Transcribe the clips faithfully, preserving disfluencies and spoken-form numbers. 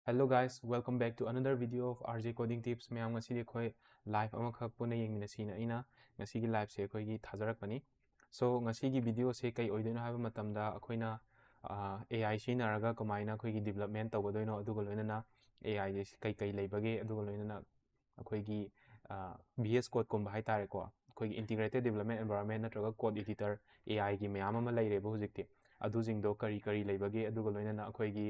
Hello guys, welcome back to another video of R J Coding Tips. ꯃꯌꯥꯝ, ꯉꯁꯤꯗꯤ ꯑꯩꯈꯣꯏ live ꯑꯃꯈꯛ ꯄꯨꯟꯅ ꯌꯦꯡꯃꯤꯟꯅꯁꯤꯅ ꯑꯩꯅ ꯉꯁꯤꯒꯤ liveꯁꯦ ꯑꯩꯈꯣꯏꯒꯤ ꯊꯥꯖꯔꯛꯄꯅꯤ꯫ So ꯉꯁꯤꯒꯤ videoꯁꯦ ꯀꯩ ꯑꯣꯏꯗꯣꯏꯅꯣ ꯍꯥꯏꯕ ꯃꯇꯝꯗ ꯑꯩꯈꯣꯏꯅ AI ꯁꯤꯖꯤꯟꯅꯔꯒ ꯀꯃꯥꯏꯅ ꯑꯩꯈꯣꯏꯒꯤ development ꯇꯧꯒꯗꯣꯏꯅꯣ, ꯑꯗꯨꯒ ꯂꯣꯏꯅꯅ AIꯁꯦ ꯀꯩ ꯀꯩ ꯂꯩꯕꯒꯦ, ꯑꯗꯨꯒ ꯂꯣꯏꯅꯅ ꯑꯩꯈꯣꯏꯒꯤ VS Codeꯀꯨꯝꯕ ꯍꯥꯏꯇꯥꯔꯦꯀꯣ, ꯑꯩꯈꯣꯏꯒꯤ Integrated Development Environment ꯅꯠꯇ꯭ꯔꯒ Code Editor, AIꯒꯤ ꯃꯌꯥꯝ ꯑꯃ ꯂꯩꯔꯦꯕ ꯍꯧꯖꯤꯛꯇꯤ꯫ ꯑꯗꯨꯁꯤꯡꯗꯣ ꯀꯔꯤ ꯀꯔꯤ ꯂꯩꯕꯒꯦ, ꯑꯗꯨꯒ ꯂꯣꯏꯅꯅ ꯑꯩꯈꯣꯏꯒꯤ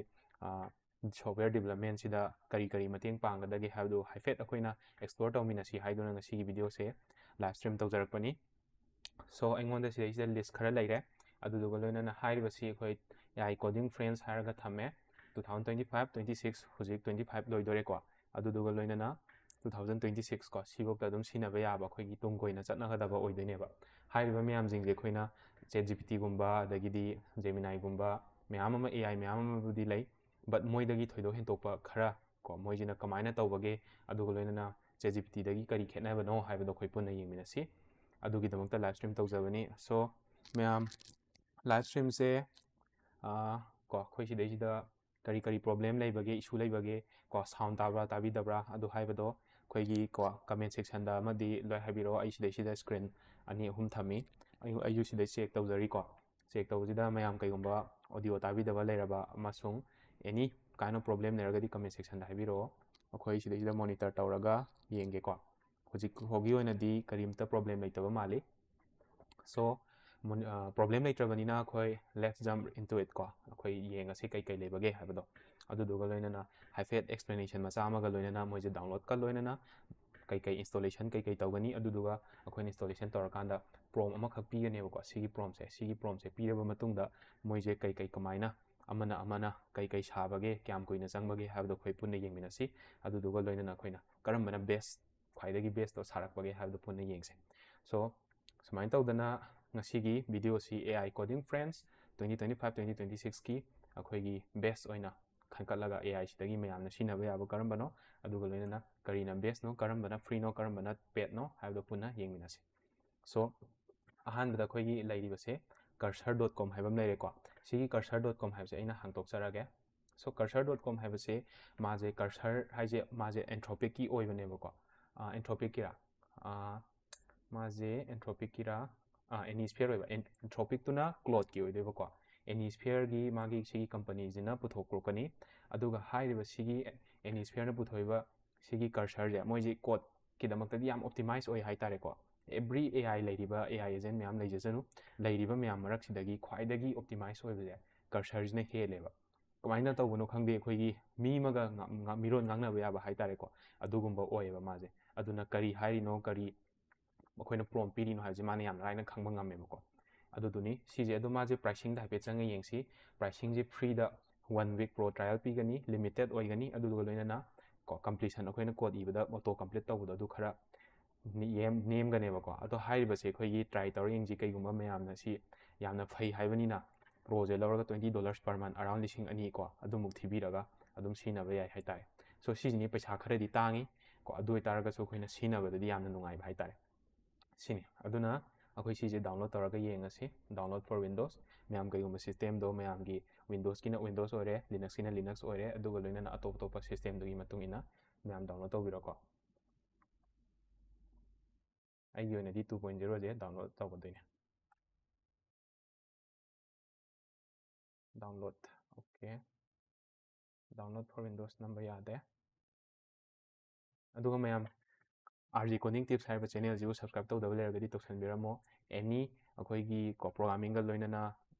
software developmentꯁꯤꯗ ꯀꯔꯤ ꯀꯔꯤ ꯃꯇꯦꯡ ꯄꯥꯡꯒꯗꯒꯦ ꯍꯥꯏꯕꯗꯨ ꯍꯥꯏꯐꯦꯠ ꯑꯩꯈꯣꯏꯅ explore ꯇꯧꯃꯤꯟꯅꯁꯤ ꯍꯥꯏꯗꯨꯅ ꯉꯁꯤꯒꯤ videoꯁꯦ live stream ꯇꯧꯖꯔꯛꯄꯅꯤ꯫ So ꯑꯩꯉꯣꯟꯗ ꯁꯤꯗꯩꯁꯤꯗ list ꯈꯔ ꯂꯩꯔꯦ, ꯑꯗꯨꯗꯨꯒ ꯂꯣꯏꯅꯅ ꯍꯥꯏꯔꯤꯕꯁꯤ ꯑꯩꯈꯣꯏ AI Coding Friends ꯍꯥꯏꯔꯒ ꯊꯝꯃꯦ꯫ Two thousand twenty five, twenty six, ꯍꯧꯖꯤꯛ twenty five ꯂꯣꯏꯗꯣꯔꯦꯀꯣ, ꯑꯗꯨꯗꯨꯒ ꯂꯣꯏꯅꯅ two thousand twenty six ꯀꯣ, ꯁꯤꯐꯧꯗ ꯑꯗꯨꯝ ꯁꯤꯖꯤꯟꯅꯕ ꯌꯥꯕ ꯑꯩꯈꯣꯏꯒꯤ ꯇꯨꯡ ꯀꯣꯏꯅ ꯆꯠꯅꯒꯗꯕ ꯑꯣꯏꯗꯣꯏꯅꯦꯕ꯫ ꯍꯥꯏꯔꯤꯕ ꯃꯌꯥꯝꯁꯤꯡꯁꯦ ꯑꯩꯈꯣꯏꯅ ChatGPTꯒꯨꯝꯕ, ꯑꯗꯒꯤꯗꯤ Geminiꯒꯨꯝꯕ, ꯃꯌꯥꯝ ꯑꯃ AI ꯃꯌꯥꯝ ꯑꯃꯕꯨꯗꯤ ꯂꯩ, but ꯃꯣꯏꯗꯒꯤ ꯊꯣꯏꯗꯣꯛ ꯍꯦꯟꯗꯣꯛꯄ ꯈꯔ ꯀꯣ, ꯃꯣꯏꯁꯤꯅ ꯀꯃꯥꯏꯅ ꯇꯧꯕꯒꯦ, ꯑꯗꯨꯒ ꯂꯣꯏꯅꯅ ChatGPTꯗꯒꯤ ꯀꯔꯤ ꯈꯦꯠꯅꯕꯅꯣ ꯍꯥꯏꯕꯗꯣ ꯑꯩꯈꯣꯏ ꯄꯨꯟꯅ ꯌꯦꯡꯃꯤꯟꯅꯁꯤ꯫ ꯑꯗꯨꯒꯤꯗꯃꯛꯇ live stream ꯇꯧꯖꯕꯅꯤ꯫ So ꯃꯌꯥꯝ, live streamꯁꯦ ꯀꯣ, ꯑꯩꯈꯣꯏ ꯁꯤꯗꯩꯁꯤꯗ ꯀꯔꯤ ꯀꯔꯤ problem ꯂꯩꯕꯒꯦ, issue ꯂꯩꯕꯒꯦ ꯀꯣ, sound ꯇꯥꯕ꯭ꯔꯥ ꯇꯥꯕꯤꯗꯕ꯭ꯔꯥ ꯑꯗꯨ ꯍꯥꯏꯕꯗꯣ ꯑꯩꯈꯣꯏꯒꯤ ꯀꯣ comment sectionꯗ ꯑꯃꯗꯤ ꯂꯣꯏ ꯍꯥꯏꯕꯤꯔꯛꯑꯣ꯫ ꯑꯩ ꯁꯤꯗꯩꯁꯤꯗ screen ꯑꯅꯤ ꯑꯍꯨꯝ ꯊꯝꯃꯤ, ꯑꯩ ꯑꯩꯁꯨ ꯁꯤꯗꯩ check ꯇꯧꯖꯔꯤꯀꯣ꯫ Check ꯇꯧꯕꯁꯤꯗ ꯃꯌꯥꯝ ꯀꯩꯒꯨꯝꯕ audio ꯇꯥꯕꯤꯗꯕ ꯂꯩꯔꯕ ꯑꯃꯁꯨꯡ any kind of problem ꯂꯩꯔꯒꯗꯤ comment sectionꯗ ꯍꯥꯏꯕꯤꯔꯛꯑꯣ꯫ ꯑꯩꯈꯣꯏ ꯁꯤꯗꯩꯁꯤꯗ monitor ꯇꯧꯔꯒ ꯌꯦꯡꯒꯦꯀꯣ꯫ ꯍꯧꯖꯤꯛ ꯐꯥꯎꯒꯤ ꯑꯣꯏꯅꯗꯤ ꯀꯔꯤꯝꯇ problem ꯂꯩꯇꯕ ꯃꯥꯜꯂꯤ꯫ So problem ꯂꯩꯇ꯭ꯔꯕꯅꯤꯅ ꯑꯩꯈꯣꯏ let's jump into it ꯀꯣ, ꯑꯩꯈꯣꯏ ꯌꯦꯡꯉꯁꯤ ꯀꯩ ꯀꯩ ꯂꯩꯕꯒꯦ ꯍꯥꯏꯕꯗꯣ꯫ ꯑꯗꯨꯗꯨꯒ ꯂꯣꯏꯅꯅ ꯍꯥꯏꯐꯦꯠ explanation ꯃꯆꯥ ꯑꯃꯒ ꯂꯣꯏꯅꯅ ꯃꯣꯏꯁꯦ downloadꯀ ꯂꯣꯏꯅꯅ ꯀꯩ ꯀꯩ installation ꯀꯩ ꯀꯩ ꯇꯧꯒꯅꯤ, ꯑꯗꯨꯗꯨꯒ ꯑꯩꯈꯣꯏꯅ installation ꯇꯧꯔꯀꯥꯟꯗ prompt ꯑꯃꯈꯛ ꯄꯤꯒꯅꯦꯕꯀꯣ꯫ ꯁꯤꯒꯤ promptꯁꯦ, ꯁꯤꯒꯤ promptꯁꯦ ꯄꯤꯔꯕ ꯃꯇꯨꯡꯗ ꯃꯣꯏꯁꯦ ꯀꯩ ꯀꯩ ꯀꯃꯥꯏꯅ ꯑꯃꯅ ꯑꯃꯅ ꯀꯩ ꯀꯩ ꯁꯥꯕꯒꯦ, ꯀꯌꯥꯝ ꯀꯨꯏꯅ ꯆꯪꯕꯒꯦ ꯍꯥꯏꯕꯗꯣ ꯑꯩꯈꯣꯏ ꯄꯨꯟꯅ ꯌꯦꯡꯃꯤꯟꯅꯁꯤ꯫ ꯑꯗꯨꯗꯨꯒ ꯂꯣꯏꯅꯅ ꯑꯩꯈꯣꯏꯅ ꯀꯔꯝꯕꯅ best, ꯈ꯭ꯋꯥꯏꯗꯒꯤ bestꯇꯣ ꯁꯥꯔꯛꯄꯒꯦ ꯍꯥꯏꯕꯗꯣ ꯄꯨꯟꯅ ꯌꯦꯡꯁꯦ꯫ So ꯁꯨꯃꯥꯏꯅ ꯇꯧꯗꯅ ꯉꯁꯤꯒꯤ videoꯁꯤ AI Coding Friends twenty twenty five, twenty twenty sixꯀꯤ ꯑꯩꯈꯣꯏꯒꯤ best ꯑꯣꯏꯅ ꯈꯟꯒꯠꯂꯒ, AIꯁꯤꯗꯒꯤ ꯃꯌꯥꯝꯅ ꯁꯤꯖꯤꯟꯅꯕ ꯌꯥꯕ ꯀꯔꯝꯕꯅꯣ, ꯑꯗꯨꯒ ꯂꯣꯏꯅꯅ ꯀꯔꯤꯅ bestꯅꯣ, ꯀꯔꯝꯕꯅ freeꯅꯣ, ꯀꯔꯝꯕꯅ paidꯅꯣ ꯍꯥꯏꯕꯗꯣ ꯄꯨꯟꯅ ꯌꯦꯡꯃꯤꯟꯅꯁꯤ꯫ So ꯑꯍꯥꯟꯕꯗ ꯑꯩꯈꯣꯏꯒꯤ ꯂꯩꯔꯤꯕꯁꯦ cursor dot com ꯍꯥꯏꯕ ꯑꯃ ꯂꯩꯔꯦꯀꯣ꯫ ꯁꯤꯒꯤ cursor dot com ꯍꯥꯏꯕꯁꯦ ꯑꯩꯅ ꯍꯥꯡꯇꯣꯛꯆꯔꯒꯦ꯫ So cursor dot com ꯍꯥꯏꯕꯁꯦ ꯃꯥꯁꯦ, cursor ꯍꯥꯏꯁꯦ ꯃꯥꯁꯦ Anthropic ꯀꯤ ꯑꯣꯏꯕꯅꯦꯕꯀꯣ꯫ Anthropic ꯀꯤꯔꯥ? ꯃꯥꯁꯦ Anthropic ꯀꯤꯔꯥ? Annisphere ꯑꯣꯏꯕ꯫ Anthropic ꯇꯨꯅ Claude ꯀꯤ ꯑꯣꯏꯗꯣꯏꯕꯀꯣ꯫ Annisphere ꯒꯤ ꯃꯥꯒꯤ ꯁꯤꯒꯤ company ꯁꯤꯅ ꯄꯨꯊꯣꯛꯂꯛꯀꯅꯤ꯫ ꯑꯗꯨꯒ ꯍꯥꯏꯔꯤꯕ ꯁꯤꯒꯤ Annisphere ꯅ ꯄꯨꯊꯣꯛꯏꯕ ꯁꯤꯒꯤ cursor ꯁꯦ, ꯃꯣꯏꯁꯦ code ꯀꯤꯗꯃꯛꯇꯗꯤ ꯌꯥꯝ optimize ꯑꯣꯏ ꯍꯥꯏꯇꯥꯔꯦꯀꯣ꯫ Every A I, ꯂꯩꯔꯤꯕ A I agent ꯃꯌꯥꯝ ꯂꯩꯖꯁꯅꯨ, ꯂꯩꯔꯤꯕ ꯃꯌꯥꯝ ꯃꯔꯛꯁꯤꯗꯒꯤ ꯈ꯭ꯋꯥꯏꯗꯒꯤ optimize ꯑꯣꯏꯕꯁꯦ cursor ꯁꯤꯅ ꯍꯦꯜꯂꯦꯕ꯫ ꯀꯃꯥꯏꯅ ꯇꯧꯕꯅꯣ ꯈꯪꯗꯦ, ꯑꯩꯈꯣꯏꯒꯤ ꯃꯤ ꯑꯃꯒ ꯉ-, ꯉ-, ꯃꯤꯔꯣꯟ ꯉꯥꯡꯅꯕ ꯌꯥꯕ ꯍꯥꯏꯇꯥꯔꯦꯀꯣ, ꯑꯗꯨꯒꯨꯝꯕ ꯑꯣꯏꯌꯦꯕ ꯃꯥꯁꯦ꯫ ꯑꯗꯨꯅ ꯀꯔꯤ ꯍꯥꯏꯔꯤꯅꯣ, ꯀꯔꯤ ꯑꯩꯈꯣꯏꯅ prompt ꯄꯤꯔꯤꯅꯣ ꯍꯥꯏꯕꯁꯦ ꯃꯥꯅ ꯌꯥꯝ ꯂꯥꯏꯅ ꯈꯪꯕ ꯉꯝꯃꯦꯕꯀꯣ꯫ ꯑꯗꯨꯗꯨꯅꯤ ꯁꯤꯁꯦ꯫ ꯑꯗꯣ ꯃꯥꯁꯦ pricing ꯗ ꯍꯥꯏꯐꯦꯠ ꯆꯪꯉ ꯌꯦꯡꯁꯤ꯫ Pricing ꯁꯦ free ꯗ one week pro trial ꯄꯤꯒꯅꯤ, limited ꯑꯣꯏꯒꯅꯤ, ꯑꯗꯨꯗꯨꯒ ꯂꯣꯏꯅꯅ ꯀꯣ, completion ꯑꯩꯈꯣꯏꯅ code ꯏꯕꯗ auto complete ꯇꯧꯕꯗꯣ ꯑꯗꯨ ꯈꯔ ꯅꯦꯝ-, ꯅꯦꯝꯒꯅꯦꯕꯀꯣ꯫ ꯑꯗꯣ ꯍꯥꯏꯔꯤꯕꯁꯦ ꯑꯩꯈꯣꯏꯒꯤ try ꯇꯧꯔ ꯌꯦꯡꯁꯤ꯫ ꯀꯩꯒꯨꯝꯕ ꯃꯌꯥꯝꯅ ꯁꯤ ꯌꯥꯝꯅ ꯐꯩ ꯍꯥꯏꯕꯅꯤꯅ, pro ꯁꯦ ꯂꯧꯔꯒ twenty dollars per month, around ꯂꯤꯁꯤꯡ ꯑꯅꯤ ꯀꯣ, ꯑꯗꯨꯃꯨꯛ ꯊꯤꯕꯤꯔꯒ ꯑꯗꯨꯝ ꯁꯤꯖꯤꯟꯅꯕ ꯌꯥꯏ ꯍꯥꯏꯇꯥꯔꯦ꯫ So ꯁꯤꯁꯤꯅꯤ ꯄꯩꯁꯥ ꯈꯔꯗꯤ ꯇꯥꯡꯉꯤ ꯀꯣ, ꯑꯗꯨ ꯑꯣꯏꯇꯥꯔꯒꯁꯨ ꯑꯩꯈꯣꯏꯅ ꯁꯤꯖꯤꯟꯅꯕꯗꯗꯤ ꯌꯥꯝꯅ ꯅꯨꯡꯉꯥꯏꯕ ꯍꯥꯏꯇꯥꯔꯦ꯫ ꯁꯤꯅꯤ꯫ ꯑꯗꯨꯅ ꯑꯩꯈꯣꯏ ꯁꯤꯁꯦ download ꯇꯧꯔꯒ ꯌꯦꯡꯉꯁꯤ, download for Windows꯫ ꯃꯌꯥꯝ ꯀꯩꯒꯨꯝꯕ system ꯗꯣ ꯃꯌꯥꯝꯒꯤ Windows ꯀꯤꯅ Windows ꯑꯣꯏꯔꯦ, Linux ꯀꯤꯅ Linux ꯑꯣꯏꯔꯦ, ꯑꯗꯨꯒ ꯂꯣꯏꯅꯅ ꯑꯇꯣꯞ ꯑꯇꯣꯞꯄ system ꯗꯨꯒꯤ ꯃꯇꯨꯡ ꯏꯟꯅ ꯃꯌꯥꯝ download ꯇꯧꯕꯤꯔꯣꯀꯣ꯫ ꯑꯩꯒꯤ ꯑꯣꯏꯅꯗꯤ two point zero say download ꯇꯧꯒꯗꯣꯏꯅꯦ꯫ Download, okay, download for Windows ꯅꯝꯕ ꯌꯥꯗꯦ꯫ ꯑꯗꯨꯒ ꯃꯌꯥꯝ, R G Coding Tips ꯍꯥꯏꯔꯤꯕ channel ꯁꯤꯕꯨ subscribe ꯇꯧꯗꯕ ꯂꯩꯔꯒꯗꯤ ꯇꯧꯁꯟꯕꯤꯔꯝꯃꯣ꯫ Any ꯑꯩꯈꯣꯏꯒꯤ ꯀꯣ, programming ꯒ ꯂꯣꯏꯅꯅ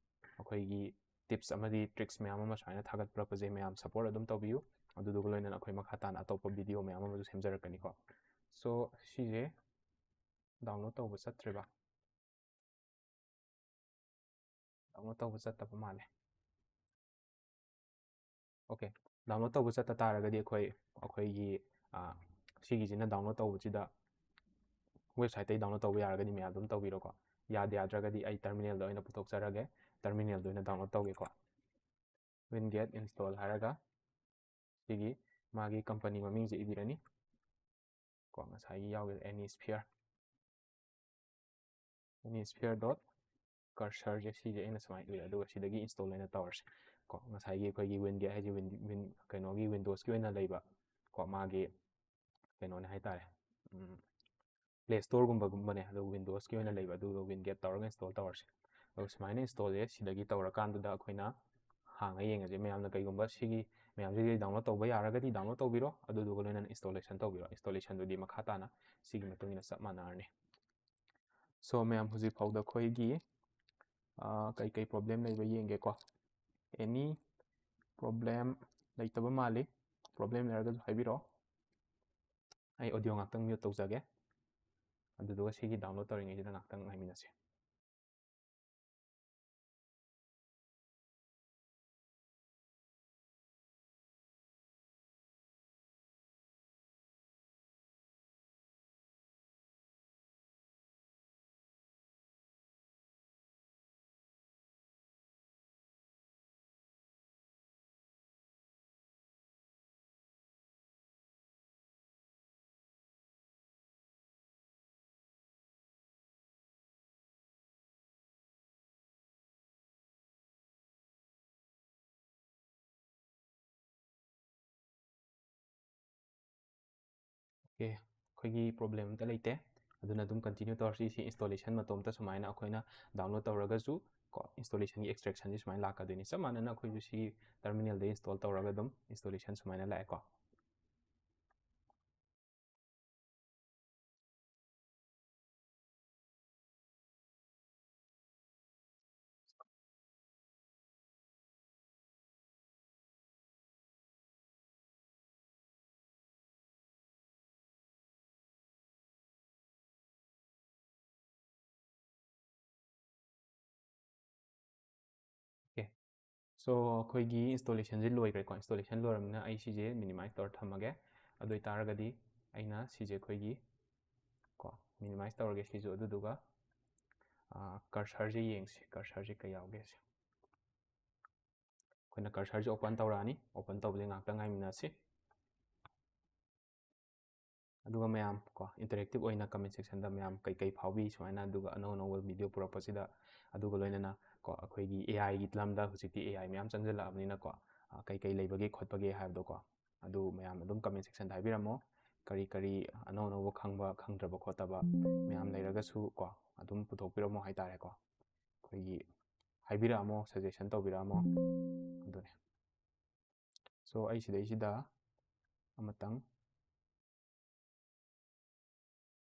ꯑꯩꯈꯣꯏꯒꯤ tips ꯑꯃꯗꯤ tricks ꯃꯌꯥꯝ ꯑꯃ ꯁꯨꯃꯥꯏꯅ ꯊꯥꯒꯠꯄꯤꯔꯛꯄꯁꯦ ꯃꯌꯥꯝ support ꯑꯗꯨꯝ ꯇꯧꯕꯤꯌꯨ꯫ ꯑꯗꯨꯗꯨꯒ ꯂꯣꯏꯅꯅ ꯑꯩꯈꯣꯏ ꯃꯈꯥ ꯇꯥꯅ ꯑꯇꯣꯞꯄ video ꯃꯌꯥꯝ ꯑꯃꯁꯨ ꯁꯦꯝꯖꯔꯛꯀꯅꯤꯀꯣ꯫ So ꯁꯤꯁꯦ download ꯇꯧꯕ ꯆꯠꯇ꯭ꯔꯤꯕ? Download ꯇꯧꯕ ꯆꯠꯇꯕ ꯃꯥꯜꯂꯦ꯫ Okay, download ꯇꯧꯕ ꯆꯠꯇ ꯇꯥꯔꯒꯗꯤ ꯑꯩꯈꯣꯏ, ꯑꯩꯈꯣꯏꯒꯤ, ꯑ, ꯁꯤꯒꯤꯁꯤꯅ download ꯇꯧꯕꯁꯤꯗ website ꯇꯒꯤ download ꯇꯧꯕ ꯌꯥꯔꯒꯗꯤ ꯃꯌꯥꯝ ꯑꯗꯨꯝ ꯇꯧꯕꯤꯔꯣꯀꯣ꯫ ꯌꯥꯗ ꯌꯥꯗ꯭ꯔꯒꯗꯤ ꯑꯩ terminal ꯗ ꯑꯣꯏꯅ ꯄꯨꯊꯣꯛꯆꯔꯒꯦ꯫ Terminal ꯗ ꯑꯣꯏꯅ download ꯇꯧꯒꯦꯀꯣ꯫ Winget install ꯍꯥꯏꯔꯒ ꯁꯤꯒꯤ ꯃꯥꯒꯤ company ꯃꯃꯤꯡꯁꯦ ꯏꯕꯤꯔꯅꯤ꯫ ꯀꯣ, ꯉꯁꯥꯏꯒꯤ ꯌꯥꯎꯈꯤꯕ Annisphere꯫ Annisphere dot cursor ꯁꯦ ꯁꯤꯁꯦ ꯑꯩꯅ ꯁꯨꯃꯥꯏꯅ ꯏꯔꯦ, ꯑꯗꯨꯒ ꯁꯤꯗꯒꯤ install ꯑꯣꯏꯅ ꯇꯧꯔꯁꯦ꯫ ꯀꯣ, ꯉꯁꯥꯏꯒꯤ ꯑꯩꯈꯣꯏꯒꯤ WinGet ꯍꯥꯏꯁꯦ Win Win ꯀꯩꯅꯣꯒꯤ Windowsꯀꯤ ꯑꯣꯏꯅ ꯂꯩꯕ ꯀꯣ, ꯃꯥꯒꯤ ꯀꯩꯅꯣꯅꯦ ꯍꯥꯏꯇꯥꯔꯦ, Play Storeꯒꯨꯝꯕꯒꯨꯝꯕꯅꯦ꯫ ꯑꯗꯨ Windowsꯀꯤ ꯑꯣꯏꯅ ꯂꯩꯕ, ꯑꯗꯨꯒ WinGet ꯇꯧꯔꯒ install ꯇꯧꯔꯁꯦ꯫ ꯑꯗꯣ ꯁꯨꯃꯥꯏꯅ installꯁꯦ ꯁꯤꯗꯒꯤ ꯇꯧꯔꯀꯥꯟꯗꯨꯗ ꯑꯩꯈꯣꯏꯅ ꯍꯥꯡꯉ ꯌꯦꯡꯉꯁꯦ꯫ ꯃꯌꯥꯝꯅ ꯀꯩꯒꯨꯝꯕ ꯁꯤꯒꯤ ꯃꯌꯥꯝꯁꯤꯗꯤ download ꯇꯧꯕ ꯌꯥꯔꯒꯗꯤ download ꯇꯧꯕꯤꯔꯣ, ꯑꯗꯨꯗꯨꯒ ꯂꯣꯏꯅꯅ installation ꯇꯧꯕꯤꯔꯣ꯫ Installationꯗꯨꯗꯤ ꯃꯈꯥ ꯇꯥꯅ ꯁꯤꯒꯤ ꯃꯇꯨꯡ ꯏꯟꯅ ꯆꯞ ꯃꯥꯟꯅꯔꯅꯤ꯫ So ꯃꯌꯥꯝ, ꯍꯧꯖꯤꯛ ꯐꯥꯎꯗ ꯑꯩꯈꯣꯏꯒꯤ, ꯑ, ꯀꯩꯀꯩ problem ꯂꯩꯕ ꯌꯦꯡꯒꯦꯀꯣ꯫ Any problem ꯂꯩꯇꯕ ꯃꯥꯜꯂꯤ꯫ Problem ꯂꯩꯔꯒꯁꯨ ꯍꯥꯏꯕꯤꯔꯛꯑꯣ꯫ ꯑꯩ audio ꯉꯥꯛꯇꯪ mute ꯇꯧꯖꯒꯦ꯫ ꯑꯗꯨꯗꯨꯒ ꯁꯤꯒꯤ download ꯇꯧꯔꯤꯉꯩꯁꯤꯗ ꯉꯥꯛꯇꯪ ꯉꯥꯏꯃꯤꯟꯅꯁꯦ꯫ Okay, ꯑꯩꯈꯣꯏꯒꯤ problem ꯑꯝꯇ ꯂꯩꯇꯦ꯫ ꯑꯗꯨꯅ ꯑꯗꯨꯝ continue ꯇꯧꯔꯁꯤ꯫ ꯁꯤ installation ꯃꯇꯣꯝꯇ ꯁꯨꯃꯥꯏꯅ ꯑꯩꯈꯣꯏꯅ download ꯇꯧꯔꯒꯁꯨ ꯀꯣ, installationꯒꯤ extractionꯁꯤ ꯁꯨꯃꯥꯏꯅ ꯂꯥꯛꯀꯗꯣꯏꯅꯤ꯫ ꯆꯞ ꯃꯥꯟꯅꯅ ꯑꯩꯈꯣꯏꯁꯨ ꯁꯤꯒꯤ terminalꯗ install ꯇꯧꯔꯒ ꯑꯗꯨꯝ installation ꯁꯨꯃꯥꯏꯅ ꯂꯥꯛꯑꯦꯀꯣ꯫ Okay. So ꯑꯩꯈꯣꯏꯒꯤ installationꯁꯦ ꯂꯣꯏꯈ꯭ꯔꯦꯀꯣ꯫ Installation ꯂꯣꯏꯔꯕꯅꯤꯅ ꯑꯩ ꯁꯤꯁꯦ minimize ꯇꯧꯔ ꯊꯝꯃꯒꯦ꯫ ꯑꯗꯨ ꯑꯣꯏꯇꯥꯔꯒꯗꯤ ꯑꯩꯅ ꯁꯤꯁꯦ ꯑꯩꯈꯣꯏꯒꯤ ꯀꯣ, minimize ꯇꯧꯔꯒꯦ ꯁꯤꯁꯨ꯫ ꯑꯗꯨꯗꯨꯒ, ꯑ, cursorꯁꯦ ꯌꯦꯡꯁꯤ꯫ Cursorꯁꯦ ꯀꯩ ꯌꯥꯎꯒꯦ ꯁꯦ꯫ ꯑꯩꯈꯣꯏꯅ cursorꯁꯦ open ꯇꯧꯔꯛꯑꯅꯤ꯫ Open ꯇꯧꯕꯁꯦ ꯉꯥꯛꯇꯪ ꯉꯥꯏꯃꯤꯟꯅꯁꯤ꯫ ꯑꯗꯨꯒ ꯃꯌꯥꯝ ꯀꯣ, interactive ꯑꯣꯏꯅ comment sectionꯗ ꯃꯌꯥꯝ ꯀꯩꯀꯩ ꯐꯥꯎꯕꯤ ꯁꯨꯃꯥꯏꯅ, ꯑꯗꯨꯒ ꯑꯅꯧ ꯑꯅꯧꯕ video ꯄꯨꯔꯛꯄꯁꯤꯗ, ꯑꯗꯨꯒ ꯂꯣꯏꯅꯅ ꯀꯣ, ꯑꯩꯈꯣꯏꯒꯤ ꯑꯦ ꯑꯥꯏꯒꯤ ꯂꯝꯗ ꯍꯧꯖꯤꯛꯇꯤ ꯑꯦ ꯑꯥꯏ ꯃꯌꯥꯝ ꯆꯪꯁꯤꯜꯂꯛꯑꯕꯅꯤꯅꯀꯣ, ꯑ, ꯀꯩ ꯀꯩ ꯂꯩꯕꯒꯦ ꯈꯣꯠꯄꯒꯦ ꯍꯥꯏꯕꯗꯣꯀꯣ, ꯑꯗꯨ ꯃꯌꯥꯝ ꯑꯗꯨꯝ comment sectionꯗ ꯍꯥꯏꯕꯤꯔꯝꯃꯣ꯫ ꯀꯔꯤ ꯀꯔꯤ ꯑꯅꯧ ꯑꯅꯧꯕ ꯈꯪꯕ ꯈꯪꯗ꯭ꯔꯕ ꯈꯣꯠꯇꯕ ꯃꯌꯥꯝ ꯂꯩꯔꯒꯁꯨ ꯀꯣ, ꯑꯗꯨꯝ ꯄꯨꯊꯣꯛꯄꯤꯔꯝꯃꯣ ꯍꯥꯏꯇꯥꯔꯦꯀꯣ꯫ ꯑꯩꯈꯣꯏꯒꯤ ꯍꯥꯏꯕꯤꯔꯛꯑꯝꯃꯣ, suggestion ꯇꯧꯕꯤꯔꯛꯑꯝꯃꯣ꯫ ꯑꯗꯨꯅꯦ꯫ So, ꯑꯩ ꯁꯤꯗꯩꯁꯤꯗ ꯑꯃꯇꯪ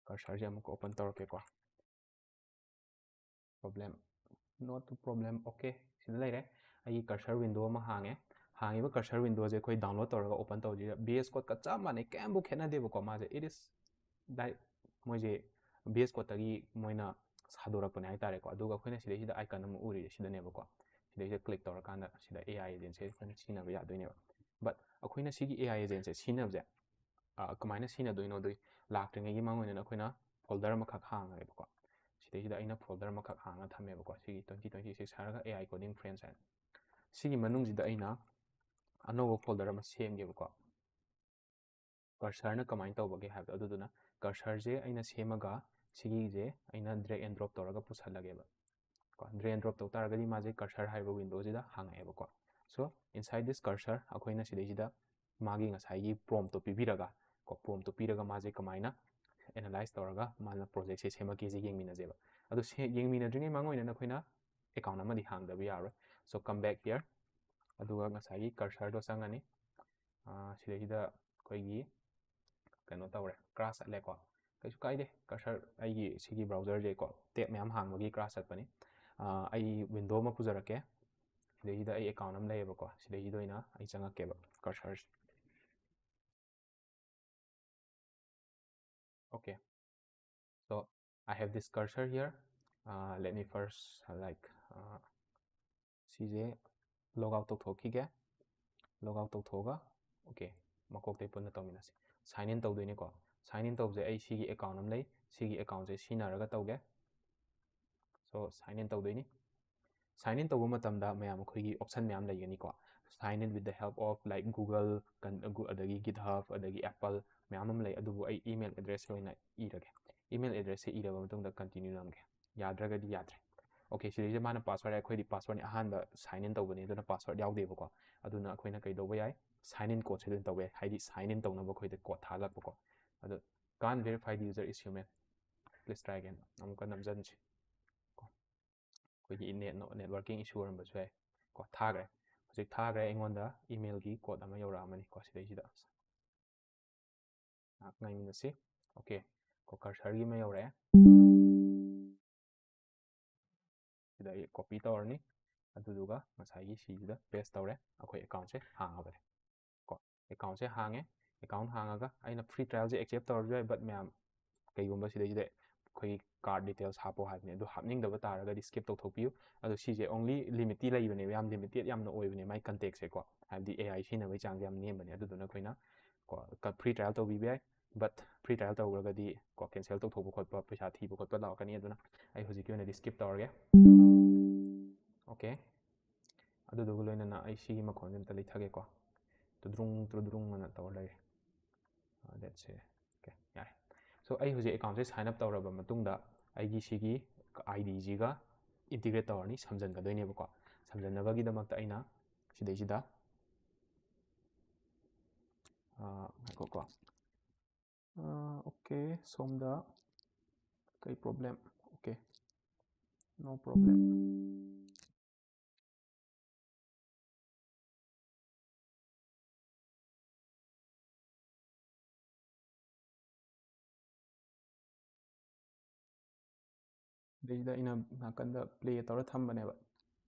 cursorꯁꯦ ꯑꯃꯨꯛꯀ open ꯇꯧꯔꯛꯀꯦꯀꯣ꯫ Problem, not a problem, okay, ꯁꯤꯗ ꯂꯩꯔꯦ꯫ ꯑꯩꯒꯤ cursor window ꯑꯃ ꯍꯥꯡꯉꯦ꯫ ꯍꯥꯡꯉꯤꯕ cursor windowꯁꯦ ꯑꯩꯈꯣꯏ download ꯇꯧꯔꯒ open ꯇꯧꯁꯤꯗ, V S Codeꯀ ꯆꯞ ꯃꯥꯟꯅꯩ, ꯀꯌꯥꯝꯕꯨ ꯈꯦꯠꯅꯗꯦꯕꯀꯣ꯫ ꯃꯥꯁꯦ, it is like, ꯃꯣꯏꯁꯦ V S Codeꯇꯒꯤ ꯃꯣꯏꯅ ꯁꯥꯗꯣꯔꯛꯄꯅꯦ ꯍꯥꯏꯇꯥꯔꯦꯀꯣ꯫ ꯑꯗꯨꯒ ꯑꯩꯈꯣꯏꯅ ꯁꯤꯗꯩꯁꯤꯗ icon ꯑꯃ ꯎꯔꯤꯁꯦ ꯁꯤꯗꯅꯦꯕꯀꯣ꯫ ꯁꯤꯗꯩꯁꯤꯗ click ꯇꯧꯔꯀꯥꯟꯗ ꯁꯤꯗ A I agentꯁꯦ ꯑꯩꯈꯣꯏꯅ ꯁꯤꯖꯤꯟꯅꯕ ꯌꯥꯗꯣꯏꯅꯦꯕ꯫ But ꯑꯩꯈꯣꯏꯅ ꯁꯤꯒꯤ A I agentꯁꯦ ꯁꯤꯖꯤꯟꯅꯕꯁꯦ, ꯑ, ꯀꯃꯥꯏꯅ ꯁꯤꯖꯤꯟꯅꯗꯣꯏꯅꯣ? ꯑꯗꯨ ꯂꯥꯛꯇ꯭ꯔꯤꯉꯩꯒꯤ ꯃꯥꯡ ꯑꯣꯏꯅ ꯑꯩꯈꯣꯏꯅ folder ꯑꯃꯈꯛ ꯍꯥꯡꯉꯦꯕꯀꯣ꯫ ꯁꯤꯗꯩꯁꯤꯗ ꯑꯩꯅ folder ꯑꯃꯈꯛ ꯍꯥꯡꯉ ꯊꯝꯃꯦꯕꯀꯣ꯫ ꯁꯤꯒꯤ twenty twenty six ꯍꯥꯏꯔꯒ A I coding friends ꯍꯥꯏꯅ꯫ ꯁꯤꯒꯤ ꯃꯅꯨꯡꯁꯤꯗ ꯑꯩꯅ ꯑꯅꯧꯕ folder ꯑꯃ ꯁꯦꯝꯒꯦꯕꯀꯣ꯫ Cursorꯅ ꯀꯃꯥꯏꯅ ꯇꯧꯕꯒꯦ ꯍꯥꯏꯕꯗꯣ꯫ ꯑꯗꯨꯗꯨꯅ cursorꯁꯦ ꯑꯩꯅ ꯁꯦꯝꯃꯒ ꯁꯤꯒꯤꯁꯦ ꯑꯩꯅ drag and drop ꯇꯧꯔꯒ ꯄꯨꯁꯜꯂꯒꯦꯕ꯫ ꯀꯣ, drag and drop ꯇꯧ ꯇꯥꯔꯒꯗꯤ ꯃꯥꯁꯦ cursor ꯍꯥꯏꯕ windowꯁꯤꯗ ꯍꯥꯡꯉꯛꯑꯦꯕꯀꯣ꯫ So, inside this cursor ꯑꯩꯈꯣꯏꯅ ꯁꯤꯗꯩꯁꯤꯗ ꯃꯥꯒꯤ ꯉꯁꯥꯏꯒꯤ promptꯇꯣ ꯄꯤꯕꯤꯔꯒ, ꯀꯣ, promptꯇꯣ ꯄꯤꯔꯒ ꯃꯥꯁꯦ ꯀꯃꯥꯏꯅ analyze ꯇꯧꯔꯒ ꯃꯥꯅ projectꯁꯦ ꯁꯦꯝꯃꯛꯀꯦꯁꯦ ꯌꯦꯡꯃꯤꯟꯅꯁꯦꯕ꯫ ꯑꯗꯣ ꯁꯦ-, ꯌꯦꯡꯃꯤꯟꯅꯗ꯭ꯔꯤꯉꯩ ꯃꯥꯡ ꯑꯣꯏꯅ ꯑꯩꯈꯣꯏꯅ account ꯑꯃꯗꯤ ꯍꯥꯡꯗꯕ ꯌꯥꯔꯣꯏ꯫ So, come back here꯫ ꯑꯗꯨꯒ ꯉꯁꯥꯏꯒꯤ cursorꯗꯣ ꯆꯪꯉꯅꯤ꯫ ꯑꯥ, ꯁꯤꯗꯩꯁꯤꯗ ꯑꯩꯈꯣꯏꯒꯤ ꯀꯩꯅꯣ ꯇꯧꯔꯦ, crash ꯆꯠꯂꯦꯀꯣ꯫ ꯀꯩꯁꯨ ꯀꯥꯏꯗꯦ, cursor ꯑꯩꯒꯤ ꯁꯤꯒꯤ browserꯁꯦꯀꯣ, tab ꯃꯌꯥꯝ ꯍꯥꯡꯕꯒꯤ crash ꯆꯠꯄꯅꯤ꯫ ꯑꯥ, ꯑꯩ window ꯑꯃ ꯄꯨꯖꯔꯛꯀꯦ꯫ ꯁꯤꯗꯩꯁꯤꯗ ꯑꯩ account ꯑꯃ ꯂꯩꯌꯦꯕꯀꯣ, ꯁꯤꯗꯩꯁꯤꯗ ꯑꯣꯏꯅ ꯑꯩ ꯆꯪꯉꯛꯀꯦꯕ, cursor꯫ Okay, so I have this cursor here. Uh, let me first, uh, like, uh, ꯁꯤꯁꯦ log out ꯇꯧꯊꯣꯛꯈꯤꯒꯦ꯫ Log out ꯇꯧꯊꯣꯛꯑꯒ, okay, ꯃꯀꯣꯛꯇꯩ ꯄꯨꯟꯅ ꯇꯧꯃꯤꯟꯅꯁꯤ꯫ Sign in ꯇꯧꯗꯣꯏꯅꯤꯀꯣ꯫ Sign in ꯇꯧꯕꯁꯦ ꯑꯩ ꯁꯤꯒꯤ account ꯑꯃ ꯂꯩ, ꯁꯤꯒꯤ accountꯁꯦ ꯁꯤꯖꯤꯟꯅꯔꯒ ꯇꯧꯒꯦ꯫ So, sign in ꯇꯧꯗꯣꯏꯅꯤ꯫ Sign in ꯇꯧꯕ ꯃꯇꯝꯗ ꯃꯌꯥꯝ ꯑꯩꯈꯣꯏꯒꯤ option ꯃꯌꯥꯝ ꯂꯩꯒꯅꯤꯀꯣ꯫ Sign in with the help of, like, Google, ꯀꯟ-, ꯒꯨ-, ꯑꯗꯒꯤ GitHub, ꯑꯗꯒꯤ Apple ꯃꯌꯥꯝ ꯑꯃ ꯂꯩ꯫ ꯑꯗꯨꯕꯨ ꯑꯩ email address ꯑꯣꯏꯅ ꯏꯔꯒꯦ꯫ Email addressꯁꯦ ꯏꯔꯕ ꯃꯇꯨꯡꯗ continue ꯅꯝꯒꯦ꯫ ꯌꯥꯗ꯭ꯔꯒꯗꯤ ꯌꯥꯗ꯭ꯔꯦ꯫ ꯑꯣꯀꯦ, ꯁꯤꯗꯩꯁꯤꯗ ꯃꯥꯅ ꯄꯥꯁꯋꯥꯔꯗ, ꯑꯩꯈꯣꯏꯗꯤ ꯄꯥꯁꯋꯥꯔꯗꯅꯤ ꯑꯍꯥꯟꯕ ꯁꯥꯏꯟ ꯏꯟ ꯇꯧꯕꯅꯤ, ꯑꯗꯨꯅ ꯄꯥꯁꯋꯥꯔꯗ ꯌꯥꯎꯗꯦꯕꯀꯣ꯫ ꯑꯗꯨꯅ ꯑꯩꯈꯣꯏꯅ ꯀꯩꯗꯧꯕ ꯌꯥꯏ? ꯁꯥꯏꯟ ꯏꯟ ꯀꯣꯗꯁꯦ ꯑꯗꯨꯝ ꯇꯧꯕ ꯌꯥꯏ, ꯍꯥꯏꯗꯤ ꯁꯥꯏꯟ ꯏꯟ ꯇꯧꯅꯕ ꯑꯩꯈꯣꯏꯗ ꯀꯣꯗ ꯊꯥꯍꯜꯂꯛꯄꯀꯣ꯫ ꯑꯗꯣ "Can't verify the user is human, please try again", ꯑꯃꯨꯛꯀ ꯅꯝꯖꯟꯁꯤ꯫ ꯑꯩꯈꯣꯏꯒꯤ ꯅꯦꯠ ꯅꯦꯠꯋꯥꯔꯀꯤꯡ ꯏꯁꯨ ꯑꯣꯏꯔꯝꯕꯁꯨ ꯌꯥꯏ꯫ ꯀꯣ, ꯊꯥꯈ꯭ꯔꯦ꯫ ꯍꯧꯖꯤꯛ ꯊꯥꯈ꯭ꯔꯦ ꯑꯩꯉꯣꯟꯗ ꯏꯃꯦꯜꯒꯤ ꯀꯣꯗ ꯑꯃ ꯌꯧꯔꯛꯑꯃꯅꯤ ꯀꯣ ꯁꯤꯗꯩꯁꯤꯗ꯫ ꯉꯥꯏꯍꯥꯛ ꯉꯥꯏꯃꯤꯟꯅꯁꯤ꯫ ꯑꯣꯀꯦ, ꯀꯣ ꯀꯔꯁꯔꯒꯤ ꯑꯃ ꯌꯧꯔꯛꯑꯦ꯫ ꯁꯤꯗ ꯑꯩ ꯀꯣꯄꯤ ꯇꯧꯔꯅꯤ꯫ ꯑꯗꯨꯗꯨꯒ ꯉꯁꯥꯏꯒꯤ ꯁꯤꯁꯤꯗ ꯄꯦꯁ ꯇꯧꯔꯦ꯫ ꯑꯩꯈꯣꯏ ꯑꯦꯀꯥꯎꯟꯁꯦ ꯍꯥꯡꯉꯕꯅꯦ꯫ ꯀꯣ, ꯑꯦꯀꯥꯎꯟꯁꯦ ꯍꯥꯡꯉꯦ꯫ ꯑꯦꯀꯥꯎꯟ ꯍꯥꯡꯉꯒ ꯑꯩꯅ ꯐ꯭ꯔꯤ ꯇ꯭ꯔꯥꯏꯌꯦꯜꯁꯦ ꯑꯦꯛꯁꯦꯞ ꯇꯧꯔꯁꯨ ꯌꯥꯏ, ꯕꯠ ꯃꯌꯥꯝ ꯀꯩꯒꯨꯝꯕ ꯁꯤꯗꯩꯁꯤꯗ ꯑꯩꯈꯣꯏꯒꯤ ꯀꯥꯔꯗ ꯗꯤꯇꯦꯜꯁ ꯍꯥꯞꯄꯣ ꯍꯥꯏꯕꯅꯦ, ꯑꯗꯨ ꯍꯥꯞꯅꯤꯡꯗꯕ ꯇꯥꯔꯒꯗꯤ ꯁ꯭ꯀꯤꯞ ꯇꯧꯊꯣꯛꯄꯤꯌꯨ꯫ ꯑꯗꯣ ꯁꯤꯁꯦ ꯑꯣꯡꯂꯤ ꯂꯤꯃꯤꯠꯇꯤ ꯂꯩꯕꯅꯦꯕ, ꯌꯥꯝ ꯂꯤꯃꯤꯇꯦꯠ ꯌꯥꯝꯅ ꯑꯣꯏꯕꯅꯦ ꯃꯥꯏ ꯀꯟꯇꯦꯛꯁꯦꯀꯣ, ꯍꯥꯏꯕꯗꯤ ꯑꯦ ꯑꯥꯏ ꯁꯤꯖꯤꯟꯅꯕꯒꯤ ꯆꯥꯡꯁꯦ ꯌꯥꯝ ꯅꯦꯝꯕꯅꯦ꯫ ꯑꯗꯨꯗꯨꯅ ꯑꯩꯈꯣꯏꯅ ꯀꯣ ꯐ꯭ꯔꯤ ꯇ꯭ꯔꯥꯏꯌꯦꯜ ꯇꯧꯕꯤꯕ ꯌꯥꯏ, ꯕꯠ ꯐ꯭ꯔꯤ ꯇ꯭ꯔꯥꯏꯌꯦꯜ ꯇꯧꯈ꯭ꯔꯒꯗꯤ ꯀꯣ ꯀꯦꯟꯁꯦꯜ ꯇꯧꯊꯣꯛꯄ ꯈꯣꯠꯄ, ꯄꯩꯁꯥ ꯊꯤꯕ ꯈꯣꯠꯄ ꯂꯥꯛꯀꯅꯤ꯫ ꯑꯗꯨꯅ ꯑꯩ ꯍꯧꯖꯤꯛꯀꯤ ꯑꯣꯏꯅꯗꯤ ꯁ꯭ꯀꯤꯞ ꯇꯧꯔꯒꯦ꯫ ꯑꯣꯀꯦ, ꯑꯗꯨꯗꯨꯒ ꯂꯣꯏꯅꯅ ꯑꯩ ꯁꯤꯒꯤ ꯃꯈꯣꯟꯁꯦ ꯑꯝꯇ ꯂꯩꯊꯒꯦꯀꯣ꯫ ꯇꯨꯗ꯭ꯔꯨꯡ ꯇꯨꯗ꯭ꯔꯨꯡ ꯑꯅ ꯇꯧꯔ ꯂꯩꯔꯦ꯫ ꯗꯦꯠꯁꯦ ꯑꯣꯀꯦ, ꯌꯥꯔꯦ꯫ ꯁꯣ ꯑꯩ ꯍꯧꯖꯤꯛ ꯑꯦꯀꯥꯎꯟꯁꯦ ꯁꯥꯏꯟ ꯑꯞ ꯇꯧꯔꯕ ꯃꯇꯨꯡꯗ ꯑꯩꯒꯤ ꯁꯤꯒꯤ ꯑꯥꯏ ꯗꯤꯁꯤꯒ ꯏꯟꯇꯤꯒ꯭ꯔꯦꯠ ꯇꯧꯔꯅꯤ, ꯁꯝꯖꯟꯒꯗꯣꯏꯅꯦꯕꯀꯣ꯫ ꯁꯝꯖꯟꯅꯕꯒꯤꯗꯃꯛꯇ ꯑꯩꯅ ꯁꯤꯗꯩꯁꯤꯗ ꯑꯥ, ꯉꯥꯏꯈꯣꯀꯣ꯫ ꯑꯥ, ꯑꯣꯀꯦ, ꯁꯣꯝꯗ ꯀꯩ ꯄ꯭ꯔꯣꯕ꯭ꯂꯦꯝ? ꯑꯣꯀꯦ, ꯅꯣ ꯄ꯭ꯔꯣꯕ꯭ꯂꯦꯝ꯫ ꯑꯗꯩꯗ ꯑꯩꯅ ꯅꯥꯀꯟꯗ ꯄ꯭ꯂꯦ ꯇꯧꯔ ꯊꯝꯕꯅꯦꯕ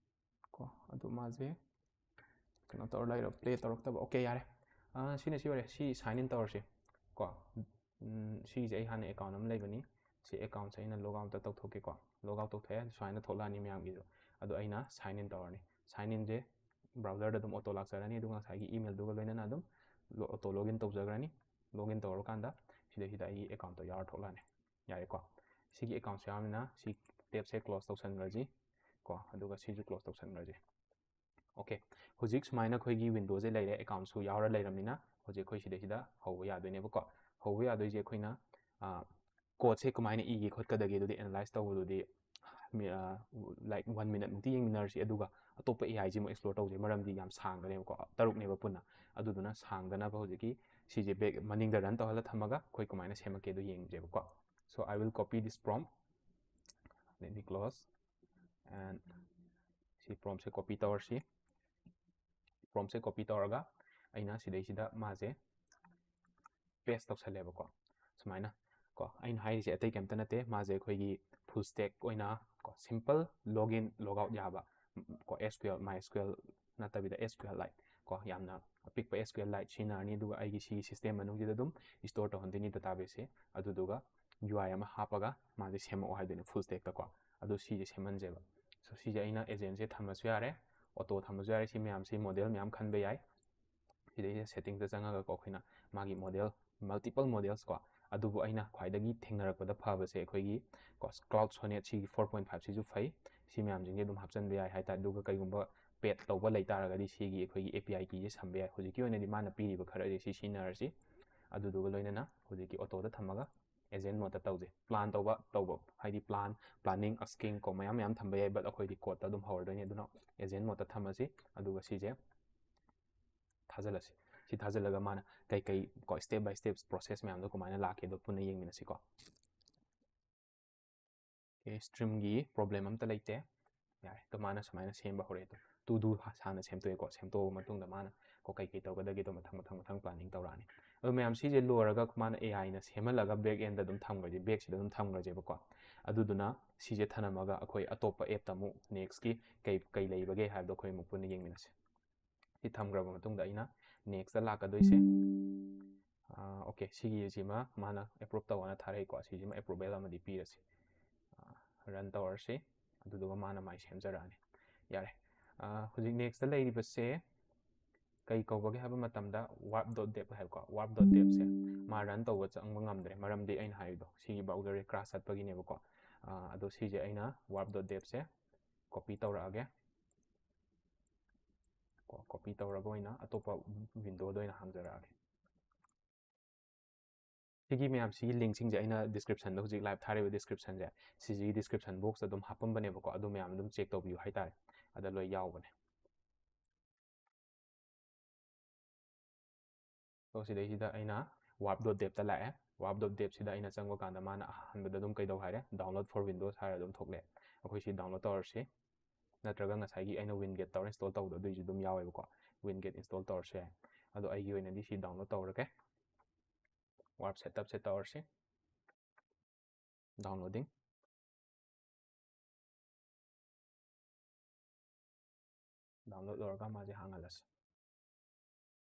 ꯀꯣ, ꯑꯗꯨ ꯃꯥꯁꯦ ꯀꯩꯅꯣ ꯇꯧꯔ ꯂꯩꯔꯦ, ꯄ꯭ꯂꯦ ꯇꯧꯔꯛꯇꯕ꯫ ꯑꯣꯀꯦ, ꯌꯥꯔꯦ꯫ ꯑꯥ, ꯁꯤꯅ ꯁꯤ ꯑꯣꯏꯔꯦ꯫ ꯁꯤ ꯁꯥꯏꯟ ꯏꯟ ꯇꯧꯔꯁꯤ ꯀꯣ꯫ ꯎꯝ, ꯁꯤꯒꯤꯁꯦ ꯑꯩ ꯍꯥꯟꯅ ꯑꯦꯀꯥꯎꯟ ꯑꯃ ꯂꯩꯕꯅꯤ꯫ ꯁꯤ ꯑꯦꯀꯥꯎꯟꯁꯦ ꯑꯩꯅ ꯂꯣꯒ ꯑꯥꯎꯠꯇ ꯇꯧꯊꯣꯛꯀꯦꯀꯣ꯫ ꯂꯣꯒ ꯑꯥꯎꯠ ꯇꯧꯊꯣꯛꯑꯦ, ꯁꯨꯃꯥꯏꯅ ꯊꯣꯛꯂꯛꯑꯅꯤ ꯃꯌꯥꯝꯒꯤꯁꯨ꯫ ꯑꯗꯣ ꯑꯩꯅ ꯁꯥꯏꯟ ꯏꯟ ꯇꯧꯔꯅꯤ꯫ ꯁꯥꯏꯟ ꯏꯟꯁꯦ ꯕ꯭ꯔꯥꯎꯖꯔꯗ ꯑꯗꯨꯝ ꯑꯣꯇꯣ ꯂꯥꯛꯆꯔꯅꯤ, ꯑꯗꯨꯒ ꯉꯁꯥꯏꯒꯤ ꯏꯃꯦꯜꯗꯨꯒ ꯂꯣꯏꯅꯅ ꯑꯗꯨꯝ ꯑꯣꯇꯣ ꯂꯣꯒ ꯏꯟ ꯇꯧꯖꯈ꯭ꯔꯅꯤ꯫ ꯂꯣꯒ ꯏꯟ ꯇꯧꯔꯀꯥꯟꯗ ꯁꯤꯗꯩꯁꯤꯗ ꯑꯩꯒꯤ ꯑꯦꯀꯥꯎꯟꯇꯣ ꯌꯥꯎꯔ ꯊꯣꯛꯂꯛꯑꯅꯤ꯫ ꯌꯥꯔꯦꯀꯣ꯫ ꯁꯤꯒꯤ ꯑꯦꯀꯥꯎꯟꯁꯦ ꯌꯥꯎꯔꯕꯅꯤꯅ ꯁꯤ ꯇꯦꯞꯁꯦ ꯀ꯭ꯂꯣꯖ ꯇꯧꯁꯟꯈ꯭ꯔꯁꯤ ꯀꯣ, ꯑꯗꯨꯒ ꯁꯤꯁꯨ ꯀ꯭ꯂꯣꯖ ꯇꯧꯁꯟꯈ꯭ꯔꯁꯤ꯫ ꯑꯣꯀꯦ, ꯍꯧꯖꯤꯛ ꯁꯨꯃꯥꯏꯅ ꯑꯩꯈꯣꯏꯒꯤ ꯋꯤꯟꯗꯣꯁꯦ ꯂꯩꯔꯦ, ꯑꯦꯀꯥꯎꯟꯁꯨ ꯌꯥꯎꯔ ꯂꯩꯔꯕꯅꯤꯅ ꯍꯧꯖꯤꯛ ꯑꯩꯈꯣꯏ ꯁꯤꯗꯩꯁꯤꯗ ꯍꯧꯕ ꯌꯥꯗꯣꯏꯅꯦꯕꯀꯣ꯫ ꯍꯧꯕ ꯌꯥꯗꯣꯏꯁꯦ ꯑꯩꯈꯣꯏꯅ, ꯑꯥ, ꯀꯣꯗꯁꯦ ꯀꯃꯥꯏꯅ ꯏꯒꯦ ꯈꯣꯠꯀꯗꯒꯦ ꯑꯗꯨꯗꯤ ꯑꯦꯅꯥꯂꯥꯏꯁ ꯇꯧꯕꯗꯨꯗꯤ like one minute ꯃꯨꯛꯇꯤ ꯌꯦꯡꯃꯤꯟꯅꯔꯁꯤ, ꯑꯗꯨꯒ ꯑꯇꯣꯞꯄ A I ꯁꯤꯃꯨꯛ explore ꯇꯧꯁꯦ, ꯃꯔꯝꯗꯤ ꯌꯥꯝ ꯁꯥꯡꯒꯅꯦꯕꯀꯣ, ꯇꯔꯨꯛꯅꯦꯕ ꯄꯨꯟꯅ꯫ ꯑꯗꯨꯗꯨꯅ ꯁꯥꯡꯗꯅꯕ ꯍꯧꯖꯤꯛꯀꯤ ꯁꯤꯁꯦ back ꯃꯅꯤꯡꯗ run ꯇꯧꯍꯜꯂ ꯊꯝꯃꯒ ꯑꯩꯈꯣꯏ ꯀꯃꯥꯏꯅ ꯁꯦꯝꯃꯛꯀꯦꯗꯣ ꯌꯦꯡꯁꯦꯕꯀꯣ꯫ So I will copy this prompt, let me close, and ꯁꯤ promptꯁꯦ copy ꯇꯧꯔꯁꯤ꯫ Promptꯁꯦ copy ꯇꯧꯔꯒ ꯑꯩꯅ ꯁꯤꯗꯩꯁꯤꯗ ꯃꯥꯁꯦ paste ꯇꯧꯁꯜꯂꯦꯕꯀꯣ꯫ ꯁꯨꯃꯥꯏꯅ ꯀꯣ, ꯑꯩꯅ ꯍꯥꯏꯔꯤꯁꯦ ꯑꯇꯩ ꯀꯩꯝꯇ ꯅꯠꯇꯦ, ꯃꯥꯁꯦ ꯑꯩꯈꯣꯏꯒꯤ full stack ꯑꯣꯏꯅ ꯀꯣ, simple login logout ꯌꯥꯕ ꯀꯣ, S Q L, MySQL ꯅꯠꯇꯕꯤꯗ S Q L Lite ꯀꯣ, ꯌꯥꯝꯅ ꯑꯄꯤꯛꯄ S Q L Lite ꯁꯤꯖꯤꯟꯅꯔꯅꯤ꯫ ꯑꯗꯨꯒ ꯑꯩꯒꯤ ꯁꯤꯒꯤ system ꯃꯅꯨꯡꯁꯤꯗ ꯑꯗꯨꯝ store ꯇꯧꯍꯟꯗꯣꯏꯅꯤ databaseꯁꯦ꯫ ꯑꯗꯨꯗꯨꯒ U I ꯑꯃ ꯍꯥꯞꯄꯒ ꯃꯥꯁꯦ ꯁꯦꯝꯃꯛꯑꯣ ꯍꯥꯏꯗꯣꯏꯅꯦ full stackꯇꯀꯣ꯫ ꯑꯗꯨ ꯁꯤꯁꯦ ꯁꯦꯝꯍꯟꯁꯦꯕ꯫ So ꯁꯤꯁꯦ ꯑꯩꯅ agentꯁꯦ ꯊꯝꯃꯁꯨ ꯌꯥꯔꯦ, auto ꯊꯝꯃꯁꯨ ꯌꯥꯔꯦ꯫ ꯁꯤ ꯃꯌꯥꯝꯁꯤ model ꯃꯌꯥꯝ ꯈꯟꯕ ꯌꯥꯏ꯫ ꯁꯤꯗꯩꯁꯤꯗ settingꯗ ꯆꯪꯉꯒꯀꯣ, ꯑꯩꯈꯣꯏꯅ ꯃꯥꯒꯤ model, multiple models ꯀꯣ, ꯑꯗꯨꯕꯨ ꯑꯩꯅ ꯈ꯭ꯋꯥꯏꯗꯒꯤ ꯊꯦꯡꯅꯔꯛꯄꯗ ꯐꯕꯁꯦ ꯑꯩꯈꯣꯏꯒꯤ ꯀꯣ, Claude Sonnet ꯁꯤꯒꯤ four point five ꯁꯤꯁꯨ ꯐꯩ꯫ ꯁꯤ ꯃꯌꯥꯝꯁꯤꯡꯁꯦ ꯑꯗꯨꯝ ꯍꯥꯞꯆꯤꯟꯕ ꯌꯥꯏ ꯍꯥꯏꯇꯥꯔꯦ꯫ ꯑꯗꯨꯒ ꯀꯩꯒꯨꯝꯕ paid ꯇꯧꯕ ꯂꯩꯇꯥꯔꯒꯗꯤ ꯁꯤꯒꯤ ꯑꯩꯈꯣꯏꯒꯤ A P I keyꯁꯦ ꯁꯝꯕ ꯌꯥꯏ꯫ ꯍꯧꯖꯤꯛꯀꯤ ꯑꯣꯏꯅꯗꯤ ꯃꯥꯅ ꯄꯤꯔꯤꯕ ꯈꯔꯁꯦ ꯁꯤ ꯁꯤꯖꯤꯟꯅꯔꯁꯤ꯫ ꯑꯗꯨꯗꯨꯒ ꯂꯣꯏꯅꯅ ꯍꯧꯖꯤꯛꯀꯤ autoꯗ ꯊꯝꯃꯒ agent modeꯇ ꯇꯧꯁꯦ꯫ Plan ꯇꯧꯕ, ꯇꯧꯕ ꯍꯥꯏꯗꯤ plan, planning, asking ꯀꯣ, ꯃꯌꯥꯝ ꯃꯌꯥꯝ ꯊꯝꯕ ꯌꯥꯏ, but ꯑꯩꯈꯣꯏꯗꯤ codeꯇ ꯑꯗꯨꯝ ꯍꯧꯔꯗꯣꯏꯅꯤ꯫ ꯑꯗꯨꯅ agent modeꯇ ꯊꯝꯃꯁꯤ, ꯑꯗꯨꯒ ꯁꯤꯁꯦ ꯊꯥꯖꯤꯜꯂꯁꯤ꯫ ꯁꯤ ꯊꯥꯖꯤꯜꯂꯒ ꯃꯥꯅ ꯀꯩꯀꯩ ꯀꯣ, step by step process ꯃꯌꯥꯝꯗꯣ ꯀꯃꯥꯏꯅ ꯂꯥꯛꯀꯦꯗꯣ ꯄꯨꯟꯅ ꯌꯦꯡꯃꯤꯟꯅꯁꯤꯀꯣ꯫ Okay, streamꯒꯤ problem ꯑꯝꯇ ꯂꯩꯇꯦ꯫ ꯌꯥꯔꯦ, ꯑꯗꯣ ꯃꯥꯅ ꯁꯨꯃꯥꯏꯅ ꯁꯦꯝꯕ ꯍꯧꯔꯛꯑꯦ꯫ ꯑꯗꯣ to do ꯁꯥꯡꯅ ꯁꯦꯝꯗꯣꯛꯑꯦꯀꯣ꯫ ꯁꯦꯝꯗꯣꯛꯑꯕ ꯃꯇꯨꯡꯗ ꯃꯥꯅ ꯀꯣ, ꯀꯩꯀꯩ ꯇꯧꯒꯗꯒꯦꯗꯣ ꯃꯊꯪ ꯃꯊꯪ ꯃꯊꯪ planning ꯇꯧꯔꯛꯑꯅꯤ꯫ ꯑꯗꯣ ꯃꯌꯥꯝ ꯁꯤꯁꯦ ꯂꯣꯏꯔꯒ ꯃꯥꯅ A Iꯅ ꯁꯦꯝꯍꯜꯂꯒ back endꯗ ꯑꯗꯨꯝ ꯊꯝꯈ꯭ꯔꯁꯦ, backꯁꯤꯗ ꯑꯗꯨꯝ ꯊꯝꯈ꯭ꯔꯁꯦꯕꯀꯣ꯫ ꯑꯗꯨꯗꯨꯅ ꯁꯤꯁꯦ ꯊꯅꯝꯃꯒ ꯑꯩꯈꯣꯏ ꯑꯇꯣꯞꯄ appꯇ ꯑꯃꯨꯛ nextꯀꯤ ꯀꯩ ꯀꯩ ꯂꯩꯕꯒꯦ ꯍꯥꯏꯕꯗꯣ ꯑꯩꯈꯣꯏ ꯑꯃꯨꯛ ꯄꯨꯟꯅ ꯌꯦꯡꯃꯤꯟꯅꯁꯦ꯫ ꯁꯤ ꯊꯝꯈ꯭ꯔꯕ ꯃꯇꯨꯡꯗ ꯑꯩꯅ nextꯇ ꯂꯥꯛꯀꯗꯣꯏꯁꯦ꯫ ꯑꯥ, okay, ꯁꯤꯒꯤꯁꯤꯃ ꯃꯥꯅ approve ꯇꯧꯑꯣꯅ ꯊꯥꯔꯛꯏꯀꯣ꯫ ꯁꯤꯁꯤꯃ approval ꯑꯃꯗꯤ ꯄꯤꯔꯁꯤ꯫ ꯑꯥ, run ꯇꯧꯔꯁꯤ꯫ ꯑꯗꯨꯗꯨꯒ ꯃꯥꯅ ꯃꯥꯏ ꯁꯦꯝꯖꯔꯛꯑꯅꯤ꯫ ꯌꯥꯔꯦ꯫ ꯑꯥ, ꯍꯧꯖꯤꯛ nextꯇ ꯂꯩꯔꯤꯕꯁꯦ ꯀꯩ ꯀꯧꯕꯒꯦ ꯍꯥꯏꯕ ꯃꯇꯝꯗ warp dot dev ꯍꯥꯏꯕꯀꯣ, warp dot devꯁꯦ ꯃꯥ run ꯇꯧꯕ ꯆꯪꯕ ꯉꯝꯗ꯭ꯔꯦ, ꯃꯔꯝꯗꯤ ꯑꯩꯅ ꯍꯥꯏꯔꯤꯗꯣ ꯁꯤꯒꯤ browserꯁꯦ crash ꯆꯠꯄꯒꯤꯅꯦꯕꯀꯣ꯫ ꯑꯥ, ꯑꯗꯣ ꯁꯤꯁꯦ ꯑꯩꯅ warp dot devꯁꯦ copy ꯇꯧꯔꯛꯑꯒꯦ꯫ ꯀꯣ, copy ꯇꯧꯔꯒ ꯑꯣꯏꯅ ꯑꯇꯣꯞꯄ windowꯗ ꯑꯣꯏꯅ ꯍꯥꯡꯖꯔꯛꯑꯒꯦ꯫ ꯁꯤꯒꯤ ꯃꯌꯥꯝꯁꯤꯒꯤ ꯂꯤꯡꯁꯤꯡꯁꯦ ꯑꯩꯅ ꯗꯤꯁꯀ꯭ꯔꯤꯞꯁꯟꯗ, ꯍꯧꯖꯤꯛ ꯂꯥꯏꯞ ꯊꯥꯔꯤꯕ ꯗꯤꯁꯀ꯭ꯔꯤꯞꯁꯟꯁꯦ, ꯁꯤꯁꯤꯒꯤ ꯗꯤꯁꯀ꯭ꯔꯤꯞꯁꯟ ꯕꯣꯛꯁꯇ ꯑꯗꯨꯝ ꯍꯥꯞꯄꯝꯕꯅꯦꯕꯀꯣ꯫ ꯑꯗꯨ ꯃꯌꯥꯝ ꯑꯗꯨꯝ ꯆꯦꯛ ꯇꯧꯕꯤꯌꯨ ꯍꯥꯏꯇꯥꯔꯦ, ꯑꯗ ꯂꯣꯏ ꯌꯥꯎꯕꯅꯦ꯫ ꯑꯗꯣ ꯁꯤꯗꯩꯁꯤꯗ ꯑꯩꯅ ꯋꯥꯔꯞ ꯗꯣꯠ ꯗꯦꯞꯇ ꯂꯥꯛꯑꯦ꯫ ꯋꯥꯔꯞ ꯗꯣꯠ ꯗꯦꯞꯁꯤꯗ ꯑꯩꯅ ꯆꯪꯕ ꯀꯥꯟꯗ ꯃꯥꯅ ꯑꯍꯥꯟꯕꯗ ꯑꯗꯨꯝ ꯀꯩꯗꯧ ꯍꯥꯏꯔꯦ, download for Windows ꯍꯥꯏꯔ ꯑꯗꯨꯝ ꯊꯣꯛꯂꯛꯑꯦ꯫ ꯑꯩꯈꯣꯏ ꯁꯤ download ꯇꯧꯔꯁꯤ, ꯅꯠꯇ꯭ꯔꯒ ꯉꯁꯥꯏꯒꯤ ꯑꯩꯅ WinGet ꯇꯧꯔ install ꯇꯧꯕꯗꯣ ꯑꯗꯨꯏꯁꯨ ꯑꯗꯨꯝ ꯌꯥꯎꯋꯦꯕꯀꯣ꯫ WinGet install ꯇꯧꯔꯁꯨ ꯌꯥꯏ꯫ ꯑꯗꯣ ꯑꯩꯒꯤ ꯑꯣꯏꯅꯗꯤ ꯁꯤ download ꯇꯧꯔꯒꯦ꯫ ꯋꯥꯔꯞ ꯁꯦꯠꯑꯞꯁꯦ ꯇꯧꯔꯁꯤ꯫ Downloading꯫ Download ꯂꯣꯏꯔꯒ ꯃꯥꯁꯦ ꯍꯥꯡꯍꯜꯂꯁꯤ꯫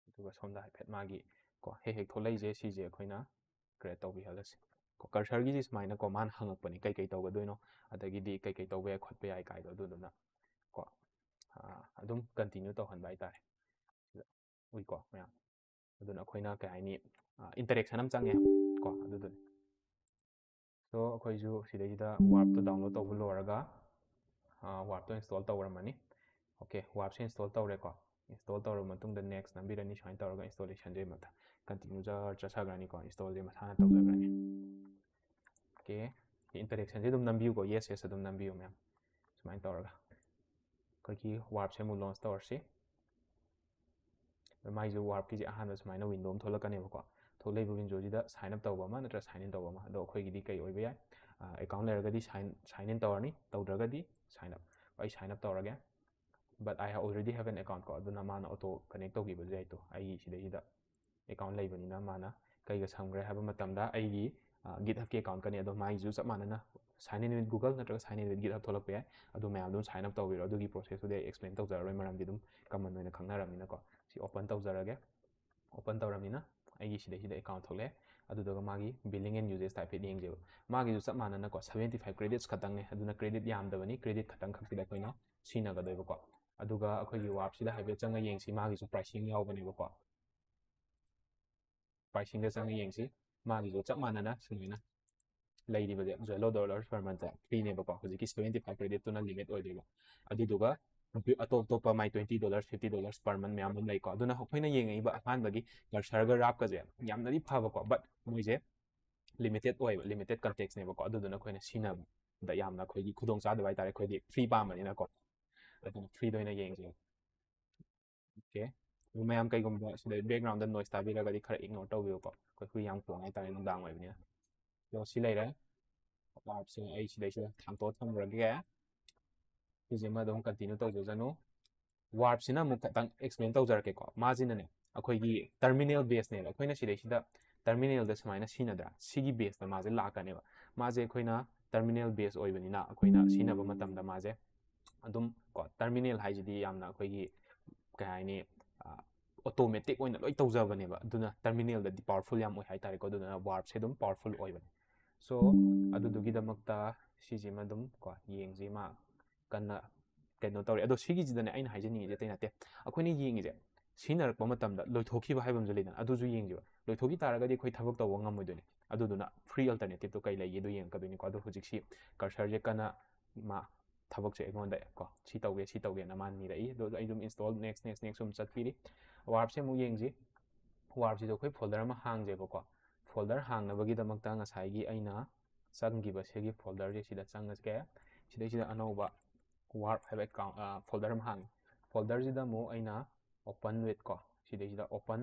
ꯑꯗꯨꯒ ꯁꯣꯝꯗ ꯍꯥꯏꯐꯦꯠ ꯃꯥꯒꯤ ꯀꯣ ꯍꯦꯛ ꯍꯦꯛ ꯊꯣꯛꯂꯛꯏꯁꯦ, ꯁꯤꯁꯦ ꯑꯩꯈꯣꯏꯅ create ꯇꯧꯕꯤꯍꯜꯂꯁꯤ꯫ ꯀꯣ ꯀꯔꯁꯔꯒꯤꯁꯦ ꯁꯨꯃꯥꯏꯅ ꯀꯣ ꯃꯥꯅ ꯍꯪꯉꯛꯄꯅꯤ ꯀꯩ ꯀꯩ ꯇꯧꯒꯗꯣꯏꯅꯣ, ꯑꯗꯒꯤꯗꯤ ꯀꯩ ꯀꯩ ꯇꯧꯕ ꯌꯥꯏ ꯈꯣꯠꯄ ꯌꯥꯏ ꯀꯥꯏꯗꯣ꯫ ꯑꯗꯨꯗꯨꯅ ꯀꯣ ꯑꯗꯨꯝ continue ꯇꯧꯍꯟꯕ ꯍꯥꯏꯇꯥꯔꯦ꯫ ꯎꯏꯀꯣ ꯃꯌꯥꯝ꯫ ꯑꯗꯨꯅ ꯑꯩꯈꯣꯏꯅ ꯀꯩ ꯍꯥꯏꯅꯤ, interaction ꯑꯃ ꯆꯪꯉꯦ ꯀꯣ꯫ ꯑꯗꯨꯗꯨꯅꯤ꯫ So ꯑꯩꯈꯣꯏꯁꯨ ꯁꯤꯗꯩꯁꯤꯗ ꯋꯥꯔꯞꯇꯣ download ꯇꯧꯕ ꯂꯣꯏꯔꯒ ꯋꯥꯔꯞꯇꯣ install ꯇꯧꯔꯝꯃꯅꯤ꯫ Okay, ꯋꯥꯔꯞꯁꯦ install ꯇꯧꯔꯦꯀꯣ꯫ Install ꯇꯧꯔꯕ ꯃꯇꯨꯡꯗ next ꯅꯝꯕꯤꯔꯅꯤ꯫ ꯁꯨꯃꯥꯏꯅ ꯇꯧꯔꯒ installationꯁꯦ ꯃꯊꯪ continue ꯖꯔ ꯆꯠꯆꯈ꯭ꯔꯅꯤꯀꯣ, installꯁꯦ ꯃꯁꯥꯅ ꯇꯧꯖꯈ꯭ꯔꯅꯤ꯫ Okay, interactionꯁꯦ ꯑꯗꯨꯝ ꯅꯝꯕꯤꯌꯨꯀꯣ, yes yes ꯑꯗꯨꯝ ꯅꯝꯕꯤꯌꯨ ꯃꯌꯥꯝ꯫ ꯁꯨꯃꯥꯏꯅ ꯇꯧꯔꯒ ꯑꯩꯈꯣꯏꯒꯤ ꯋꯥꯔꯞꯁꯦ ꯑꯃꯨꯛ launch ꯇꯧꯔꯁꯤ꯫ ꯃꯥꯏꯁꯨ ꯋꯥꯔꯞꯀꯤꯁꯦ ꯑꯍꯥꯟꯕ ꯁꯨꯃꯥꯏꯅ window ꯑꯃ ꯊꯣꯛꯂꯛꯀꯅꯦꯕꯀꯣ꯫ ꯊꯣꯛꯂꯛꯏꯕ windowꯁꯤꯗ sign up ꯇꯧꯕ ꯑꯃ ꯅꯠꯇ꯭ꯔꯒ sign in ꯇꯧꯕ ꯑꯃ꯫ ꯑꯗꯣ ꯑꯩꯈꯣꯏꯒꯤꯗꯤ ꯀꯩ ꯑꯣꯏꯕ ꯌꯥꯏ? Account ꯂꯩꯔꯒꯗꯤ sign sign in ꯇꯧꯔꯅꯤ, ꯇꯧꯗ꯭ꯔꯒꯗꯤ sign up꯫ ꯑꯩ sign up ꯇꯧꯔꯒꯦ꯫ But I already have an account ꯀꯣ, ꯑꯗꯨꯅ ꯃꯥꯅ auto connect ꯇꯧꯈꯤꯕꯁꯨ ꯌꯥꯏ꯫ ꯇꯣ ꯑꯩꯒꯤ ꯁꯤꯗꯩꯁꯤꯗ account ꯂꯩꯕꯅꯤꯅ ꯃꯥꯅ ꯀꯩꯒ ꯁꯝꯈ꯭ꯔꯦ ꯍꯥꯏꯕ ꯃꯇꯝꯗ ꯑꯩꯒꯤ GitHubꯀꯤ accountꯀꯅꯤ꯫ ꯑꯗꯣ ꯃꯥꯒꯤꯁꯨ ꯆꯞ ꯃꯥꯟꯅꯅ sign in with Google ꯅꯠꯇ꯭ꯔꯒ sign in with GitHub ꯊꯣꯛꯂꯛꯄ ꯌꯥꯏ꯫ ꯑꯗꯨ ꯃꯌꯥꯝ ꯑꯗꯨꯝ sign up ꯇꯧꯕꯤꯔꯣ꯫ ꯑꯗꯨꯒꯤ processꯇꯨꯗꯤ ꯑꯩ explain ꯇꯧꯖꯔꯔꯣꯏ, ꯃꯔꯝꯗꯤ ꯑꯗꯨꯝ common ꯑꯣꯏꯅ ꯈꯪꯅꯔꯕꯅꯤꯅꯀꯣ꯫ ꯁꯤ open ꯇꯧꯖꯔꯒꯦ꯫ Open ꯇꯧꯔꯕꯅꯤꯅ ꯑꯩꯒꯤ ꯁꯤꯗꯩꯁꯤꯗ account ꯊꯣꯛꯂꯛꯑꯦ꯫ ꯑꯗꯨꯗꯨꯒ ꯃꯥꯒꯤ billing and usage type ꯍꯥꯏꯐꯦꯠ ꯌꯦꯡꯁꯦꯕ꯫ ꯃꯥꯒꯤꯁꯨ ꯆꯞ ꯃꯥꯟꯅꯅꯀꯣ seventy five credits ꯈꯛꯇꯪꯅꯦ, ꯑꯗꯨꯅ credit ꯌꯥꯝꯗꯕꯅꯤ, credit ꯈꯛꯇꯪ ꯈꯛꯁꯤꯗ ꯑꯩꯈꯣꯏꯅ ꯁꯤꯖꯤꯟꯅꯒꯗꯣꯏꯕꯀꯣ꯫ ꯑꯗꯨꯒ ꯑꯩꯈꯣꯏꯒꯤ ꯋꯥꯔꯞꯁꯤꯗ ꯍꯥꯏꯐꯦꯠ ꯆꯪꯉ ꯌꯦꯡꯁꯤ, ꯃꯥꯒꯤꯁꯨ pricing ꯌꯥꯎꯕꯅꯦꯕꯀꯣ꯫ Pricingꯗ ꯆꯪꯉ ꯌꯦꯡꯁꯤ꯫ ꯃꯥꯒꯤꯁꯨ ꯆꯞ ꯃꯥꯟꯅꯅ ꯁꯨꯃꯥꯏꯅ ꯂꯩꯔꯤꯕꯁꯦ zero dollars per monthꯁꯦ free ꯅꯦꯕꯀꯣ꯫ ꯍꯧꯖꯤꯛꯀꯤ seventy five creditꯇꯨꯅ limit ꯑꯣꯏꯗꯣꯏꯕ꯫ ꯑꯗꯨꯗꯨꯒ ꯑꯇꯣꯞ ꯑꯇꯣꯞꯄ ꯃꯥꯏ twenty dollars, fifty dollars per month ꯃꯌꯥꯝ ꯑꯃ ꯂꯩꯀꯣ꯫ ꯑꯗꯨꯅ ꯑꯩꯈꯣꯏꯅ ꯌꯦꯡꯉꯛꯏꯕ ꯑꯍꯥꯟꯕꯒꯤ cursorꯒ rapꯀꯁꯦ ꯌꯥꯝꯅꯗꯤ ꯐꯕꯀꯣ, but ꯃꯣꯏꯁꯦ ꯂꯤꯃꯤꯇꯦꯠ ꯑꯣꯏꯕ, ꯂꯤꯃꯤꯇꯦꯠ ꯀꯟꯇꯦꯛꯁꯅꯦꯕꯀꯣ꯫ ꯑꯗꯨꯗꯨꯅ ꯑꯩꯈꯣꯏꯅ ꯁꯤꯖꯤꯟꯅꯕꯗ ꯌꯥꯝꯅ ꯑꯩꯈꯣꯏꯒꯤ ꯈꯨꯗꯣꯡꯆꯥꯗꯕ ꯍꯥꯏꯇꯥꯔꯦ, ꯑꯩꯈꯣꯏꯗꯤ ꯐ꯭ꯔꯤ ꯄꯥꯝꯕꯅꯤꯅꯀꯣ꯫ ꯑꯗꯨꯅ ꯐ꯭ꯔꯤꯗ ꯑꯣꯏꯅ ꯌꯦꯡꯁꯦ꯫ ꯑꯣꯀꯦ, ꯑꯗꯨ ꯃꯌꯥꯝ ꯀꯩꯒꯨꯝꯕ ꯁꯤꯗ ꯕꯦꯛꯒ꯭ꯔꯥꯎꯟꯗ ꯅꯣꯏꯁ ꯇꯥꯕꯤꯔꯒꯗꯤ ꯈꯔ ꯏꯒꯅꯣꯔ ꯇꯧꯕꯤꯌꯨꯀꯣ, ꯑꯩꯈꯣꯏ ꯍꯨꯏ ꯌꯥꯝ ꯈꯣꯡꯉꯦ ꯍꯥꯏꯇꯥꯔꯦ, ꯅꯨꯡꯗꯥꯡ ꯑꯣꯏꯕꯅꯤꯅ꯫ ꯑꯗꯣ ꯁꯤ ꯂꯩꯔꯦ, ꯋꯥꯔꯞꯁꯦ ꯑꯩ ꯁꯤꯗꯩꯁꯤꯗ ꯊꯥꯡꯇꯣꯛꯑ ꯊꯝꯃꯨꯔꯒꯦ꯫ ꯁꯤꯁꯤꯃ ꯑꯗꯨꯝ ꯀꯟꯇꯤꯅ꯭ꯌꯨ ꯇꯧꯖꯁꯅꯨ꯫ ꯋꯥꯔꯞꯁꯤꯅ ꯑꯃꯨꯛ ꯈꯤꯇꯪ ꯑꯦꯛꯁꯄ꯭ꯂꯦꯟ ꯇꯧꯖꯔꯛꯀꯦꯀꯣ꯫ ꯃꯥꯁꯤꯅꯅꯦ ꯑꯩꯈꯣꯏꯒꯤ ꯇꯔꯃꯤꯅꯦꯜ ꯕꯦꯁꯅꯦꯕ꯫ ꯑꯩꯈꯣꯏꯅ ꯁꯤꯗꯩꯁꯤꯗ ꯇꯔꯃꯤꯅꯦꯜꯗ ꯁꯨꯃꯥꯏꯅ ꯁꯤꯖꯤꯟꯅꯗ꯭ꯔꯥ, ꯁꯤꯒꯤ ꯕꯦꯁꯇ ꯃꯥꯁꯦ ꯂꯥꯛꯀꯅꯦꯕ꯫ ꯃꯥꯁꯦ ꯑꯩꯈꯣꯏꯅ ꯇꯔꯃꯤꯅꯦꯜ ꯕꯦꯁ ꯑꯣꯏꯕꯅꯤꯅ ꯑꯩꯈꯣꯏꯅ ꯁꯤꯖꯤꯟꯅꯕ ꯃꯇꯝꯗ ꯃꯥꯁꯦ ꯑꯗꯨꯝ ꯀꯣ, ꯇꯔꯃꯤꯅꯦꯜ ꯍꯥꯏꯁꯤꯗꯤ ꯌꯥꯝꯅ ꯑꯩꯈꯣꯏꯒꯤ ꯀꯩ ꯍꯥꯏꯅꯤ, ꯑꯣꯇꯣꯃꯦꯇꯤꯛ ꯑꯣꯏꯅ ꯂꯣꯏ ꯇꯧꯖꯕꯅꯦꯕ꯫ ꯑꯗꯨꯅ ꯇꯔꯃꯤꯅꯦꯜꯗꯗꯤ ꯄꯋꯥꯔꯐꯨꯜ ꯌꯥꯝ ꯑꯣꯏ ꯍꯥꯏꯇꯥꯔꯦꯀꯣ꯫ ꯑꯗꯨꯗꯨꯅ ꯋꯥꯔꯞꯁꯦ ꯑꯗꯨꯝ ꯄꯋꯥꯔꯐꯨꯜ ꯑꯣꯏꯕꯅꯦ꯫ ꯁꯣ ꯑꯗꯨꯗꯨꯒꯤꯗꯃꯛꯇ ꯁꯤꯁꯤꯃ ꯑꯗꯨꯝ ꯀꯣ ꯌꯦꯡꯁꯤ, ꯃꯥ ꯀꯟꯅ ꯀꯩꯅꯣ ꯇꯧꯔꯦ꯫ ꯑꯗꯣ ꯁꯤꯒꯤꯁꯤꯗꯅꯦ ꯑꯩꯅ ꯍꯥꯏꯖꯅꯤꯡꯉꯤꯁꯦ ꯑꯇꯩ ꯅꯠꯇꯦ, ꯑꯩꯈꯣꯏꯅ ꯌꯦꯡꯉꯤꯁꯦ ꯁꯤꯖꯤꯟꯅꯔꯛꯄ ꯃꯇꯝꯗ ꯂꯣꯏꯊꯣꯛꯈꯤꯕ ꯍꯥꯏꯕ ꯑꯃꯁꯨ ꯂꯩꯗꯅ, ꯑꯗꯨꯁꯨ ꯌꯦꯡꯁꯤꯕ꯫ ꯂꯣꯏꯊꯣꯛꯈꯤ ꯇꯥꯔꯒꯗꯤ ꯑꯩꯈꯣꯏ ꯊꯕꯛ ꯇꯧꯕ ꯉꯝꯃꯣꯏꯗꯣꯏꯅꯦ꯫ ꯑꯗꯨꯗꯨꯅ ꯐ꯭ꯔꯤ ꯑꯜꯇꯔꯅꯦꯇꯤꯞꯇꯣ ꯀꯩ ꯂꯩꯒꯦꯗꯣ ꯌꯦꯡꯉꯛꯀꯗꯣꯏꯅꯤꯀꯣ꯫ ꯑꯗꯣ ꯍꯧꯖꯤꯛꯁꯤ ꯀꯔꯁꯔꯁꯦ ꯀꯟꯅ ꯃꯥ ꯊꯕꯛꯁꯦ ꯑꯩꯉꯣꯟꯗ ꯀꯣ ꯁꯤ ꯇꯧꯒꯦ ꯁꯤ ꯇꯧꯒꯦꯅ ꯃꯥ ꯅꯤꯔꯛꯏ꯫ ꯑꯗꯣ ꯑꯩ ꯑꯗꯨꯝ ꯏꯟꯁꯇꯣꯜ, ꯅꯦꯛꯁ ꯅꯦꯛꯁ ꯅꯦꯛꯁ ꯁꯨꯝ ꯆꯠꯄꯤꯔꯤ꯫ ꯋꯥꯔꯞꯁꯦ ꯑꯃꯨꯛ ꯌꯦꯡꯁꯤ꯫ ꯋꯥꯔꯞꯁꯤꯗ ꯑꯩꯈꯣꯏ ꯐꯣꯜꯗꯔ ꯑꯃ ꯍꯥꯡꯖꯦꯕꯀꯣ꯫ ꯐꯣꯜꯗꯔ ꯍꯥꯡꯅꯕꯒꯤꯗꯃꯛꯇ ꯉꯁꯥꯏꯒꯤ ꯑꯩꯅ ꯆꯪꯈꯤꯕ ꯁꯤꯒꯤ ꯐꯣꯜꯗꯔꯁꯦ ꯁꯤꯗ ꯆꯪꯉꯁꯦ꯫ ꯁꯤꯗꯩꯁꯤꯗ ꯑꯅꯧꯕ ꯋꯥꯔꯞ ꯍꯥꯏꯕ ꯑꯦꯀꯥꯎꯟ, ꯐꯣꯜꯗꯔ ꯑꯃ ꯍꯥꯡꯉꯤ꯫ ꯐꯣꯜꯗꯔꯁꯤꯗ ꯑꯃꯨꯛ ꯑꯩꯅ open with ꯀꯣ, ꯁꯤꯗꯩꯁꯤꯗ open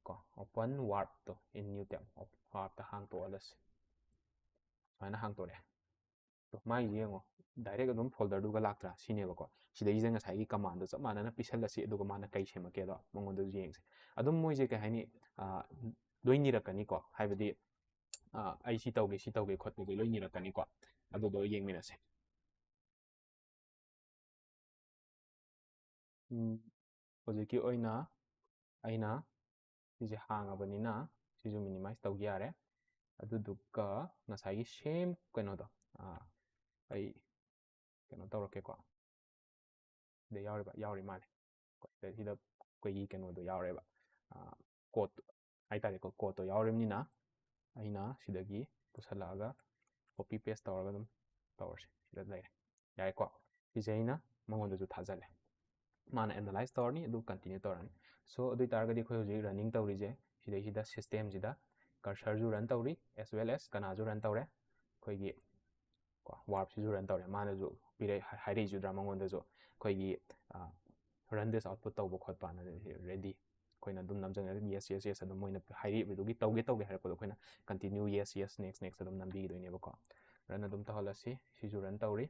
ꯀꯣ, open warp to in new tab, ꯋꯥꯔꯞꯇ ꯍꯥꯡꯇꯣꯛꯍꯜꯂꯁꯤ꯫ ꯁꯨꯃꯥꯏꯅ ꯍꯥꯡꯇꯣꯔꯛꯑꯦ꯫ ꯑꯗꯣ ꯃꯥꯒꯤꯁꯦ ꯌꯦꯡꯉꯣ, ꯗꯥꯏꯔꯦꯛ ꯑꯗꯨꯝ ꯐꯣꯜꯗꯔꯗꯨꯒ ꯂꯥꯛꯇ꯭ꯔꯥ? ꯁꯤꯅꯦꯕꯀꯣ꯫ ꯁꯤꯗꯩꯁꯤꯗ ꯉꯁꯥꯏꯒꯤ ꯀꯃꯥꯟꯗꯣ ꯆꯞ ꯃꯥꯟꯅꯅ ꯄꯤꯁꯜꯂꯁꯤ, ꯑꯗꯨꯒ ꯃꯥꯅ ꯀꯩ ꯁꯦꯝꯃꯛꯀꯦꯗꯣ ꯃꯉꯣꯟꯗꯁꯨ ꯌꯦꯡꯁꯦ꯫ ꯑꯗꯨꯝ ꯃꯣꯏꯁꯦ ꯀꯩ ꯍꯥꯏꯅꯤ, ꯑ, ꯂꯣꯏ ꯅꯤꯔꯛꯀꯅꯤꯀꯣ꯫ ꯍꯥꯏꯕꯗꯤ, ꯑ, ꯑꯩ ꯁꯤ ꯇꯧꯒꯦ, ꯁꯤ ꯇꯧꯒꯦ ꯈꯣꯠꯄꯁꯦ ꯂꯣꯏ ꯅꯤꯔꯛꯀꯅꯤꯀꯣ꯫ ꯑꯗꯨꯗꯣ ꯌꯦꯡꯃꯤꯟꯅꯁꯦ꯫ ꯎꯝ, ꯍꯧꯖꯤꯛꯀꯤ ꯑꯣꯏꯅ ꯑꯩꯅ ꯁꯤꯁꯦ ꯍꯥꯡꯉꯕꯅꯤꯅ ꯁꯤꯁꯨ ꯃꯤꯅꯤꯃꯥꯏꯁ ꯇꯧꯒꯦ ꯌꯥꯔꯦ꯫ ꯑꯗꯨꯗꯨꯒ ꯉꯁꯥꯏꯒꯤ ꯁꯦꯝ ꯀꯩꯅꯣꯗꯣ, ꯑꯥ, ꯑꯩ ꯀꯩꯅꯣ ꯇꯧꯔꯛꯀꯦꯀꯣ꯫ ꯁꯤꯗ ꯌꯥꯎꯔꯤꯕ, ꯌꯥꯎꯔꯤ ꯃꯥꯜꯂꯦ꯫ ꯁꯤꯗ, ꯁꯤꯗ ꯑꯩꯈꯣꯏꯒꯤ ꯀꯩꯅꯣꯗꯣ ꯌꯥꯎꯔꯦꯕ꯫ ꯑꯥ, ꯀꯣꯠ ꯍꯥꯏꯇꯥꯔꯦꯀꯣ꯫ ꯀꯣꯠꯇꯣ ꯌꯥꯎꯔꯤꯕꯅꯤꯅ ꯑꯩꯅ ꯁꯤꯗꯒꯤ ꯄꯨꯁꯜꯂꯛꯑꯒ ꯀꯣꯄꯤ ꯄꯦꯁ ꯇꯧꯔꯒ ꯑꯗꯨꯝ ꯇꯧꯔꯁꯦ꯫ ꯁꯤꯗ ꯂꯩꯔꯦ꯫ ꯌꯥꯔꯦꯀꯣ? ꯁꯤꯁꯦ ꯑꯩꯅ ꯃꯉꯣꯟꯗꯁꯨ ꯊꯥꯖꯜꯂꯦ꯫ ꯃꯥꯅ ꯑꯦꯅꯥꯂꯥꯏꯁ ꯇꯧꯔꯅꯤ, ꯑꯗꯨ ꯀꯟꯇꯤꯅ꯭ꯌꯨ ꯇꯧꯔꯅꯤ꯫ ꯁꯣ, ꯑꯗꯨ ꯑꯣꯏ ꯇꯥꯔꯒꯗꯤ ꯑꯩꯈꯣꯏ ꯍꯧꯖꯤꯛ ꯔꯟꯅꯤꯡ ꯇꯧꯔꯤꯁꯦ ꯁꯤꯗꯩꯁꯤꯗ ꯁꯤꯁꯇꯦꯝꯁꯤꯗ Cursorꯁꯨ run ꯇꯧꯔꯤ, as well as ꯀꯅꯥꯁꯨ run ꯇꯧꯔꯦ, ꯑꯩꯈꯣꯏꯒꯤ ꯀꯣ warpꯁꯤꯁꯨ run ꯇꯧꯔꯦ꯫ ꯃꯥꯅꯁꯨ ꯄꯤꯔꯛ ꯍꯥꯏꯔꯛꯏꯁꯨꯗ꯭ꯔꯥ ꯃꯉꯣꯟꯗꯁꯨ ꯑꯩꯈꯣꯏꯒꯤ run this output ꯇꯧꯕ ꯈꯣꯠꯄꯅ ready꯫ ꯑꯩꯈꯣꯏꯅ ꯑꯗꯨꯝ ꯅꯝꯖꯪꯉꯒ yes yes yes ꯑꯗꯨꯝ ꯃꯣꯏꯅ ꯍꯥꯏꯔꯛꯏꯕꯗꯨꯒꯤ ꯇꯧꯒꯦ ꯇꯧꯒꯦ ꯍꯥꯏꯔꯛꯄꯗꯣ ꯑꯩꯈꯣꯏꯅ continue yes yes next next ꯑꯗꯨꯝ ꯅꯝꯕꯤꯈꯤꯗꯣꯏꯅꯦꯕꯀꯣ꯫ Run ꯑꯗꯨꯝ ꯇꯧꯍꯜꯂꯁꯤ꯫ ꯁꯤꯁꯨ run ꯇꯧꯔꯤ꯫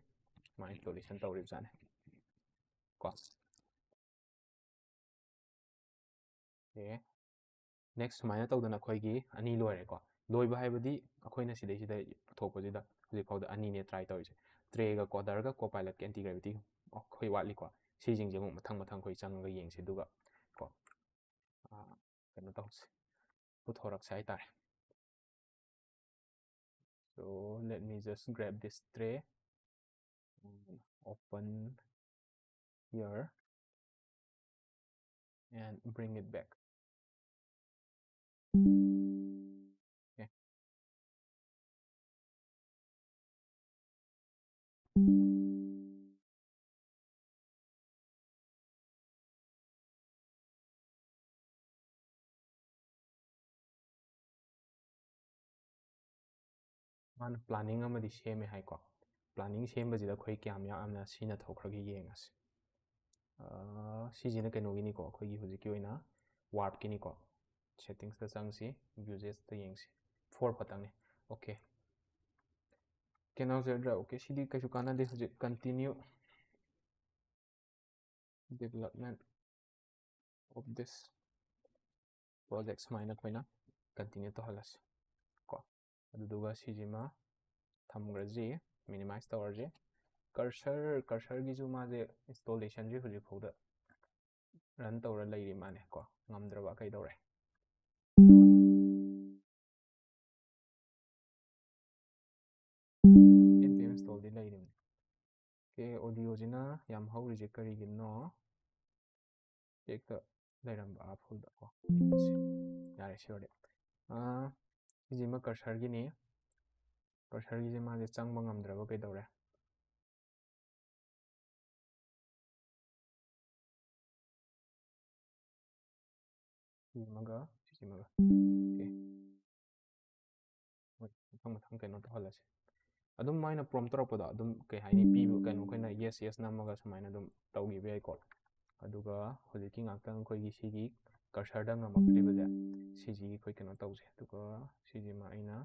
ꯃꯥ installation ꯇꯧꯔꯤꯕꯖꯥꯠꯅꯦ ꯀꯣ꯫ Okay, next ꯁꯨꯃꯥꯏꯅ ꯇꯧꯗꯅ ꯑꯩꯈꯣꯏꯒꯤ ꯑꯅꯤ ꯂꯣꯏꯔꯦꯀꯣ꯫ ꯂꯣꯏꯕ ꯍꯥꯏꯕꯗꯤ ꯑꯩꯈꯣꯏꯅ ꯁꯤꯗꯩꯁꯤꯗ ꯄꯨꯊꯣꯛꯄꯁꯤꯗ ꯍꯧꯖꯤꯛ ꯐꯥꯎꯗ ꯑꯅꯤꯅꯦ try ꯇꯧꯔꯤꯁꯦ꯫ Treeꯒ Coderꯒ Copilotꯀ Anti Gravity ꯑꯩꯈꯣꯏ ꯋꯥꯠꯂꯤꯀꯣ꯫ ꯁꯤꯁꯤꯡꯁꯦ ꯑꯃꯨꯛ ꯃꯊꯪ ꯃꯊꯪ ꯑꯩꯈꯣꯏ ꯆꯪꯉꯒ ꯌꯦꯡꯁꯤ, ꯑꯗꯨꯒ ꯀꯣ ꯀꯩꯅꯣ ꯇꯧꯁꯦ, ꯄꯨꯊꯣꯔꯛꯁꯦ ꯍꯥꯏꯇꯥꯔꯦ꯫ So let me just grab this tray, open here and bring it back. Okay. ꯃꯥꯅ planning ꯑꯃꯗꯤ ꯁꯦꯝꯃꯦ ꯍꯥꯏꯀꯣ꯫ Planning ꯁꯦꯝꯕꯁꯤꯗ ꯑꯩꯈꯣꯏ ꯀꯌꯥꯝ ꯌꯥꯝꯅ ꯁꯤꯖꯤꯟꯅꯊꯣꯛꯈ꯭ꯔꯒꯦ ꯌꯦꯡꯉꯁꯤ꯫ ꯁꯤꯁꯤꯅ ꯀꯩꯅꯣꯒꯤꯅꯤꯀꯣ, ꯑꯩꯈꯣꯏꯒꯤ ꯍꯧꯖꯤꯛꯀꯤ ꯑꯣꯏꯅ warpꯀꯤꯅꯤꯀꯣ꯫ Settingsꯇ ꯆꯪꯁꯤ, usageꯇ ꯌꯦꯡꯁꯤ꯫ Four ꯈꯛꯇꯪꯅꯤ꯫ Okay, ꯀꯩꯅꯣꯁꯦ drive, okay, ꯁꯤꯗꯤ ꯀꯩꯁꯨ ꯀꯥꯟꯅꯗꯦ꯫ ꯍꯧꯖꯤꯛ continue development of this project ꯁꯨꯃꯥꯏꯅ ꯑꯩꯈꯣꯏꯅ continue ꯇꯧꯍꯜꯂꯁꯤ ꯀꯣ꯫ ꯑꯗꯨꯗꯨꯒ ꯁꯤꯁꯤꯃ ꯊꯝꯈ꯭ꯔꯁꯤ, minimize ꯇꯧꯔꯁꯤ꯫ Cursor, cursorꯒꯤꯁꯨ ꯃꯥꯁꯦ installationꯁꯦ ꯍꯧꯖꯤꯛ ꯐꯥꯎꯗ run ꯇꯧꯔ ꯂꯩꯔꯤ ꯃꯥꯅꯦ ꯀꯣ, ꯉꯝꯗ꯭ꯔꯕ ꯀꯩꯗꯧꯔꯦ? Npm installꯗꯤ ꯂꯩꯔꯤꯕꯅꯤ꯫ Okay, audioꯁꯤꯅ ꯌꯥꯝ ꯍꯧꯔꯤꯁꯦ ꯀꯔꯤꯒꯤꯅꯣ? ꯍꯦꯛꯇ ꯂꯩꯔꯝꯕ ꯑꯥ fullꯗ ꯀꯣ꯫ ꯌꯥꯔꯦ, ꯁꯤ ꯑꯣꯏꯔꯗꯤ꯫ ꯁꯤꯁꯤꯃ cursorꯒꯤꯅꯤ꯫ Cursorꯒꯤꯁꯦ ꯃꯥꯁꯦ ꯆꯪꯕ ꯉꯝꯗ꯭ꯔꯕ ꯀꯩꯗꯧꯔꯦ? ꯁꯤꯁꯤꯃꯒ ꯁꯤꯁꯤꯃꯒ꯫ Okay. ꯃꯊꯪ ꯃꯊꯪ ꯀꯩꯅꯣ ꯇꯧꯍꯜꯂꯁꯦ꯫ ꯑꯗꯨꯝ ꯃꯥꯏꯅ prompt ꯇꯧꯔꯛꯄꯗꯣ ꯑꯗꯨꯝ ꯀꯩ ꯍꯥꯏꯅꯤ, ꯄꯤꯕ ꯀꯩꯅꯣ ꯑꯩꯈꯣꯏꯅ yes yes ꯅꯝꯃꯒ ꯁꯨꯃꯥꯏꯅ ꯑꯗꯨꯝ ꯇꯧꯈꯤꯕ ꯌꯥꯏꯀꯣ꯫ ꯑꯗꯨꯒ ꯍꯧꯖꯤꯛꯀꯤ ꯉꯥꯛꯇꯪ ꯑꯩꯈꯣꯏꯒꯤ ꯁꯤꯒꯤ cursorꯗ ꯉꯝꯃꯛꯇ꯭ꯔꯤꯕꯁꯦ, ꯁꯤꯁꯤꯒꯤ ꯑꯩꯈꯣꯏ ꯀꯩꯅꯣ ꯇꯧꯁꯦ꯫ ꯑꯗꯨꯒ ꯁꯤꯁꯤꯃ ꯑꯩꯅ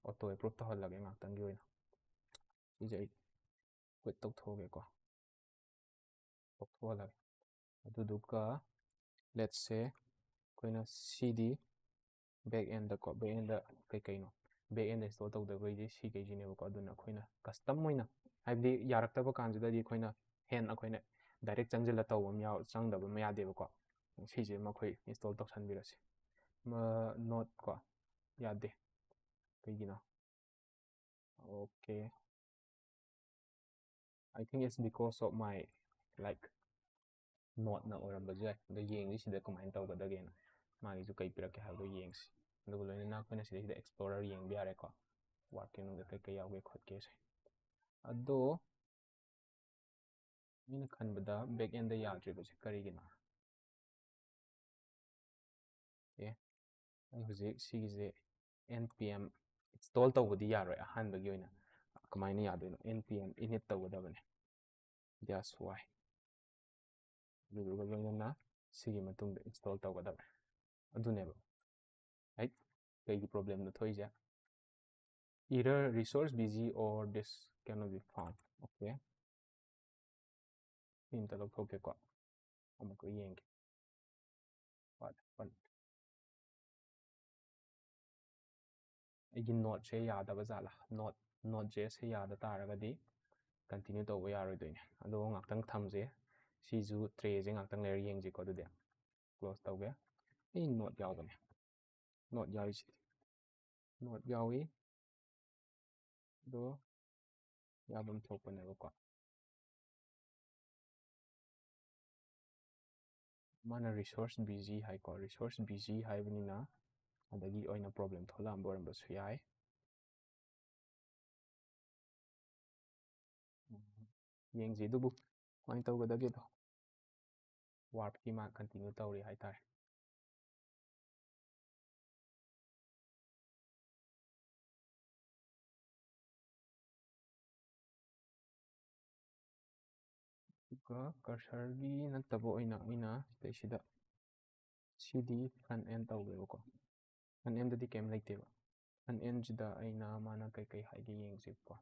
auto approve ꯇꯧꯍꯜꯂꯒꯦ ꯉꯥꯛꯇꯪꯒꯤ ꯑꯣꯏꯅ꯫ ꯁꯤꯁꯦ ꯑꯩ quit ꯇꯧꯊꯣꯛꯑꯒꯦꯀꯣ꯫ ꯇꯧꯊꯣꯛꯍꯜꯂꯒꯦ꯫ ꯑꯗꯨꯗꯨꯒ let's say ꯑꯩꯈꯣꯏꯅ ꯁꯤꯗꯤ back endꯗꯀꯣ, back endꯗ ꯀꯩꯀꯩꯅꯣ, back endꯗ install ꯇꯧꯗꯕꯈꯩꯗꯤ ꯁꯤꯈꯩꯁꯤꯅꯦꯕꯀꯣ꯫ ꯑꯗꯨꯅ ꯑꯩꯈꯣꯏꯅ custom ꯑꯣꯏꯅ, ꯍꯥꯏꯕꯗꯤ ꯌꯥꯔꯛꯇꯕ ꯀꯥꯟꯁꯤꯗꯗꯤ ꯑꯩꯈꯣꯏꯅ ꯍꯦꯟꯅ ꯑꯩꯈꯣꯏꯅ direct ꯆꯪꯁꯤꯜꯂ ꯇꯧꯕ ꯑꯃ ꯌꯥꯎ-, ꯆꯪꯗꯕ ꯑꯃ ꯌꯥꯗꯦꯕꯀꯣ꯫ ꯁꯤꯁꯦ ꯑꯃ ꯑꯩꯈꯣꯏ install ꯇꯧꯁꯟꯕꯤꯔꯁꯤ꯫ ꯅꯣꯠ ꯀꯣ, ꯌꯥꯗꯦ꯫ ꯀꯩꯒꯤꯅꯣ? Okay, I think it's because of my, like, ꯅꯣꯠꯅ ꯑꯣꯏꯔꯝꯕꯁꯨ ꯌꯥꯏ꯫ ꯑꯗꯣ ꯌꯦꯡꯁꯤ ꯁꯤꯗ ꯀꯃꯥꯏꯅ ꯇꯧꯒꯗꯒꯦꯅ꯫ ꯃꯥꯒꯤꯁꯨ ꯀꯩ ꯄꯤꯔꯛꯀꯦ ꯍꯥꯏꯕꯗꯣ ꯌꯦꯡꯁꯤ꯫ ꯑꯗꯨꯒ ꯂꯣꯏꯅꯅ ꯑꯩꯈꯣꯏꯅ ꯁꯤꯗꯩꯁꯤꯗ explorer ꯌꯦꯡꯕ ꯌꯥꯔꯦꯀꯣ, workꯀꯤ ꯃꯅꯨꯡꯗ ꯀꯩ ꯀꯩ ꯌꯥꯎꯒꯦ ꯈꯣꯠꯀꯦꯁꯦ꯫ ꯑꯗꯣ ꯑꯩꯅ ꯈꯟꯕꯗ back endꯗ ꯌꯥꯗ꯭ꯔꯤꯕꯁꯦ ꯀꯔꯤꯒꯤꯅꯣ? ꯑꯦ, ꯑꯩ ꯍꯧꯖꯤꯛ ꯁꯤꯒꯤꯁꯦ npm install ꯇꯧꯕꯗꯤ ꯌꯥꯔꯣꯏ ꯑꯍꯥꯟꯕꯒꯤ ꯑꯣꯏꯅ꯫ ꯀꯃꯥꯏꯅ ꯌꯥꯗꯣꯏꯅꯣ? Npm init ꯇꯧꯒꯗꯕꯅꯦ꯫ That's why꯫ ꯑꯗꯨꯗꯨꯒ ꯂꯣꯏꯅꯅ ꯁꯤꯒꯤ ꯃꯇꯨꯡꯗ install ꯇꯧꯒꯗꯕꯅꯦ꯫ ꯑꯗꯨꯅꯦꯕ꯫ Right? ꯀꯩꯒꯤ problemꯅꯣ ꯊꯣꯛꯏꯁꯦ? Error, resource busy or this cannot be found. Okay. ꯁꯤ ꯑꯝꯇ ꯂꯧꯊꯣꯛꯀꯦꯀꯣ꯫ ꯑꯃꯨꯛꯀ ꯌꯦꯡꯒꯦ꯫ What happened? ꯑꯩꯒꯤ ꯅꯣꯠꯁꯦ ꯌꯥꯗꯕ ꯖꯥꯠꯂꯥ? ꯅꯣꯠ, ꯅꯣꯠ ꯖꯦ ꯑꯦꯁꯁꯦ ꯌꯥꯗ ꯇꯥꯔꯒꯗꯤ continue ꯇꯧꯕ ꯌꯥꯔꯣꯏꯗꯣꯏꯅꯦ꯫ ꯑꯗꯣ ꯉꯥꯛꯇꯪ ꯊꯝꯁꯦ꯫ ꯁꯤꯁꯨ ꯇ꯭ꯔꯦꯁꯦ ꯉꯥꯛꯇꯪ ꯂꯩꯔ ꯌꯦꯡꯁꯤꯀꯣ꯫ ꯑꯗꯨꯗꯤ close ꯇꯧꯒꯦ꯫ ꯑꯩ ꯅꯣꯠ ꯌꯥꯎꯕꯅꯦ꯫ ꯅꯣꯠ ꯌꯥꯎꯔꯤꯁꯤꯗꯤ꯫ ꯅꯣꯠ ꯌꯥꯎꯏ꯫ ꯑꯗꯣ ꯌꯥꯐꯝ ꯊꯣꯛꯄꯅꯦꯕꯀꯣ꯫ ꯃꯥꯅ resource busy ꯍꯥꯏꯀꯣ꯫ Resource busy ꯍꯥꯏꯕꯅꯤꯅ ꯑꯗꯒꯤ ꯑꯣꯏꯅ problem ꯊꯣꯛꯂꯛꯑꯝꯕ ꯑꯣꯏꯔꯝꯕꯁꯨ ꯌꯥꯏ꯫ ꯌꯦꯡꯁꯤ ꯑꯗꯨꯕꯨ ꯀꯃꯥꯏꯅ ꯇꯧꯒꯗꯒꯦꯗꯣ꯫ Workꯀꯤ ꯃꯥ continue ꯇꯧꯔꯤ ꯍꯥꯏꯇꯥꯔꯦ꯫ ꯑꯗꯨꯒ ꯀꯔꯁꯔꯒꯤ ꯅꯠꯇꯕ ꯑꯣꯏꯅ ꯑꯩꯅ ꯁꯤꯗꯩꯁꯤꯗ ꯁꯤꯗꯤ front end ꯇꯧꯒꯦꯕꯀꯣ꯫ Front endꯗꯗꯤ ꯀꯩꯝ ꯂꯩꯇꯦꯕ꯫ Front endꯁꯤꯗ ꯑꯩꯅ ꯃꯥꯅ ꯀꯩꯀꯩ ꯍꯥꯏꯒꯦ ꯌꯦꯡꯁꯦꯕꯀꯣ꯫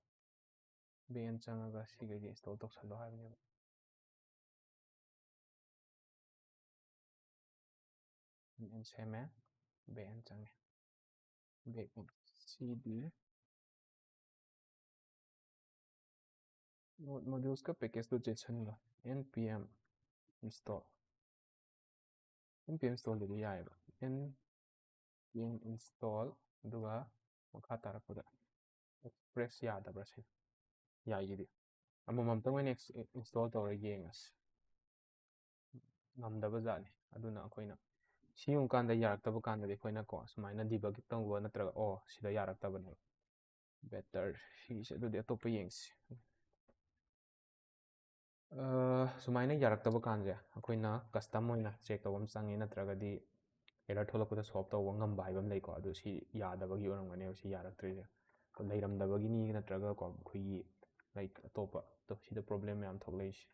Back end ꯆꯪꯉꯒ ꯁꯤꯈꯩꯁꯦ install ꯇꯧꯁꯜꯂꯣ ꯍꯥꯏꯕꯅꯦꯕ꯫ Front end ꯁꯦꯝꯃꯦ, back end ꯆꯪꯉꯦ꯫ Back end cd node modulesꯀ packageꯇꯨ ꯆꯦꯠꯁꯟꯕ, npm install꯫ npm installꯗꯨꯗꯤ ꯌꯥꯏꯑꯕ, npm install꯫ ꯑꯗꯨꯒ ꯃꯈꯥ ꯇꯥꯔꯛꯄꯗ Express ꯌꯥꯗꯕ꯭ꯔꯥ ꯁꯤ? ꯌꯥꯏꯁꯤꯗꯤ꯫ ꯑꯃꯃꯝꯇꯪ ꯑꯣꯏꯅ install ꯇꯧꯔ ꯌꯦꯡꯉꯁꯤ꯫ ꯉꯝꯗꯕ ꯖꯥꯠꯅꯤ꯫ ꯑꯗꯨꯅ ꯑꯩꯈꯣꯏꯅ ꯁꯤꯒꯨꯝꯕ ꯀꯥꯟꯗ ꯌꯥꯔꯛꯇꯕ ꯀꯥꯟꯗꯗꯤ ꯑꯩꯈꯣꯏꯅꯀꯣ ꯁꯨꯃꯥꯏꯅ debug ꯇꯧꯕ ꯅꯠꯇ꯭ꯔꯒ, ꯑꯣ, ꯁꯤꯗ ꯌꯥꯔꯛꯇꯕꯅꯦꯕ꯫ Better ꯁꯤꯁꯦ꯫ ꯑꯗꯨꯗꯤ ꯑꯇꯣꯞꯄ ꯌꯦꯡꯁꯤ꯫ ꯁꯨꯃꯥꯏꯅ ꯌꯥꯔꯛꯇꯕ ꯀꯥꯟꯁꯦ ꯑꯩꯈꯣꯏꯅ custom ꯑꯣꯏꯅ check ꯇꯧꯕ ꯑꯃ ꯆꯪꯉꯦ, ꯅꯠꯇ꯭ꯔꯒꯗꯤ error ꯊꯣꯛꯂꯛꯄꯗ solve ꯇꯧꯕ ꯉꯝꯕ ꯍꯥꯏꯕ ꯑꯃ ꯂꯩꯀꯣ꯫ ꯑꯗꯨ ꯁꯤ ꯌꯥꯗꯕꯒꯤ ꯑꯣꯏꯔꯝꯒꯅꯦꯕ ꯁꯤ ꯌꯥꯔꯛꯇ꯭ꯔꯤꯁꯦ꯫ ꯂꯩꯔꯝꯗꯕꯒꯤꯅꯤ ꯅꯠꯇ꯭ꯔꯒ ꯀꯣ ꯑꯩꯈꯣꯏꯒꯤ, like, ꯑꯇꯣꯞꯄ, ꯇꯣ, ꯁꯤꯗ problem ꯃꯌꯥꯝ ꯊꯣꯛꯂꯛꯏꯁꯦ꯫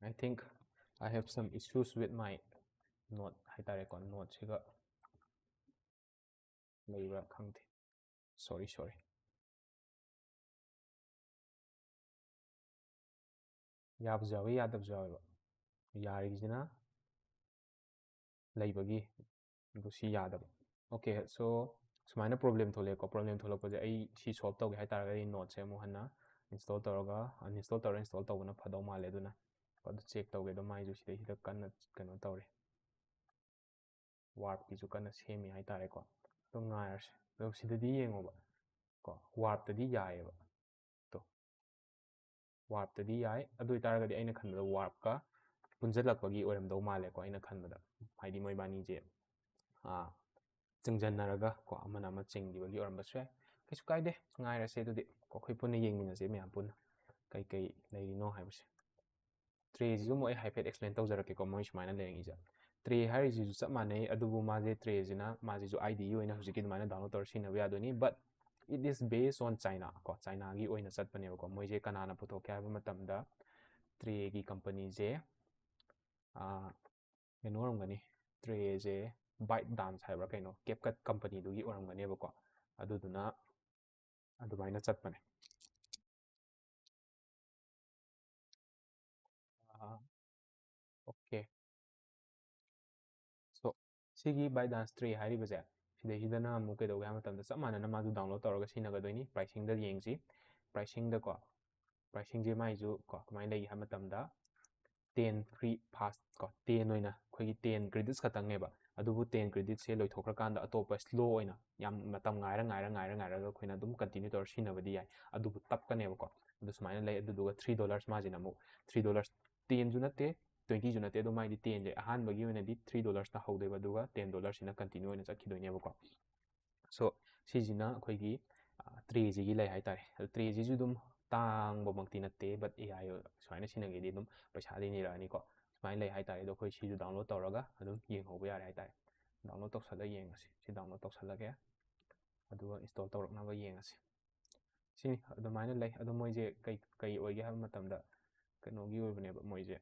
I think I have some issues with my node ꯍꯥꯏꯇꯥꯔꯦꯀꯣ꯫ Nodeꯁꯤꯒ ꯂꯩꯕ꯭ꯔꯥ ꯈꯪꯗꯦ꯫ Sorry, sorry꯫ ꯌꯥꯕꯁꯨ ꯌꯥꯎꯋꯤ, ꯌꯥꯗꯕꯁꯨ ꯌꯥꯎꯋꯦꯕ꯫ ꯌꯥꯔꯤꯁꯤꯅ ꯂꯩꯕꯒꯤ, ꯑꯗꯨ ꯁꯤ ꯌꯥꯗꯕ꯫ Okay, so ꯁꯨꯃꯥꯏꯅ problem ꯊꯣꯛꯂꯛꯑꯦꯀꯣ꯫ Problem ꯊꯣꯛꯂꯛꯄꯁꯦ ꯑꯩ ꯁꯤ solve ꯇꯧꯒꯦ ꯍꯥꯏꯇꯥꯔꯒꯗꯤ nodeꯁꯦ ꯑꯃꯨꯛ ꯍꯟꯅ install ꯇꯧꯔꯒ, uninstall ꯇꯧꯔꯒ install ꯇꯧꯕꯅ ꯐꯗꯧ ꯃꯥꯜꯂꯦ꯫ ꯑꯗꯨꯅ ꯑꯗꯨ check ꯇꯧꯒꯦ꯫ ꯑꯗꯣ ꯃꯥꯏꯁꯨ ꯁꯤꯗꯩꯁꯤꯗ ꯀꯟꯅ ꯀꯩꯅꯣ ꯇꯧꯔꯤ, warpꯀꯤꯁꯨ ꯀꯟꯅ ꯁꯦꯝꯃꯤ ꯍꯥꯏꯇꯥꯔꯦꯀꯣ꯫ ꯑꯗꯨꯝ ꯉꯥꯏꯔꯁꯦ꯫ ꯑꯗꯣ ꯁꯤꯗꯗꯤ ꯌꯦꯡꯉꯣꯕ ꯀꯣ, warpꯇꯗꯤ ꯌꯥꯏꯑꯕ꯫ ꯇꯣ, warpꯇꯗꯤ ꯌꯥꯏ꯫ ꯑꯗꯨ ꯑꯣꯏꯇꯥꯔꯒꯗꯤ ꯑꯩꯅ ꯈꯟꯕꯗ warpꯀ ꯄꯨꯟꯁꯤꯜꯂꯛꯄꯒꯤ ꯑꯣꯏꯔꯝꯗꯧ ꯃꯥꯜꯂꯦꯀꯣ꯫ ꯑꯩꯅ ꯈꯟꯕꯗ, ꯍꯥꯏꯗꯤ, ꯃꯣꯏꯕꯥꯅꯤꯁꯦ, ꯑꯥ, ꯆꯤꯡꯁꯤꯟꯅꯔꯒ ꯀꯣ, ꯑꯃꯅ ꯑꯃ ꯆꯤꯡꯈꯤꯕꯒꯤ ꯑꯣꯏꯔꯝꯕꯁꯨ ꯌꯥꯏ꯫ ꯀꯩꯁꯨ ꯀꯥꯏꯗꯦ, ꯉꯥꯏꯔꯁꯦ꯫ ꯑꯗꯨꯗꯤ ꯀꯣ, ꯑꯩꯈꯣꯏ ꯄꯨꯟꯅ ꯌꯦꯡꯃꯤꯟꯅꯁꯦ ꯃꯌꯥꯝ ꯄꯨꯟꯅ ꯀꯩ ꯀꯩ ꯂꯩꯔꯤꯅꯣ ꯍꯥꯏꯕꯁꯦ꯫ Trayꯁꯤꯁꯨ ꯑꯃꯨꯛ ꯑꯩ ꯍꯥꯏꯐꯦꯠ explain ꯇꯧꯖꯔꯛꯀꯦꯀꯣ꯫ ꯃꯣꯏ ꯁꯨꯃꯥꯏꯅ ꯂꯩꯔꯤꯁꯦ, tray ꯍꯥꯏꯔꯤꯁꯤꯁꯨ ꯆꯞ ꯃꯥꯟꯅꯩ, ꯑꯗꯨꯕꯨ ꯃꯥꯁꯦ, trayꯁꯤꯅ ꯃꯥꯁꯤꯁꯨ IDE ꯑꯣꯏꯅ ꯍꯧꯖꯤꯛꯀꯤ ꯑꯗꯨꯃꯥꯏꯅ download ꯇꯧꯔ ꯁꯤꯖꯤꯟꯅꯕ ꯌꯥꯗꯣꯏꯅꯤ꯫ But It is based on China ꯀꯣ, ꯆꯥꯏꯅꯥꯒꯤ ꯑꯣꯏꯅ ꯆꯠꯄꯅꯦꯕꯀꯣ꯫ ꯃꯣꯏꯁꯦ ꯀꯅꯥꯅ ꯄꯨꯊꯣꯛꯀꯦ ꯍꯥꯏꯕ ꯃꯇꯝꯗ, ꯇ꯭ꯔꯦꯒꯤ ꯀꯝꯄꯅꯤꯁꯦ ꯀꯩꯅꯣ ꯑꯣꯏꯔꯝꯒꯅꯤ, ꯇ꯭ꯔꯦꯁꯦ ꯕꯥꯏꯠ ꯗꯥꯟꯁ ꯍꯥꯏꯕ꯭ꯔꯥ ꯀꯩꯅꯣ, ꯀꯦꯞꯀꯠ ꯀꯝꯄꯅꯤꯗꯨꯒꯤ ꯑꯣꯏꯔꯝꯒꯅꯦꯕꯀꯣ꯫ ꯑꯗꯨꯗꯨꯅ ꯑꯗꯨꯃꯥꯏꯅ ꯆꯠꯄꯅꯦ꯫ ꯑꯣꯀꯦ꯫ ꯁꯣ, ꯁꯤꯒꯤ ꯕꯥꯏ ꯗꯥꯟꯁ ꯇ꯭ꯔꯦ ꯍꯥꯏꯔꯤꯕꯁꯦ, ꯁꯤꯗꯩꯁꯤꯗꯅ ꯑꯃꯨꯛ ꯀꯩꯗꯧꯒꯦ ꯍꯥꯏꯕ ꯃꯇꯝꯗ, ꯆꯞ ꯃꯥꯟꯅꯅ ꯃꯥꯁꯨ ꯗꯥꯎꯟꯂꯣꯗ ꯇꯧꯔꯒ ꯁꯤꯖꯤꯟꯅꯒꯗꯣꯏꯅꯤ꯫ ꯄ꯭ꯔꯥꯏꯁꯤꯡꯗ ꯌꯦꯡꯁꯤ꯫ ꯄ꯭ꯔꯥꯏꯁꯤꯡꯗꯀꯣ, ꯄ꯭ꯔꯥꯏꯁꯤꯡꯁꯦ ꯃꯥꯏꯁꯨ ꯀꯣ ꯀꯃꯥꯏꯅ ꯂꯩꯒꯦ ꯍꯥꯏꯕ ꯃꯇꯝꯗ, ꯇꯦꯟ ꯐ꯭ꯔꯤ ꯐꯥꯁ ꯀꯣ, ꯇꯦꯟ ꯑꯣꯏꯅ ꯑꯩꯈꯣꯏꯒꯤ ꯇꯦꯟ ꯀ꯭ꯔꯦꯗꯤꯠꯁ ꯈꯛꯇꯪꯅꯦꯕ꯫ ꯑꯗꯨꯕꯨ ꯇꯦꯟ ꯀ꯭ꯔꯦꯗꯤꯠꯁꯦ ꯂꯣꯏꯊꯣꯛꯈ꯭ꯔꯀꯥꯟꯗ ꯑꯇꯣꯞꯄ ꯁ꯭ꯂꯣ ꯑꯣꯏꯅ ꯌꯥꯝ ꯃꯇꯝ ꯉꯥꯏꯔ ꯉꯥꯏꯔ ꯉꯥꯏꯔ ꯉꯥꯏꯔꯒ ꯑꯩꯈꯣꯏꯅ ꯑꯗꯨꯝ ꯀꯟꯇꯤꯅ꯭ꯌꯨ ꯇꯧꯔ ꯁꯤꯖꯤꯟꯅꯕꯗꯤ ꯌꯥꯏ꯫ ꯑꯗꯨꯕꯨ ꯇꯞꯀꯅꯦꯕꯀꯣ꯫ ꯑꯗꯨ ꯁꯨꯃꯥꯏꯅ ꯂꯩ꯫ ꯑꯗꯨꯗꯨꯒ ꯊ꯭ꯔꯤ ꯗꯣꯂꯔꯁ ꯃꯥꯁꯤꯅ ꯑꯃꯨꯛ, ꯊ꯭ꯔꯤ ꯗꯣꯂꯔꯁ, ꯇꯦꯟꯁꯨ ꯅꯠꯇꯦ, ꯇ꯭ꯋꯦꯟꯇꯤꯁꯨ ꯅꯠꯇꯦ, ꯑꯗꯣ ꯃꯥꯏꯗꯤ ꯇꯦꯟꯁꯦ ꯑꯍꯥꯟꯕꯒꯤ ꯑꯣꯏꯅꯗꯤ ꯊ꯭ꯔꯤ ꯗꯣꯂꯔꯁꯅ ꯍꯧꯗꯣꯏꯕ, ꯑꯗꯨꯒ ꯇꯦꯟ ꯗꯣꯂꯔꯁꯤꯅ ꯀꯟꯇꯤꯅ꯭ꯌꯨ ꯑꯣꯏꯅ ꯆꯠꯈꯤꯗꯣꯏꯅꯦꯕꯀꯣ꯫ ꯁꯣ, ꯁꯤꯁꯤꯅ ꯑꯩꯈꯣꯏꯒꯤ ꯇ꯭ꯔꯦꯁꯤꯒꯤ ꯂꯩ ꯍꯥꯏꯇꯥꯔꯦ꯫ ꯑꯗꯣ ꯇ꯭ꯔꯦꯁꯤꯁꯨ ꯑꯗꯨꯝ ꯇꯥꯡꯕꯃꯛꯇꯤ ꯅꯠꯇꯦ, ꯕꯠ ꯑꯦ ꯑꯥꯏ ꯁꯨꯃꯥꯏꯅ ꯁꯤꯖꯤꯟꯅꯒꯦꯗꯤ ꯑꯗꯨꯝ ꯄꯩꯁꯥꯗꯤ ꯅꯤꯔꯛꯑꯅꯤꯀꯣ꯫ ꯁꯨꯃꯥꯏꯅ ꯂꯩ ꯍꯥꯏꯇꯥꯔꯦ꯫ ꯑꯗꯣ ꯑꯩꯈꯣꯏ ꯁꯤꯁꯨ ꯗꯥꯎꯟꯂꯣꯗ ꯇꯧꯔꯒ ꯑꯗꯨꯝ ꯌꯦꯡꯍꯧꯕ ꯌꯥꯔꯦ ꯍꯥꯏꯇꯥꯔꯦ꯫ ꯗꯥꯎꯟꯂꯣꯗ ꯇꯧꯁꯜꯂꯒ ꯌꯦꯡꯉꯁꯤ꯫ ꯁꯤ ꯗꯥꯎꯟꯂꯣꯗ ꯇꯧꯁꯜꯂꯒꯦ, ꯑꯗꯨꯒ ꯏꯟꯁꯇꯣꯜ ꯇꯧꯔꯛꯅꯕ ꯌꯦꯡꯉꯁꯤ꯫ ꯁꯤꯅꯤ ꯑꯗꯨꯃꯥꯏꯅ ꯂꯩ꯫ ꯑꯗꯣ ꯃꯣꯏꯁꯦ ꯀꯩ ꯀꯩ ꯑꯣꯏꯒꯦ ꯍꯥꯏꯕ ꯃꯇꯝꯗ, ꯀꯩꯅꯣꯒꯤ ꯑꯣꯏꯕꯅꯦꯕ ꯃꯣꯏꯁꯦ,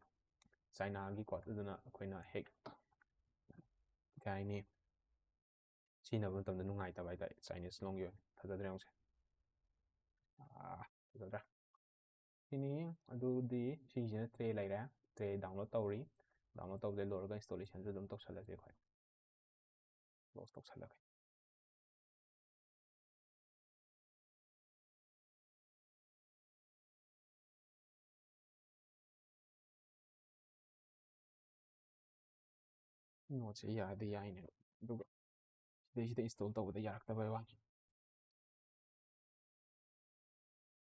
ꯆꯥꯏꯅꯥꯒꯤꯀꯣ꯫ ꯑꯗꯨꯗꯨꯅ ꯑꯩꯈꯣꯏꯅ ꯍꯦꯛ, ꯀꯩ ꯍꯥꯏꯅꯤ, ꯁꯤꯖꯤꯟꯅꯕ ꯃꯇꯝꯗ ꯅꯨꯡꯉꯥꯏꯇꯕ ꯍꯥꯏꯇꯥꯔꯦ, ꯆꯥꯏꯅꯤꯁ ꯂꯣꯝꯒꯤ ꯑꯣꯏꯅ꯫ ꯐꯖꯗ꯭ꯔꯥ ꯌꯦꯡꯉꯨꯁꯦ꯫ ꯑꯥ, ꯐꯖꯗ꯭ꯔꯥ? ꯁꯤꯅꯤ꯫ ꯑꯗꯨꯗꯤ ꯁꯤꯒꯤꯁꯤꯅ ꯇ꯭ꯔꯦ ꯂꯩꯔꯦ꯫ ꯇ꯭ꯔꯦ ꯗꯥꯎꯟꯂꯣꯗ ꯇꯧꯔꯤ꯫ ꯗꯥꯎꯟꯂꯣꯗ ꯇꯧꯕꯗꯩ ꯂꯣꯏꯔꯒ ꯏꯟꯁꯇꯣꯂꯦꯁꯟꯁꯨ ꯑꯗꯨꯝ ꯇꯧꯁꯜꯂꯁꯤ ꯑꯩꯈꯣꯏ꯫ ꯀ꯭ꯂꯣꯖ ꯇꯧꯁꯜꯂꯒꯦ꯫ ꯅꯣꯠꯁꯦ ꯌꯥꯗꯤ ꯌꯥꯏꯅꯦ, ꯑꯗꯨꯒ ꯁꯤꯗꯩꯁꯤꯗ ꯏꯟꯁꯇꯣꯜ ꯇꯧꯕꯗ ꯌꯥꯔꯛꯇꯕꯩ ꯋꯥꯅꯤ꯫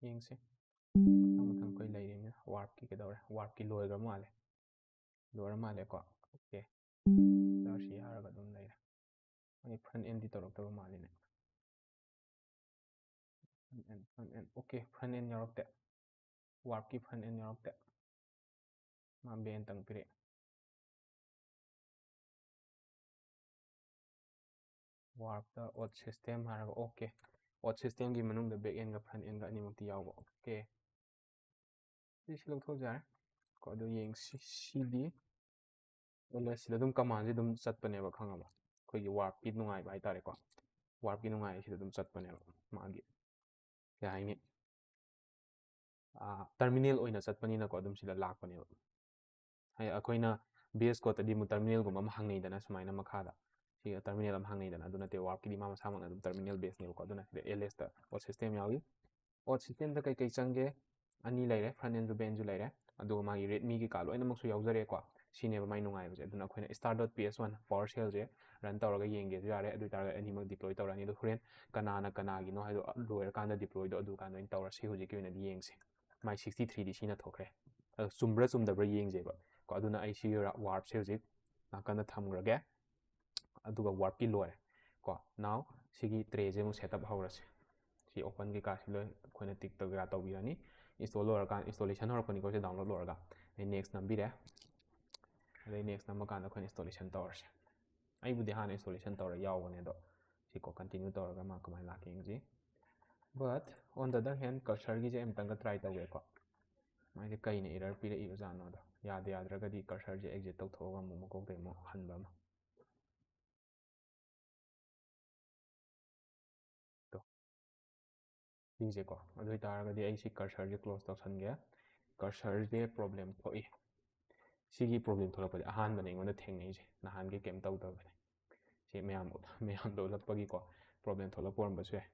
ꯌꯦꯡꯁꯦ꯫ ꯃꯊꯪ ꯃꯊꯪ ꯑꯩꯈꯣꯏ ꯂꯩꯔꯤꯕꯅꯤꯅ, ꯋꯥꯔꯞꯀꯤ ꯀꯩꯗꯧꯔꯦ? ꯋꯥꯔꯞꯀꯤ ꯂꯣꯏꯈ꯭ꯔ ꯃꯥꯜꯂꯦ꯫ ꯂꯣꯏꯔ ꯃꯥꯜꯂꯦꯀꯣ꯫ ꯑꯣꯀꯦ꯫ ꯁꯤ ꯌꯥꯔꯒ ꯑꯗꯨꯝ ꯂꯩꯔꯦ꯫ ꯑꯩ ꯐ꯭ꯔꯟ ꯑꯦꯟꯗꯤ ꯇꯧꯔꯛꯇꯕ ꯃꯥꯜꯂꯤꯅꯦ꯫ Front end, front end. Okay, front end ꯌꯥꯎꯔꯛꯇꯦ꯫ ꯋꯥꯔꯞꯀꯤ ꯐ꯭ꯔꯟ ꯑꯦꯟ ꯌꯥꯎꯔꯛꯇꯦ꯫ ꯃꯥ ꯕꯦꯟꯇꯪ ꯄꯤꯔꯛꯑꯦ꯫ ꯋꯥꯔꯞꯇ ꯑꯣꯠ ꯁꯤꯁꯇꯦꯝ ꯍꯥꯏꯔꯒ, ꯑꯣꯀꯦ꯫ ꯑꯣꯠ ꯁꯤꯁꯇꯦꯝꯒꯤ ꯃꯅꯨꯡꯗ back endꯒ front endꯒ ꯑꯅꯤꯃꯛꯇꯤ ꯌꯥꯎꯕ꯫ ꯑꯣꯀꯦ, ꯁꯤ ꯁꯤ ꯂꯧꯊꯣꯛꯑꯁꯨ ꯌꯥꯔꯦ꯫ ꯀꯣ ꯑꯗꯨ ꯌꯦꯡꯁꯤ꯫ ꯁꯤꯗꯤ ꯑꯦꯜ ꯑꯦꯁ ꯁꯤꯗ ꯑꯗꯨꯝ ꯀꯃꯥꯟꯁꯦ ꯑꯗꯨꯝ ꯆꯠꯄꯅꯦꯕ, ꯈꯪꯉꯕ? ꯑꯩꯈꯣꯏꯒꯤ ꯋꯥꯔꯞꯀꯤ ꯅꯨꯡꯉꯥꯏꯕ ꯍꯥꯏꯇꯥꯔꯦꯀꯣ, ꯋꯥꯔꯞꯀꯤ ꯅꯨꯡꯉꯥꯏꯕꯁꯤꯗ ꯑꯗꯨꯝ ꯆꯠꯄꯅꯦꯕ꯫ ꯃꯥꯒꯤ ꯀꯩ ꯍꯥꯏꯅꯤ, ꯇꯔꯃꯤꯅꯦꯜ ꯑꯣꯏꯅ ꯆꯠꯄꯅꯤꯅꯀꯣ ꯑꯗꯨꯝ ꯁꯤꯗ ꯂꯥꯛꯄꯅꯦꯕ꯫ ꯍꯥꯏꯗꯤ ꯑꯩꯈꯣꯏꯅ ꯕꯤ ꯑꯦꯁ ꯀꯣꯠꯇꯗꯤ ꯑꯃꯨꯛ ꯇꯔꯃꯤꯅꯦꯜꯒꯨꯝꯕ ꯑꯃ ꯍꯪꯅꯩꯗꯅ, ꯁꯨꯃꯥꯏꯅ ꯃꯈꯥꯗ ꯁꯤ ꯇꯔꯃꯤꯅꯦꯜ ꯑꯃ ꯍꯪꯅꯩꯗꯅ꯫ ꯑꯗꯨ ꯅꯠꯇꯦ, ꯋꯥꯔꯞꯀꯤꯗꯤ ꯃꯥ ꯃꯁꯥꯃꯛꯅ ꯑꯗꯨꯝ ꯇꯔꯃꯤꯅꯦꯜ ꯕꯦꯁꯅꯦꯕꯀꯣ꯫ ꯑꯗꯨꯅ ꯁꯤꯗ ꯑꯦꯜ ꯑꯦꯁꯇ ꯑꯣꯠ ꯁꯤꯁꯇꯦꯝ ꯌꯥꯎꯏ꯫ ꯑꯣꯠ ꯁꯤꯁꯇꯦꯝꯗ ꯀꯩꯀꯩ ꯆꯪꯒꯦ? ꯑꯅꯤ ꯂꯩꯔꯦ, front endꯁꯨ back endꯁꯨ ꯂꯩꯔꯦ, ꯑꯗꯨꯒ ꯃꯥꯒꯤ ꯔꯦꯗꯃꯤꯒꯤ ꯀꯥ ꯂꯣꯏꯅꯃꯛꯁꯨ ꯌꯥꯎꯖꯔꯦꯀꯣ꯫ ꯁꯤꯅꯦꯕ ꯃꯥꯏ ꯅꯨꯡꯉꯥꯏꯕꯁꯦ꯫ ꯑꯗꯨꯅ ꯑꯩꯈꯣꯏꯅ start dot P S one PowerShellꯁꯦ run ꯇꯧꯔꯒ ꯌꯦꯡꯒꯦꯁꯨ ꯌꯥꯔꯦ꯫ ꯑꯗꯨ ꯑꯣꯏꯇꯥꯔꯒꯗꯤ ꯑꯅꯤꯃꯛ deploy ꯇꯧꯔꯅꯤ꯫ ꯑꯗꯣ ꯍꯣꯔꯦꯟ ꯀꯅꯥꯅ ꯀꯅꯥꯒꯤꯅꯣ ꯍꯥꯏꯗꯣ ꯂꯣꯏꯔꯀꯥꯟꯗ deployꯗꯣ ꯑꯗꯨ ꯀꯥꯟꯗ ꯑꯣꯏꯅ ꯇꯧꯔꯁꯤ꯫ ꯍꯧꯖꯤꯛꯀꯤ ꯑꯣꯏꯅꯗꯤ ꯌꯦꯡꯁꯦ꯫ ꯃꯥꯏ sixty threeꯗꯤ ꯁꯤꯅ ꯊꯣꯛꯈ꯭ꯔꯦ꯫ ꯑꯗꯣ ꯆꯨꯝꯕ꯭ꯔꯥ ꯆꯨꯝꯗꯕ꯭ꯔꯥ ꯌꯦꯡꯁꯦꯕ ꯀꯣ꯫ ꯑꯗꯨꯅ ꯑꯩ ꯁꯤ warpꯁꯦ ꯍꯧꯖꯤꯛ ꯅꯥꯀꯟꯗ ꯊꯝꯈ꯭ꯔꯒꯦ꯫ ꯑꯗꯨꯒ warpꯀꯤ ꯂꯣꯏꯔꯦ ꯀꯣ꯫ Now ꯁꯤꯒꯤ trayꯁꯦ ꯑꯃꯨꯛ setup ꯍꯧꯔꯁꯦ꯫ ꯁꯤ open ꯀꯩꯀꯥꯁꯤ ꯂꯣꯏ ꯑꯩꯈꯣꯏꯅ tick ꯀꯩꯀꯥ ꯇꯧꯕꯤꯔꯅꯤ꯫ Install ꯂꯣꯏꯔꯀꯥꯟꯗ, installation ꯍꯧꯔꯛꯄꯅꯤꯀꯣ ꯁꯤ download ꯂꯣꯏꯔꯒ꯫ ꯑꯗꯩ next ꯅꯝꯕꯤꯔꯦ꯫ ꯑꯗꯩ next ꯅꯝꯕ ꯀꯥꯟꯗ ꯑꯩꯈꯣꯏꯅ installation ꯇꯧꯔꯁꯦ꯫ ꯑꯩꯕꯨꯗꯤ ꯍꯥꯟꯅ installation ꯇꯧꯔ ꯌꯥꯎꯕꯅꯦ, ꯑꯗꯣ ꯁꯤꯀꯣ continue ꯇꯧꯔꯒ ꯃꯥ ꯀꯃꯥꯏꯅ ꯂꯥꯛꯀꯦ ꯌꯦꯡꯁꯤ꯫ But on the other hand, cursorꯒꯤꯁꯦ ꯑꯃꯨꯛꯇꯪꯒ try ꯇꯧꯒꯦꯀꯣ꯫ ꯃꯥꯏꯁꯦ ꯀꯩꯅ error ꯄꯤꯔꯛꯏꯕꯖꯥꯠꯅꯣꯗꯣ꯫ ꯌꯥꯗ ꯌꯥꯗ꯭ꯔꯒꯗꯤ cursorꯁꯦ exit ꯇꯧꯊꯣꯛꯑꯒ ꯑꯃꯨꯛ ꯃꯀꯣꯛꯇꯩ ꯑꯃꯨꯛ ꯍꯟꯕ ꯑꯃ꯫ ꯇꯣ꯫ ꯁꯤꯁꯦꯀꯣ꯫ ꯑꯗꯨ ꯑꯣꯏꯇꯥꯔꯒꯗꯤ ꯑꯩ ꯁꯤ cursorꯁꯦ close ꯇꯧꯁꯟꯒꯦ꯫ Cursorꯁꯦ problem ꯊꯣꯛꯏ꯫ ꯁꯤꯒꯤ problem ꯊꯣꯛꯂꯛꯄꯁꯦ ꯑꯍꯥꯟꯕꯅꯦ ꯑꯩꯉꯣꯟꯗ ꯊꯦꯡꯅꯩꯁꯦ꯫ ꯅꯍꯥꯟꯒꯩ ꯀꯩꯝ ꯇꯧꯗꯕꯅꯦ꯫ ꯁꯤ ꯃꯌꯥꯝ, ꯃꯌꯥꯝꯗ ꯎꯠꯂꯛꯄꯒꯤꯀꯣ problem ꯊꯣꯛꯂꯛꯄ ꯑꯣꯏꯔꯝꯕꯁꯨ ꯌꯥꯏ꯫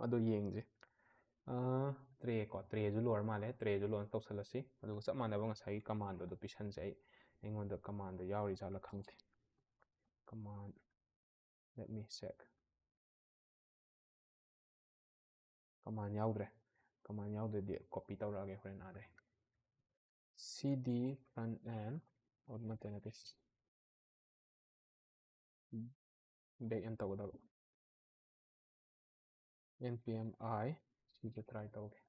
ꯑꯗꯣ ꯌꯦꯡꯁꯦ꯫ ꯑꯥ, tray ꯀꯣ, trayꯁꯨ ꯂꯣꯏꯔ ꯃꯥꯜꯂꯦ꯫ Trayꯁꯨ launch ꯇꯧꯁꯜꯂꯁꯤ꯫ ꯑꯗꯨꯒ ꯆꯞ ꯃꯥꯟꯅꯕ ꯉꯁꯥꯏꯒꯤ commandꯗꯣ ꯑꯗꯨ ꯄꯤꯁꯟꯁꯦ ꯑꯩ꯫ ꯑꯩꯉꯣꯟꯗ commandꯗꯣ ꯌꯥꯎꯔꯤ ꯖꯥꯠꯂꯥ ꯈꯪꯗꯦ꯫ Command, let me check꯫ Command ꯌꯥꯎꯗ꯭ꯔꯦ꯫ Command ꯌꯥꯎꯗ꯭ꯔꯗꯤ copy ꯇꯧꯔꯛꯑꯒꯦ ꯍꯣꯔꯦꯟ ꯑꯥꯗꯩ꯫ Cd front end, ꯑꯣ, ꯅꯠꯇꯦ, ꯅꯠꯇꯦ꯫ Back end ꯇꯧꯒꯗꯕ꯫ Npm i, ꯁꯤꯁꯦ try ꯇꯧꯒꯦ꯫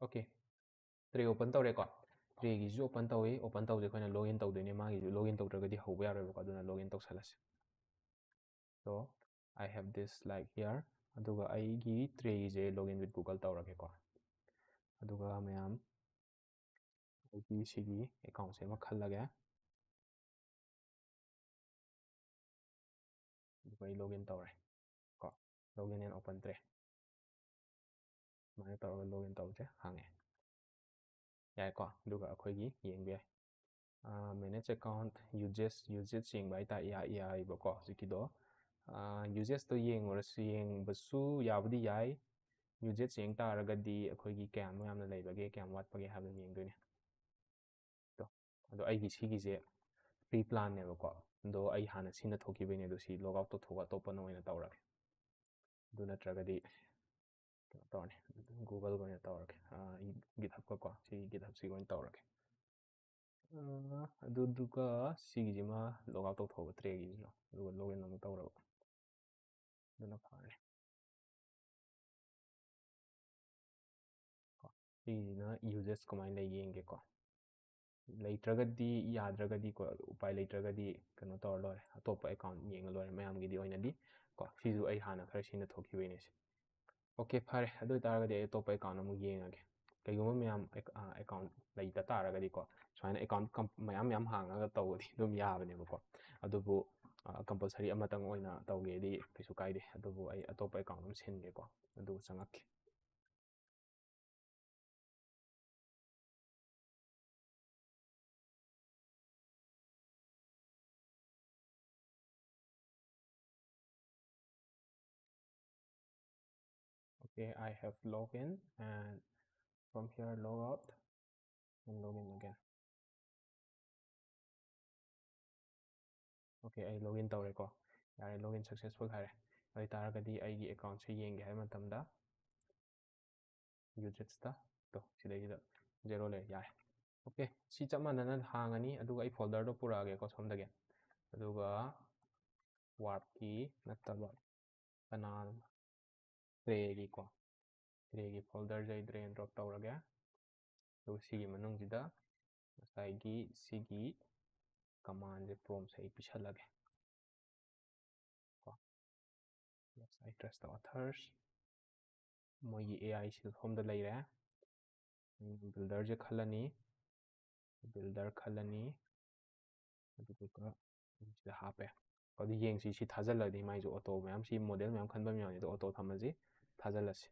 Okay, tray open ꯇꯧꯔꯦꯀꯣ꯫ Trayꯒꯤꯁꯨ open ꯇꯧꯏ꯫ Open ꯇꯧꯁꯦ ꯑꯩꯈꯣꯏꯅ login ꯇꯧꯗꯣꯏꯅꯦ꯫ ꯃꯥꯒꯤꯁꯨ login ꯇꯧꯗ꯭ꯔꯒꯗꯤ ꯍꯧꯕ ꯌꯥꯔꯣꯏꯕꯀꯣ꯫ ꯑꯗꯨꯅ login ꯇꯧꯁꯜꯂꯁꯤ꯫ So I have this like here. ꯑꯗꯨꯒ ꯑꯩꯒꯤ ꯇ꯭ꯔꯦꯒꯤꯁꯦ login with Google ꯇꯧꯔꯒꯦꯀꯣ꯫ ꯑꯗꯨꯒ ꯃꯌꯥꯝ ꯑꯩꯒꯤ ꯁꯤꯒꯤ ꯑꯦꯀꯥꯎꯟꯁꯦ ꯑꯃ ꯈꯜꯂꯒꯦ꯫ ꯑꯗꯨꯒ ꯑꯩ login ꯇꯧꯔꯦ ꯀꯣ꯫ Login and open tray ꯁꯨꯃꯥꯏꯅ ꯇꯧꯔꯒ login ꯇꯧꯁꯦ ꯍꯥꯡꯉꯦ꯫ ꯌꯥꯏꯀꯣ꯫ ꯑꯗꯨꯒ ꯑꯩꯈꯣꯏꯒꯤ ꯌꯦꯡꯕ ꯌꯥꯏ꯫ Manage account usage, usage ꯌꯦꯡꯕ ꯍꯥꯏꯇꯥꯔꯦ, ꯌꯥꯏꯕꯀꯣ ꯍꯧꯖꯤꯛꯀꯤꯗꯣ꯫ Usageꯇꯣ ꯌꯦꯡꯉꯨꯔꯁꯨ, ꯌꯦꯡꯕꯁꯨ ꯌꯥꯕꯨꯗꯤ ꯌꯥꯏ꯫ Usage ꯌꯦꯡ ꯇꯥꯔꯒꯗꯤ ꯑꯩꯈꯣꯏꯒꯤ ꯀꯌꯥꯝ ꯌꯥꯝꯅ ꯂꯩꯕꯒꯦ, ꯀꯌꯥꯝ ꯋꯥꯠꯄꯒꯦ ꯍꯥꯏꯕꯗꯨ ꯌꯦꯡꯗꯣꯏꯅꯦ꯫ ꯑꯗꯣ ꯑꯩꯒꯤ ꯁꯤꯒꯤꯁꯦ free planꯅꯦꯕꯀꯣ꯫ ꯑꯗꯣ ꯑꯩ ꯍꯥꯟꯅ ꯁꯤꯅ ꯊꯣꯛꯈꯤꯕꯩꯅꯦ꯫ ꯑꯗꯣ ꯁꯤ log out ꯇꯧꯊꯣꯛꯑꯒ ꯑꯇꯣꯞꯄꯅ ꯑꯣꯏꯅ ꯇꯧꯔꯒꯦ꯫ ꯑꯗꯨ ꯅꯠꯇ꯭ꯔꯒꯗꯤ ꯀꯩꯅꯣ ꯇꯧꯔꯅꯤ, Googleꯒ ꯑꯣꯏꯅ ꯇꯧꯔꯒꯦ꯫ GitHubꯀ ꯀꯣ, ꯁꯤ GitHubꯁꯤꯒ ꯑꯣꯏꯅ ꯇꯧꯔꯒꯦ꯫ ꯑꯗꯨꯗꯨꯒ ꯁꯤꯒꯤꯁꯤꯃ log out ꯇꯧꯊꯣꯛꯑꯒ ꯇ꯭ꯔꯦꯒꯤꯁꯤꯁꯨ, ꯑꯗꯨꯒ login ꯑꯃꯨꯛ ꯇꯧꯔꯕ, ꯑꯗꯨꯅ ꯐꯔꯅꯤ꯫ ꯀꯣ, ꯁꯤꯒꯤꯁꯤꯅ usage ꯀꯃꯥꯏꯅ ꯂꯩ ꯌꯦꯡꯒꯦꯀꯣ꯫ ꯂꯩꯇ꯭ꯔꯒꯗꯤ, ꯌꯥꯗ꯭ꯔꯒꯗꯤꯀꯣ, ꯎꯄꯥꯏ ꯂꯩꯇ꯭ꯔꯒꯗꯤ ꯀꯩꯅꯣ ꯇꯧꯔ ꯂꯣꯏꯔꯦ, ꯑꯇꯣꯞꯄ ꯑꯦꯀꯥꯎꯟ ꯌꯦꯡꯉ ꯂꯣꯏꯔꯦ꯫ ꯃꯌꯥꯝꯒꯤꯗꯤ ꯑꯣꯏꯅꯗꯤ ꯀꯣ, ꯁꯤꯁꯨ ꯑꯩ ꯍꯥꯟꯅ ꯈꯔ ꯁꯤꯖꯤꯟꯅ ꯊꯣꯛꯈꯤꯕꯩꯅꯦ ꯁꯤ꯫ OK, ꯐꯔꯦ꯫ ꯑꯗꯨ ꯑꯣꯏꯇꯥꯔꯒꯗꯤ ꯑꯩ ꯑꯇꯣꯞꯄ ꯑꯦꯀꯥꯎꯟ ꯑꯃꯨꯛ ꯌꯦꯡꯉꯒꯦ꯫ ꯀꯩꯒꯨꯝꯕ ꯃꯌꯥꯝ ꯑꯦꯀꯥꯎꯟ ꯂꯩꯇ ꯇꯥꯔꯒꯗꯤꯀꯣ, ꯁꯨꯃꯥꯏꯅ ꯑꯦꯀꯥꯎꯟ ꯃꯌꯥꯝ ꯃꯌꯥꯝ ꯍꯥꯡꯉꯒ ꯇꯧꯕꯗꯤ ꯑꯗꯨꯝ ꯌꯥꯕꯅꯦꯕꯀꯣ꯫ ꯑꯗꯨꯕꯨ compulsory ꯑꯃꯇꯪ ꯑꯣꯏꯅ ꯇꯧꯒꯦꯗꯤ ꯀꯩꯁꯨ ꯀꯥꯏꯗꯦ꯫ ꯑꯗꯨꯕꯨ ꯑꯩ ꯑꯇꯣꯞꯄ ꯑꯦꯀꯥꯎꯟ ꯑꯃ ꯁꯤꯟꯒꯦꯀꯣ, ꯑꯗꯨꯒ ꯆꯪꯉꯛꯀꯦ꯫ Okay, I have login and from here log out and login again. Okay, ꯑꯩ login ꯇꯧꯔꯦꯀꯣ꯫ ꯌꯥꯔꯦ, login successful ꯍꯥꯏꯔꯦ꯫ ꯑꯗꯨ ꯑꯣꯏꯇꯥꯔꯒꯗꯤ ꯑꯩꯒꯤ ꯑꯦꯀꯥꯎꯟꯁꯦ ꯌꯦꯡꯒꯦ ꯍꯥꯏꯕ ꯃꯇꯝꯗ usageꯇ, ꯇꯣ, ꯁꯤꯗꯩꯁꯤꯗ zero ꯂꯩꯔꯦ, ꯌꯥꯔꯦ꯫ Okay, ꯁꯤ ꯆꯞ ꯃꯥꯟꯅꯅ ꯍꯥꯡꯉꯅꯤ꯫ ꯑꯗꯨꯒ ꯑꯩ folderꯗꯣ ꯄꯨꯔꯛꯑꯒꯦꯀꯣ ꯁꯣꯝꯗꯒꯤ꯫ ꯑꯗꯨꯒ Warpꯀꯤ ꯅꯠꯇꯕ ꯀꯅꯥ, Trayꯒꯤꯀꯣ, Trayꯒꯤ folderꯁꯦ ꯑꯩ drag and drop ꯇꯧꯔꯒꯦ꯫ ꯑꯗꯨꯒ ꯁꯤꯒꯤ ꯃꯅꯨꯡꯁꯤꯗ ꯉꯁꯥꯏꯒꯤ ꯁꯤꯒꯤ commandꯁꯦ, promptꯁꯦ ꯑꯩ ꯄꯤꯁꯜꯂꯒꯦ꯫ ꯀꯣ, Trace the authors. ꯃꯣꯏꯒꯤ A I ꯁꯤ ꯁꯣꯝꯗ ꯂꯩꯔꯦ꯫ Builder ꯁꯦ ꯈꯜꯂꯅꯤ, builder ꯈꯜꯂꯅꯤ, ꯑꯗꯨꯗꯨꯒ ꯁꯤꯗ ꯍꯥꯞꯄꯦ꯫ ꯑꯗꯨ ꯌꯦꯡꯁꯤ, ꯁꯤ ꯊꯥꯖꯤꯜꯂꯗꯤ ꯃꯥꯏꯁꯨ auto ꯃꯌꯥꯝ, ꯁꯤ model ꯃꯌꯥꯝ ꯈꯟꯕ ꯃꯌꯥꯝꯅꯤ, ꯑꯗꯣ auto ꯊꯝꯃꯁꯤ, ꯊꯥꯖꯤꯜꯂꯁꯤ꯫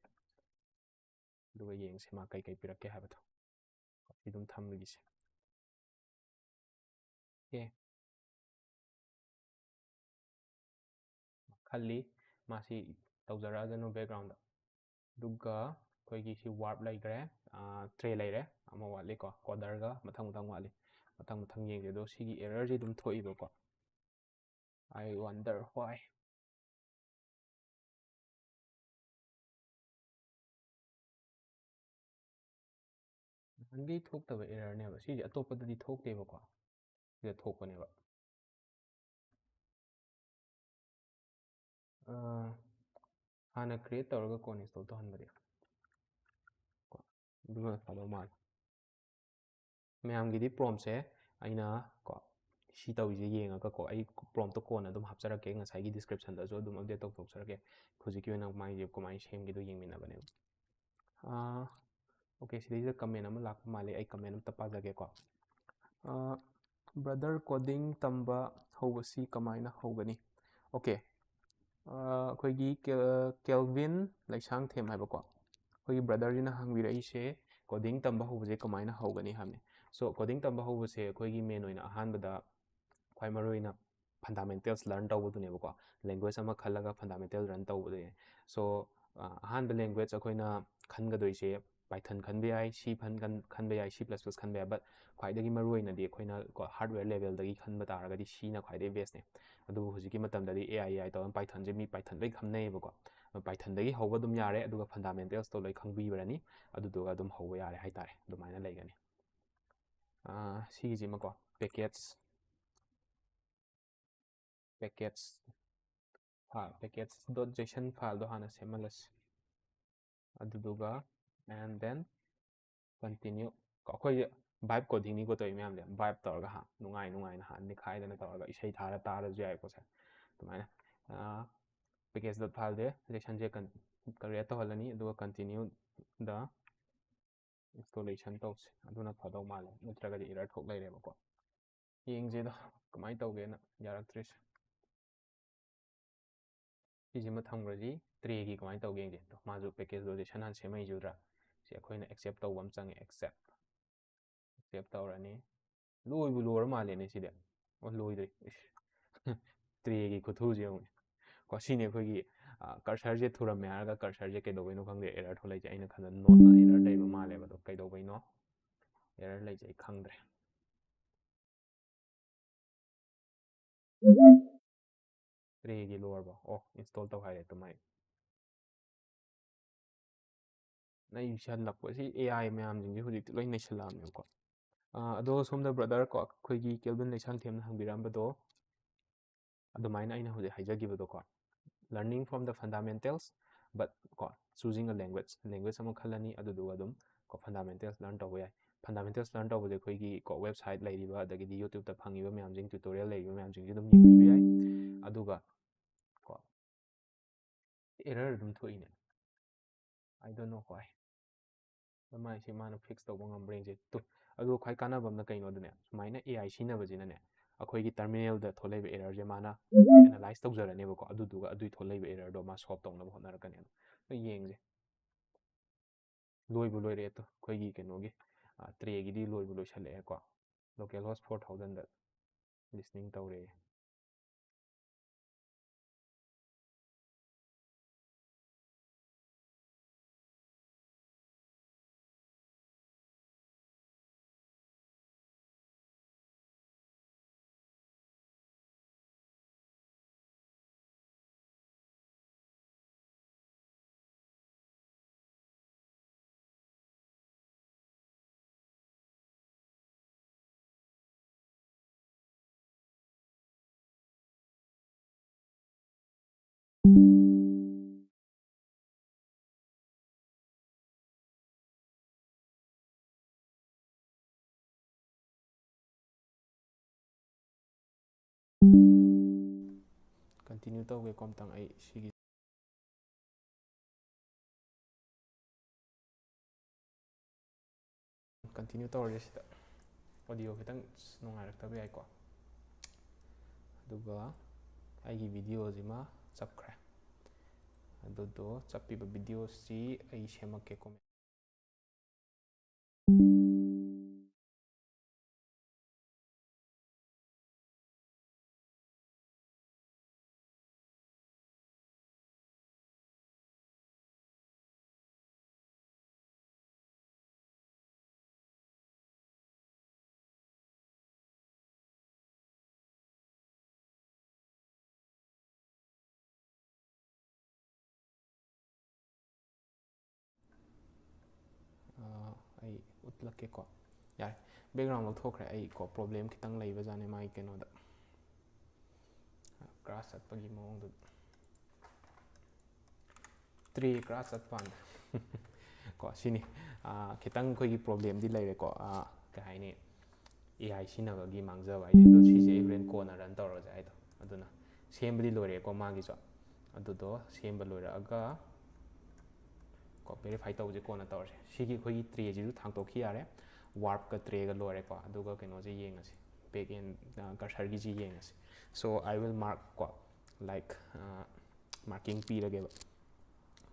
ꯑꯗꯨꯒ ꯌꯦꯡꯁꯤ ꯃꯥ ꯀꯩꯀꯩ ꯄꯤꯔꯛꯀꯦ ꯍꯥꯏꯕꯗꯣ꯫ ꯁꯤ ꯑꯗꯨꯝ ꯊꯝꯈꯤꯁꯦ꯫ ꯑꯦ, ꯈꯜꯂꯤ, ꯃꯥꯁꯤ ꯇꯧꯖꯔꯛꯑꯖꯅꯨ background ꯗ꯫ ꯑꯗꯨꯒ ꯑꯩꯈꯣꯏꯒꯤ ꯁꯤ verb ꯂꯩꯈ꯭ꯔꯦ, ꯇ꯭ꯔꯦ ꯂꯩꯔꯦ, ꯑꯃ ꯋꯥꯠꯂꯤꯀꯣ, coder ꯒ ꯃꯊꯪ ꯃꯊꯪ ꯋꯥꯠꯂꯤ꯫ ꯃꯊꯪ ꯃꯊꯪ ꯌꯦꯡꯁꯦ꯫ ꯑꯗꯣ ꯁꯤꯒꯤ error ꯁꯤ ꯑꯗꯨꯝ ꯊꯣꯛꯏꯕꯀꯣ꯫ I wonder why. ꯅꯍꯥꯟꯒꯩ ꯊꯣꯛꯇꯕ error ꯅꯦꯕ꯫ ꯁꯤꯁꯦ ꯑꯇꯣꯞꯄꯗꯗꯤ ꯊꯣꯛꯇꯦꯕꯀꯣ꯫ ꯁꯤꯗ ꯊꯣꯛꯄꯅꯦꯕ꯫ ꯑ, ꯍꯥꯟꯅ create ꯇꯧꯔꯒ ꯀꯣꯟꯅ install ꯇꯧꯍꯟꯕꯗꯤ꯫ ꯀꯣ, ꯑꯗꯨꯅ ꯐꯗꯧ ꯃꯥꯜꯂꯦ꯫ ꯃꯌꯥꯝꯒꯤꯗꯤ prompt ꯁꯦ ꯑꯩꯅ ꯀꯣ, ꯁꯤ ꯇꯧꯔꯤꯁꯦ ꯌꯦꯡꯉꯒ ꯀꯣ, ꯑꯩ prompt ꯇꯣ ꯀꯣꯟꯅ ꯑꯗꯨꯝ ꯍꯥꯞꯆꯔꯛꯀꯦ, ꯉꯁꯥꯏꯒꯤ description ꯗꯁꯨ ꯑꯗꯨꯝ update ꯇꯧꯊꯣꯛꯆꯔꯛꯀꯦ꯫ ꯍꯧꯖꯤꯛꯀꯤ ꯑꯣꯏꯅ ꯃꯥꯏꯁꯦ ꯀꯃꯥꯏꯅ ꯁꯦꯝꯒꯦꯗꯣ ꯌꯦꯡꯃꯤꯟꯅꯕꯅꯦꯕ꯫ ꯑꯥ, okay, ꯁꯤꯗꯩꯁꯤꯗ comment ꯑꯃ ꯂꯥꯛꯄ ꯃꯥꯜꯂꯦ, ꯑꯩ comment ꯑꯝꯇ ꯄꯥꯖꯒꯦꯀꯣ꯫ ꯑꯥ, brother, coding ꯇꯝꯕ ꯍꯧꯕꯁꯤ ꯀꯃꯥꯏꯅ ꯍꯧꯒꯅꯤ? Okay, ꯑꯥ, ꯑꯩꯈꯣꯏꯒꯤ ꯀꯦ-, ꯀꯦꯜꯚꯤꯟ ꯂꯩꯁꯥꯡꯊꯦꯝ ꯍꯥꯏꯕꯀꯣ, ꯑꯩꯈꯣꯏꯒꯤ brother ꯁꯤꯅ ꯍꯪꯕꯤꯔꯛꯏꯁꯦ coding ꯇꯝꯕ ꯍꯧꯕꯁꯦ ꯀꯃꯥꯏꯅ ꯍꯧꯒꯅꯤ ꯍꯥꯏꯕꯅꯤ꯫ So, coding ꯇꯝꯕ ꯍꯧꯕꯁꯦ ꯑꯩꯈꯣꯏꯒꯤ main ꯑꯣꯏꯅ ꯑꯍꯥꯟꯕꯗ ꯈ꯭ꯋꯥꯏ ꯃꯔꯨꯑꯣꯏꯅ fundamentals learn ꯇꯧꯕꯗꯨꯅꯦꯕꯀꯣ, language ꯑꯃ ꯈꯜꯂꯒ fundamental learn ꯇꯧꯕꯗꯨꯅꯦ꯫ So, ꯑ, ꯑꯍꯥꯟꯕ language ꯑꯩꯈꯣꯏꯅ ꯈꯟꯒꯗꯣꯏꯁꯦ Python ꯈꯟꯕ ꯌꯥꯏ, C ꯈꯟ-, ꯈꯟ-, ꯈꯟꯕ ꯌꯥꯏ, C plus plus ꯈꯟꯕ ꯌꯥꯏ, but ꯈ꯭ꯋꯥꯏꯗꯒꯤ ꯃꯔꯨꯑꯣꯏꯅꯗꯤ ꯑꯩꯈꯣꯏꯅ ꯀꯣ, hardware level ꯗꯒꯤ ꯈꯟꯕ ꯇꯥꯔꯒꯗꯤ C ꯅ ꯈ꯭ꯋꯥꯏꯗꯒꯤ best ꯅꯦ꯫ ꯑꯗꯨꯕꯨ ꯍꯧꯖꯤꯛꯀꯤ ꯃꯇꯝꯗꯗꯤ A I, A I ꯇꯧꯔꯒ Python ꯁꯦ ꯃꯤ Python ꯂꯣꯏ ꯈꯪꯅꯩꯌꯦꯕꯀꯣ꯫ Python ꯗꯒꯤ ꯍꯧꯕ ꯑꯗꯨꯝ ꯌꯥꯔꯦ, ꯑꯗꯨꯒ fundamentals ꯇꯣ ꯂꯣꯏ ꯈꯪꯕꯤꯔꯅꯤ, ꯑꯗꯨꯗꯨꯒ ꯑꯗꯨꯝ ꯍꯧꯕ ꯌꯥꯔꯦ ꯍꯥꯏꯇꯥꯔꯦ꯫ ꯑꯗꯨꯃꯥꯏꯅ ꯂꯩꯒꯅꯤ꯫ ꯑ, ꯁꯤꯒꯤꯁꯤꯃꯀꯣ, package, package file, package dot json file ꯗꯣ ꯍꯥꯟꯅ ꯁꯦꯝꯍꯜꯂꯁꯤ꯫ ꯑꯗꯨꯗꯨꯒ, and then continue꯫ ꯀꯣ, ꯑꯩꯈꯣꯏꯁꯦ vibe coding ꯅꯤꯀꯣ ꯇꯧꯔꯤ ꯃꯌꯥꯝꯁꯦ, vibe ꯇꯧꯔꯒ ꯍꯥ, ꯅꯨꯡꯉꯥꯏ ꯅꯨꯡꯉꯥꯏꯅ ꯍꯥ, ꯅꯤꯈꯥꯏꯗꯅ ꯇꯧꯔꯒ ꯏꯁꯩ ꯊꯥꯔ ꯇꯥꯔꯁꯨ ꯌꯥꯏꯀꯣ ꯁꯦ꯫ ꯑꯗꯨꯃꯥꯏꯅ, ꯑ, package dot file ꯗꯦ JSON ꯁꯦ create ꯇꯧꯍꯜꯂꯅꯤ, ꯑꯗꯨꯒ continue the installation ꯇꯧꯁꯦ, ꯑꯗꯨꯅ ꯐꯗꯧ ꯃꯥꯜꯂꯦ, ꯅꯠꯇ꯭ꯔꯒꯗꯤ error ꯊꯣꯛ ꯂꯩꯔꯦꯕꯀꯣ꯫ ꯌꯦꯡꯁꯦꯗ ꯀꯃꯥꯏꯅ ꯇꯧꯒꯦꯅ, ꯌꯥꯔꯛꯇ꯭ꯔꯤꯁꯦ꯫ ꯁꯤꯁꯤꯃ ꯊꯝꯈ꯭ꯔꯁꯤ, tray ꯒꯤ ꯀꯃꯥꯏꯅ ꯇꯧꯒꯦ ꯌꯦꯡꯁꯦ꯫ ꯇꯣ, ꯃꯥꯁꯨ package ꯗꯣ JSON ꯍꯥꯟꯅ ꯁꯦꯝꯃꯛꯏꯁꯤꯗ꯭ꯔꯥ? ꯁꯤ ꯑꯩꯈꯣꯏꯅ accept ꯇꯧꯕ ꯑꯃ ꯆꯪꯉꯦ, accept꯫ Accept ꯇꯧꯔꯅꯤ꯫ ꯂꯣꯏꯕꯨ ꯂꯣꯏꯔ ꯃꯥꯜꯂꯦꯅꯦ ꯁꯤꯗꯤ꯫ ꯑꯣ, ꯂꯣꯏꯗ꯭ꯔꯤ꯫ ꯏꯁ꯫ Tray ꯒꯤ ꯈꯨꯊꯨꯁꯤ ꯌꯦꯡꯉꯨꯅꯦ꯫ ꯀꯣ, ꯁꯤꯅꯤ ꯑꯩꯈꯣꯏꯒꯤ, ꯑ, cursor ꯁꯦ ꯊꯨꯔꯝꯃꯦ ꯍꯥꯏꯔꯒ cursor ꯁꯦ ꯀꯩꯗꯧꯕꯩꯅꯣ ꯈꯪꯗꯦ error ꯊꯣꯛꯂꯛꯏꯁꯦ꯫ ꯑꯩꯅ ꯈꯟꯕ node ꯅ error ꯂꯩꯕ ꯃꯥꯜꯂꯦꯕ, ꯑꯗꯣ ꯀꯩꯗꯧꯕꯩꯅꯣ error ꯂꯩꯁꯦ ꯑꯩ ꯈꯪꯗ꯭ꯔꯦ꯫ Tray ꯒꯤ ꯂꯣꯏꯔꯕꯣ? ꯑꯣ, install ꯇꯧ ꯍꯥꯏꯔꯦ ꯑꯗꯨꯃꯥꯏ꯫ ꯅꯩꯁꯜꯂꯛꯄ꯫ ꯁꯤ AI ꯃꯌꯥꯝꯁꯤꯡꯁꯦ ꯍꯧꯖꯤꯛꯇꯤ ꯂꯣꯏ ꯅꯩꯁꯜꯂꯛꯑꯕꯅꯦꯕꯀꯣ꯫ ꯑ, ꯑꯗꯣ ꯁꯣꯝꯗ brother ꯀꯣ, ꯑꯩꯈꯣꯏꯒꯤ Kelvin ꯂꯩꯁꯥꯡꯊꯦꯝꯅ ꯍꯪꯕꯤꯔꯝꯕꯗꯣ, ꯑꯗꯨꯃꯥꯏꯅ ꯑꯩꯅ ꯍꯧꯖꯤꯛ ꯍꯥꯏꯖꯈꯤꯕꯗꯣꯀꯣ, learning from the fundamentals, but ꯀꯣ, choosing a language, language ꯑꯃ ꯈꯜꯂꯅꯤ, ꯑꯗꯨꯗꯨꯒ ꯑꯗꯨꯝ ꯀꯣ, fundamentals learn ꯇꯧꯕ ꯌꯥꯏ꯫ Fundamentals learn ꯇꯧꯕꯁꯦ ꯑꯩꯈꯣꯏꯒꯤ ꯀꯣ, website ꯂꯩꯔꯤꯕ, ꯑꯗꯒꯤꯗꯤ YouTube ꯇ ꯐꯪꯉꯤꯕ ꯃꯌꯥꯝꯁꯤꯡ, tutorial ꯂꯩꯔꯤꯕ ꯃꯌꯥꯝꯁꯤꯡꯁꯦ ꯑꯗꯨꯝ ꯌꯦꯡꯕꯤꯕ ꯌꯥꯏ꯫ ꯑꯗꯨꯒ ꯀꯣ, error ꯑꯗꯨꯝ ꯊꯣꯛꯏꯅꯦ꯫ I don't know why꯫ ꯀꯃꯥꯏꯅ ꯁꯤ ꯃꯥꯅ fix ꯇꯧꯕ ꯉꯝꯕ꯭ꯔꯥ ꯌꯦꯡꯁꯦ꯫ ꯇꯨ, ꯑꯗꯨꯒ ꯈ꯭ꯋꯥꯏ ꯀꯥꯟꯅꯕ ꯑꯃꯅ ꯀꯩꯅꯣꯗꯅꯦ, ꯁꯨꯃꯥꯏꯅ AI ꯁꯤꯖꯤꯟꯅꯕꯁꯤꯅꯅꯦ, ꯑꯩꯈꯣꯏꯒꯤ terminal ꯗ ꯊꯣꯛꯂꯛꯏꯕ error ꯁꯦ ꯃꯥꯅ analyze ꯇꯧꯖꯔꯅꯦꯕꯀꯣ, ꯑꯗꯨꯗꯨꯒ ꯑꯗꯨꯏ ꯊꯣꯛꯂꯛꯏꯕ error ꯗꯣ ꯃꯥ solve ꯇꯧꯅꯕ ꯍꯣꯠꯅꯔꯛꯀꯅꯦꯕ꯫ ꯑꯗꯣ ꯌꯦꯡꯁꯦ꯫ ꯂꯣꯏꯕꯨ ꯂꯣꯏꯔꯦ꯫ ꯑꯗꯣ ꯑꯩꯈꯣꯏꯒꯤ ꯀꯩꯅꯣꯒꯤ, ꯑ, tray ꯒꯤꯗꯤ ꯂꯣꯏꯕꯨ ꯂꯣꯏꯁꯜꯂꯛꯑꯦꯀꯣ꯫ Localhost four thousand ꯗ listening ꯇꯧꯔꯦ꯫ Continue ꯇꯧꯒꯦꯀꯣ ꯑꯝꯇꯪ ꯑꯩ ꯁꯤꯒꯤ꯫ Continue ꯇꯧꯔꯁꯦ ꯁꯤꯗ꯫ Audio ꯈꯤꯇꯪ ꯅꯨꯡꯉꯥꯏꯔꯛꯇꯕ ꯌꯥꯏꯀꯣ꯫ ꯑꯗꯨꯒ ꯑꯩꯒꯤ video ꯁꯤꯃ ꯆꯞꯈ꯭ꯔꯦ꯫ ꯑꯗꯨꯗꯣ ꯆꯞꯄꯤꯕ video ꯁꯤ ꯑꯩ ꯁꯦꯝꯃꯛꯀꯦꯀꯣ꯫ ꯑꯥ, ꯑꯩ ꯎꯠꯂꯛꯀꯦꯀꯣ꯫ ꯌꯥꯔꯦ, background ꯂꯧꯊꯣꯛꯈ꯭ꯔꯦ꯫ ꯑꯩ ꯀꯣ problem ꯈꯤꯇꯪ ꯂꯩꯕꯖꯥꯠꯅꯦ ꯃꯥꯒꯤ ꯀꯩꯅꯣꯗ, crash ꯆꯠꯄꯒꯤ ꯃꯑꯣꯡꯗꯨ꯫ Tray crash ꯆꯠꯄ ꯀꯥꯟꯗ ꯀꯣ ꯁꯤꯅꯤ꯫ ꯑꯥ, ꯈꯤꯇꯪ ꯑꯩꯈꯣꯏꯒꯤ problemꯗꯤ ꯂꯩꯔꯦꯀꯣ꯫ ꯑꯥ, ꯀꯩ ꯍꯥꯏꯅꯤ, AI ꯁꯤꯖꯤꯟꯅꯕꯒꯤ ꯃꯥꯡꯖꯕ ꯍꯥꯏꯁꯦ꯫ ꯑꯗꯣ ꯁꯤꯁꯦ ꯑꯩ ꯍꯣꯔꯦꯟ ꯀꯣꯟꯅ run ꯇꯧꯔꯁꯦ ꯍꯥꯏꯗꯣ꯫ ꯑꯗꯨꯅ ꯁꯦꯝꯕꯗꯤ ꯂꯣꯏꯔꯦꯀꯣ ꯃꯥꯒꯤꯁꯨ꯫ ꯑꯗꯨꯗꯣ ꯁꯦꯝꯕ ꯂꯣꯏꯔꯛꯑꯒ ꯀꯣ verify ꯇꯧꯕꯁꯦ ꯀꯣꯟꯅ ꯇꯧꯔꯁꯦ꯫ ꯁꯤꯒꯤ ꯑꯩꯈꯣꯏꯒꯤ trayꯁꯤꯁꯨ ꯊꯥꯡꯇꯣꯛꯈꯤ ꯌꯥꯔꯦ꯫ Warpꯀ trayꯒ ꯂꯣꯏꯔꯦꯀꯣ꯫ ꯑꯗꯨꯒ ꯀꯩꯅꯣꯁꯦ ꯌꯦꯡꯉꯁꯤ, back end, ꯑ, cursorꯒꯤꯁꯤ ꯌꯦꯡꯉꯁꯤ꯫ So I will mark ꯀꯣ, like, ꯑ, marking ꯄꯤꯔꯒꯦꯕ꯫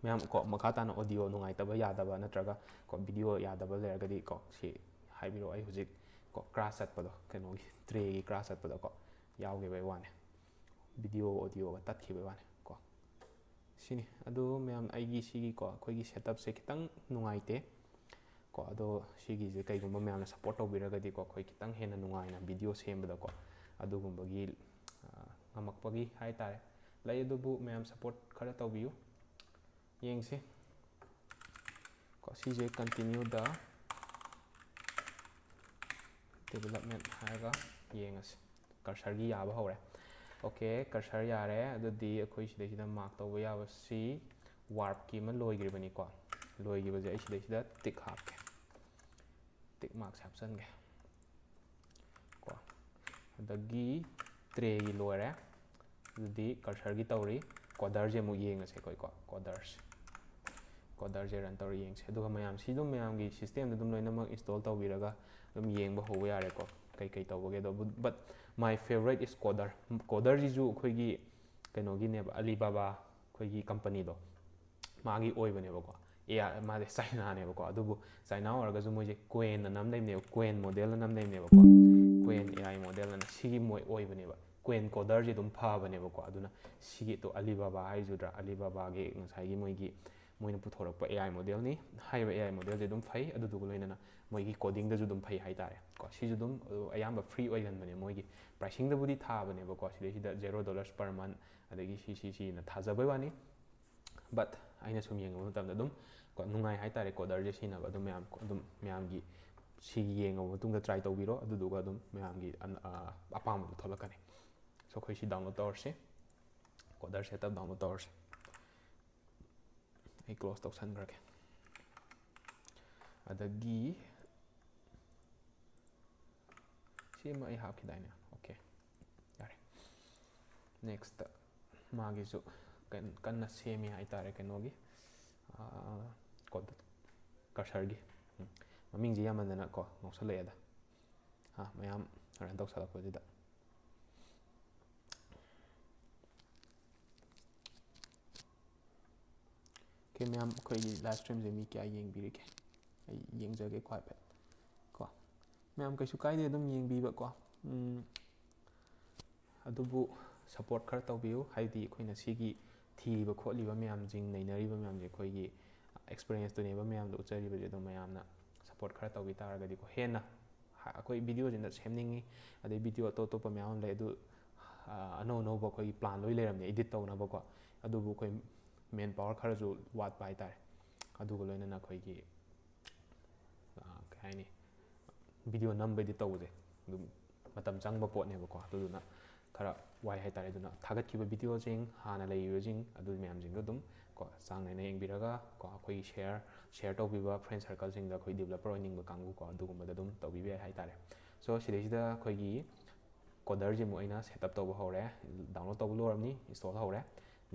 ꯃꯌꯥꯝ ꯀꯣ ꯃꯈꯥ ꯇꯥꯅ audio ꯅꯨꯡꯉꯥꯏꯇꯕ ꯌꯥꯗꯕ ꯅꯠꯇ꯭ꯔꯒ ꯀꯣ video ꯌꯥꯗꯕ ꯂꯩꯔꯒꯗꯤ ꯀꯣ ꯁꯤ ꯍꯥꯏꯕꯤꯔꯛꯑꯣ꯫ ꯑꯩ ꯍꯧꯖꯤꯛ ꯀꯣ crash ꯆꯠꯄꯗꯣ, ꯀꯩꯅꯣꯒꯤ trayꯒꯤ crash ꯆꯠꯄꯗꯣ ꯀꯣ ꯌꯥꯎꯈꯤꯕꯩ ꯋꯥꯅꯦ꯫ Video audioꯒ ꯇꯠꯈꯤꯕꯩ ꯋꯥꯅꯦ ꯀꯣ꯫ ꯁꯤꯅꯤ꯫ ꯑꯗꯨ ꯃꯌꯥꯝ, ꯑꯩꯒꯤ ꯁꯤꯒꯤ ꯀꯣ ꯑꯩꯈꯣꯏꯒꯤ setupꯁꯦ ꯈꯤꯇꯪ ꯅꯨꯡꯉꯥꯏꯇꯦ ꯀꯣ꯫ ꯑꯗꯣ ꯁꯤꯒꯤꯁꯦ ꯀꯩꯒꯨꯝꯕ ꯃꯌꯥꯝꯅ support ꯇꯧꯕꯤꯔꯒꯗꯤꯀꯣ ꯑꯩꯈꯣꯏ ꯈꯤꯇꯪ ꯍꯦꯟꯅ ꯅꯨꯡꯉꯥꯏꯅ video ꯁꯦꯝꯕꯗꯀꯣ ꯑꯗꯨꯒꯨꯝꯕꯒꯤ, ꯑ, ꯉꯝꯃꯛꯄꯒꯤ ꯍꯥꯏꯇꯥꯔꯦ ꯂꯩ꯫ ꯑꯗꯨꯕꯨ ꯃꯌꯥꯝ support ꯈꯔ ꯇꯧꯕꯤꯌꯨ꯫ ꯌꯦꯡꯁꯤ ꯀꯣ꯫ ꯁꯤꯁꯦ continue the development ꯍꯥꯏꯔꯒ ꯌꯦꯡꯉꯁꯤ꯫ Cursorꯒꯤ ꯌꯥꯕ ꯍꯧꯔꯦ꯫ Okay, cursor ꯌꯥꯔꯦ꯫ ꯑꯗꯨꯗꯤ ꯑꯩꯈꯣꯏ ꯁꯤꯗꯩꯁꯤꯗ mark ꯇꯧꯕ ꯌꯥꯕꯁꯤ warpꯀꯤ ꯑꯃ ꯂꯣꯏꯈ꯭ꯔꯤꯕꯅꯤꯀꯣ꯫ ꯂꯣꯏꯈꯤꯕꯁꯦ ꯑꯩ ꯁꯤꯗꯩꯁꯤꯗ tick ꯍꯥꯞꯀꯦ꯫ Tick markꯁꯦ ꯍꯥꯞꯆꯤꯟꯒꯦ ꯀꯣ꯫ ꯑꯗꯒꯤ trayꯒꯤ ꯂꯣꯏꯔꯦ꯫ ꯑꯗꯨꯗꯤ ꯀꯔꯁꯔꯒꯤ ꯇꯧꯔꯤ, ꯀꯣꯗꯔꯁꯦ ꯑꯃꯨꯛ ꯌꯦꯡꯉꯁꯦ ꯑꯩꯈꯣꯏꯀꯣ, ꯀꯣꯗꯔꯁ ꯀꯣꯗꯔꯁꯦ ꯔꯟ ꯇꯧꯔ ꯌꯦꯡꯁꯦ꯫ ꯑꯗꯨꯒ ꯃꯌꯥꯝ ꯁꯤ ꯑꯗꯨꯝ ꯃꯌꯥꯝꯒꯤ ꯁꯤꯁꯇꯦꯝꯗ ꯑꯗꯨꯝ ꯂꯣꯏꯅꯃꯛ ꯏꯟꯁꯇꯣꯜ ꯇꯧꯕꯤꯔꯒ ꯑꯗꯨꯝ ꯌꯦꯡꯕ ꯍꯧꯕ ꯌꯥꯔꯦꯀꯣ, ꯀꯩ ꯀꯩ ꯇꯧꯕꯒꯦ ꯑꯗꯣ꯫ But my favorite is Coder꯫ ꯀꯣꯗꯔꯁꯤꯁꯨ ꯑꯩꯈꯣꯏꯒꯤ ꯀꯩꯅꯣꯒꯤꯅꯦꯕ, ꯑꯂꯤꯕꯥꯕꯥ ꯑꯩꯈꯣꯏꯒꯤ ꯀꯝꯄꯅꯤꯗꯣ, ꯃꯥꯒꯤ ꯑꯣꯏꯕꯅꯦꯕꯀꯣ꯫ ꯑꯦ ꯑꯥꯏ, ꯃꯥꯁꯦ ꯆꯥꯏꯅꯥꯅꯦꯕꯀꯣ, ꯑꯗꯨꯕꯨ ꯆꯥꯏꯅꯥ ꯑꯣꯏꯔꯒꯁꯨ ꯃꯣꯏꯁꯦ ꯀ꯭ꯋꯦꯟ ꯑꯅ ꯑꯃ ꯂꯩꯕꯅꯦꯕ, ꯀ꯭ꯋꯦꯟ ꯃꯣꯗꯦꯜ ꯑꯅ ꯑꯃ ꯂꯩꯕꯅꯦꯕꯀꯣ, ꯀ꯭ꯋꯦꯟ ꯑꯦ ꯑꯥꯏ ꯃꯣꯗꯦꯜ ꯑꯅ, ꯁꯤꯒꯤ ꯃꯣꯏ ꯑꯣꯏꯕꯅꯦꯕ꯫ ꯀ꯭ꯋꯦꯟ ꯀꯣꯗꯔꯁꯦ ꯑꯗꯨꯝ ꯐꯕꯅꯦꯕꯀꯣ꯫ ꯑꯗꯨꯅ ꯁꯤꯒꯤ ꯇꯣ ꯑꯂꯤꯕꯥꯕꯥ ꯍꯥꯏꯖꯗ꯭ꯔꯥ, ꯑꯂꯤꯕꯥꯕꯥꯒꯤ ꯉꯁꯥꯏꯒꯤ ꯃꯣꯏꯒꯤ, ꯃꯣꯏꯅ ꯄꯨꯊꯣꯔꯛꯄ ꯑꯦ ꯑꯥꯏ ꯃꯣꯗꯦꯜꯅꯤ꯫ ꯍꯥꯏꯔꯤꯕ ꯑꯦ ꯑꯥꯏ ꯃꯣꯗꯦꯜꯁꯦ ꯑꯗꯨꯝ ꯐꯩ, ꯑꯗꯨꯗꯨꯒ ꯂꯣꯏꯅꯅ ꯃꯣꯏꯒꯤ ꯀꯣꯗꯤꯡꯗꯁꯨ ꯑꯗꯨꯝ ꯐꯩ ꯍꯥꯏꯇꯥꯔꯦ ꯀꯣ꯫ ꯁꯤꯁꯨ ꯑꯗꯨꯝ ꯑꯌꯥꯝꯕ ꯐ꯭ꯔꯤ ꯑꯣꯏꯒꯟꯕꯅꯦ, ꯃꯣꯏꯒꯤ ꯄ꯭ꯔꯥꯏꯁꯤꯡꯗꯕꯨꯗꯤ ꯊꯥꯕꯅꯦꯕꯀꯣ, ꯁꯤꯗꯩꯁꯤꯗ zero dollars per month, ꯑꯗꯒꯤ ꯁꯤ ꯁꯤ ꯁꯤꯅ ꯊꯥꯖꯕꯩ ꯋꯥꯅꯤ꯫ But ꯑꯩꯅ ꯁꯨꯝ ꯌꯦꯡꯕ ꯃꯇꯝꯗ ꯑꯗꯨꯝ ꯀꯣ, ꯅꯨꯡꯉꯥꯏ ꯍꯥꯏꯇꯥꯔꯦ ꯀꯣꯗꯔꯁꯦ ꯁꯤꯖꯤꯟꯅꯕ꯫ ꯑꯗꯨꯝ ꯃꯌꯥꯝ, ꯑꯗꯨꯝ ꯃꯌꯥꯝꯒꯤ ꯁꯤ ꯌꯦꯡꯉꯕ ꯃꯇꯨꯡꯗ try ꯇꯧꯕꯤꯔꯣ, ꯑꯗꯨꯗꯨꯒ ꯑꯗꯨꯝ ꯃꯌꯥꯝꯒꯤ ꯑꯟ-, ꯑ, ꯑꯄꯥꯝꯕꯗꯣ ꯊꯣꯛꯂꯛꯀꯅꯤ꯫ So ꯑꯩꯈꯣꯏ ꯁꯤ download ꯇꯧꯔꯁꯤ, ꯀꯣꯗꯔ setup download ꯇꯧꯔꯁꯤ꯫ ꯑꯩ close ꯇꯧꯁꯟꯈ꯭ꯔꯒꯦ꯫ ꯑꯗꯒꯤ ꯁꯤ ꯑꯃ ꯑꯩ ꯍꯥꯞꯈꯤꯗꯥꯏꯅꯦ? Okay, ꯌꯥꯔꯦ꯫ Next ꯃꯥꯒꯤꯁꯨ ꯀꯟ-, ꯀꯟꯅ ꯁꯦꯝꯃꯤ ꯍꯥꯏꯇꯥꯔꯦ ꯀꯩꯅꯣꯒꯤ, ꯑꯥ, ꯀꯣ-, ꯀꯔꯁꯔꯒꯤ꯫ ꯎꯝ, ꯃꯃꯤꯡꯁꯦ ꯌꯥꯝꯃꯟꯗꯅꯀꯣ ꯉꯥꯎꯁꯜꯂꯛꯑꯦꯗ꯫ ꯑꯥ, ꯃꯌꯥꯝ run ꯇꯧꯁꯜꯂꯛꯄꯁꯤꯗ꯫ Okay, ꯃꯌꯥꯝ, ꯑꯩꯈꯣꯏꯒꯤ live streamꯁꯦ ꯃꯤ ꯀꯌꯥ ꯌꯦꯡꯕꯤꯔꯤꯒꯦ? ꯑꯩ ꯌꯦꯡꯖꯒꯦꯀꯣ ꯍꯥꯏꯐꯦꯠ ꯀꯣ꯫ ꯃꯌꯥꯝ ꯀꯩꯁꯨ ꯀꯥꯏꯗꯦ ꯑꯗꯨꯝ ꯌꯦꯡꯕꯤꯕꯀꯣ꯫ ꯎꯝ, ꯑꯗꯨꯕꯨ support ꯈꯔ ꯇꯧꯕꯤꯌꯨ, ꯍꯥꯏꯗꯤ ꯑꯩꯈꯣꯏꯅ ꯁꯤꯒꯤ ꯊꯤꯔꯤꯕ ꯈꯣꯠꯂꯤꯕ ꯃꯌꯥꯝꯁꯤꯡ, ꯅꯩꯅꯔꯤꯕ ꯃꯌꯥꯝꯁꯦ ꯑꯩꯈꯣꯏꯒꯤ experienceꯇꯨꯅꯦꯕ ꯃꯌꯥꯝꯗ ꯎꯠꯆꯔꯤꯕꯁꯦ꯫ ꯑꯗꯨꯝ ꯃꯌꯥꯝꯅ support ꯈꯔ ꯇꯧꯕꯤ ꯇꯥꯔꯒꯗꯤꯀꯣ, ꯍꯦꯟꯅ ꯍ-, ꯑꯩꯈꯣꯏ videoꯁꯤꯅ ꯁꯦꯝꯅꯤꯡꯉꯤ, ꯑꯗꯩ video ꯑꯇꯣꯞ ꯑꯇꯣꯞꯄ ꯃꯌꯥꯝ ꯑꯃ ꯂꯩ, ꯑꯗꯨ, ꯑ, ꯑꯅꯧ ꯑꯅꯧꯕ ꯑꯩꯈꯣꯏꯒꯤ plan ꯂꯣꯏ ꯂꯩꯔꯝꯅꯦ edit ꯇꯧꯅꯕꯀꯣ꯫ ꯑꯗꯨꯕꯨ ꯑꯩꯈꯣꯏ man power ꯈꯔꯁꯨ ꯋꯥꯠꯄ ꯍꯥꯏꯇꯥꯔꯦ꯫ ꯑꯗꯨꯒ ꯂꯣꯏꯅꯅ ꯑꯩꯈꯣꯏꯒꯤ, ꯑ, ꯀꯩ ꯍꯥꯏꯅꯤ, video ꯅꯝꯕ edit ꯇꯧꯕꯁꯦ ꯑꯗꯨꯝ ꯃꯇꯝ ꯆꯪꯕ ꯄꯣꯠꯅꯦꯕꯀꯣ꯫ ꯑꯗꯨꯗꯨꯅ ꯈꯔ ꯋꯥꯏ ꯍꯥꯏꯇꯥꯔꯦ꯫ ꯑꯗꯨꯅ ꯊꯥꯒꯠꯈꯤꯕ videoꯁꯤꯡ, ꯍꯥꯟꯅ ꯂꯩꯔꯤꯕꯁꯤꯡ, ꯑꯗꯨ ꯃꯌꯥꯝꯁꯤꯡꯗꯣ ꯑꯗꯨꯝ ꯀꯣ ꯆꯥꯡ ꯅꯥꯏꯅ ꯌꯦꯡꯕꯤꯔꯒ ꯀꯣ ꯑꯩꯈꯣꯏꯒꯤ share, share ꯇꯧꯕꯤꯕ friend circleꯁꯤꯡꯗ, ꯑꯩꯈꯣꯏ developer ꯑꯣꯏꯅꯤꯡꯕ ꯀꯥꯡꯕꯨ ꯀꯣ ꯑꯗꯨꯒꯨꯝꯕꯗ ꯑꯗꯨꯝ ꯇꯧꯕꯤꯕ ꯌꯥꯏ ꯍꯥꯏꯇꯥꯔꯦ꯫ So ꯁꯤꯗꯩꯁꯤꯗ ꯑꯩꯈꯣꯏꯒꯤ ꯀꯣꯗꯔꯁꯤꯃꯨꯛ ꯑꯩꯅ ꯁꯦꯠ ꯑꯞ ꯇꯧꯕ ꯍꯧꯔꯦ, ꯗꯥꯎꯟꯂꯣꯗ ꯇꯧꯕ ꯂꯣꯏꯔꯕꯅꯤ, ꯏꯟꯁꯇꯣꯜ ꯍꯧꯔꯦ꯫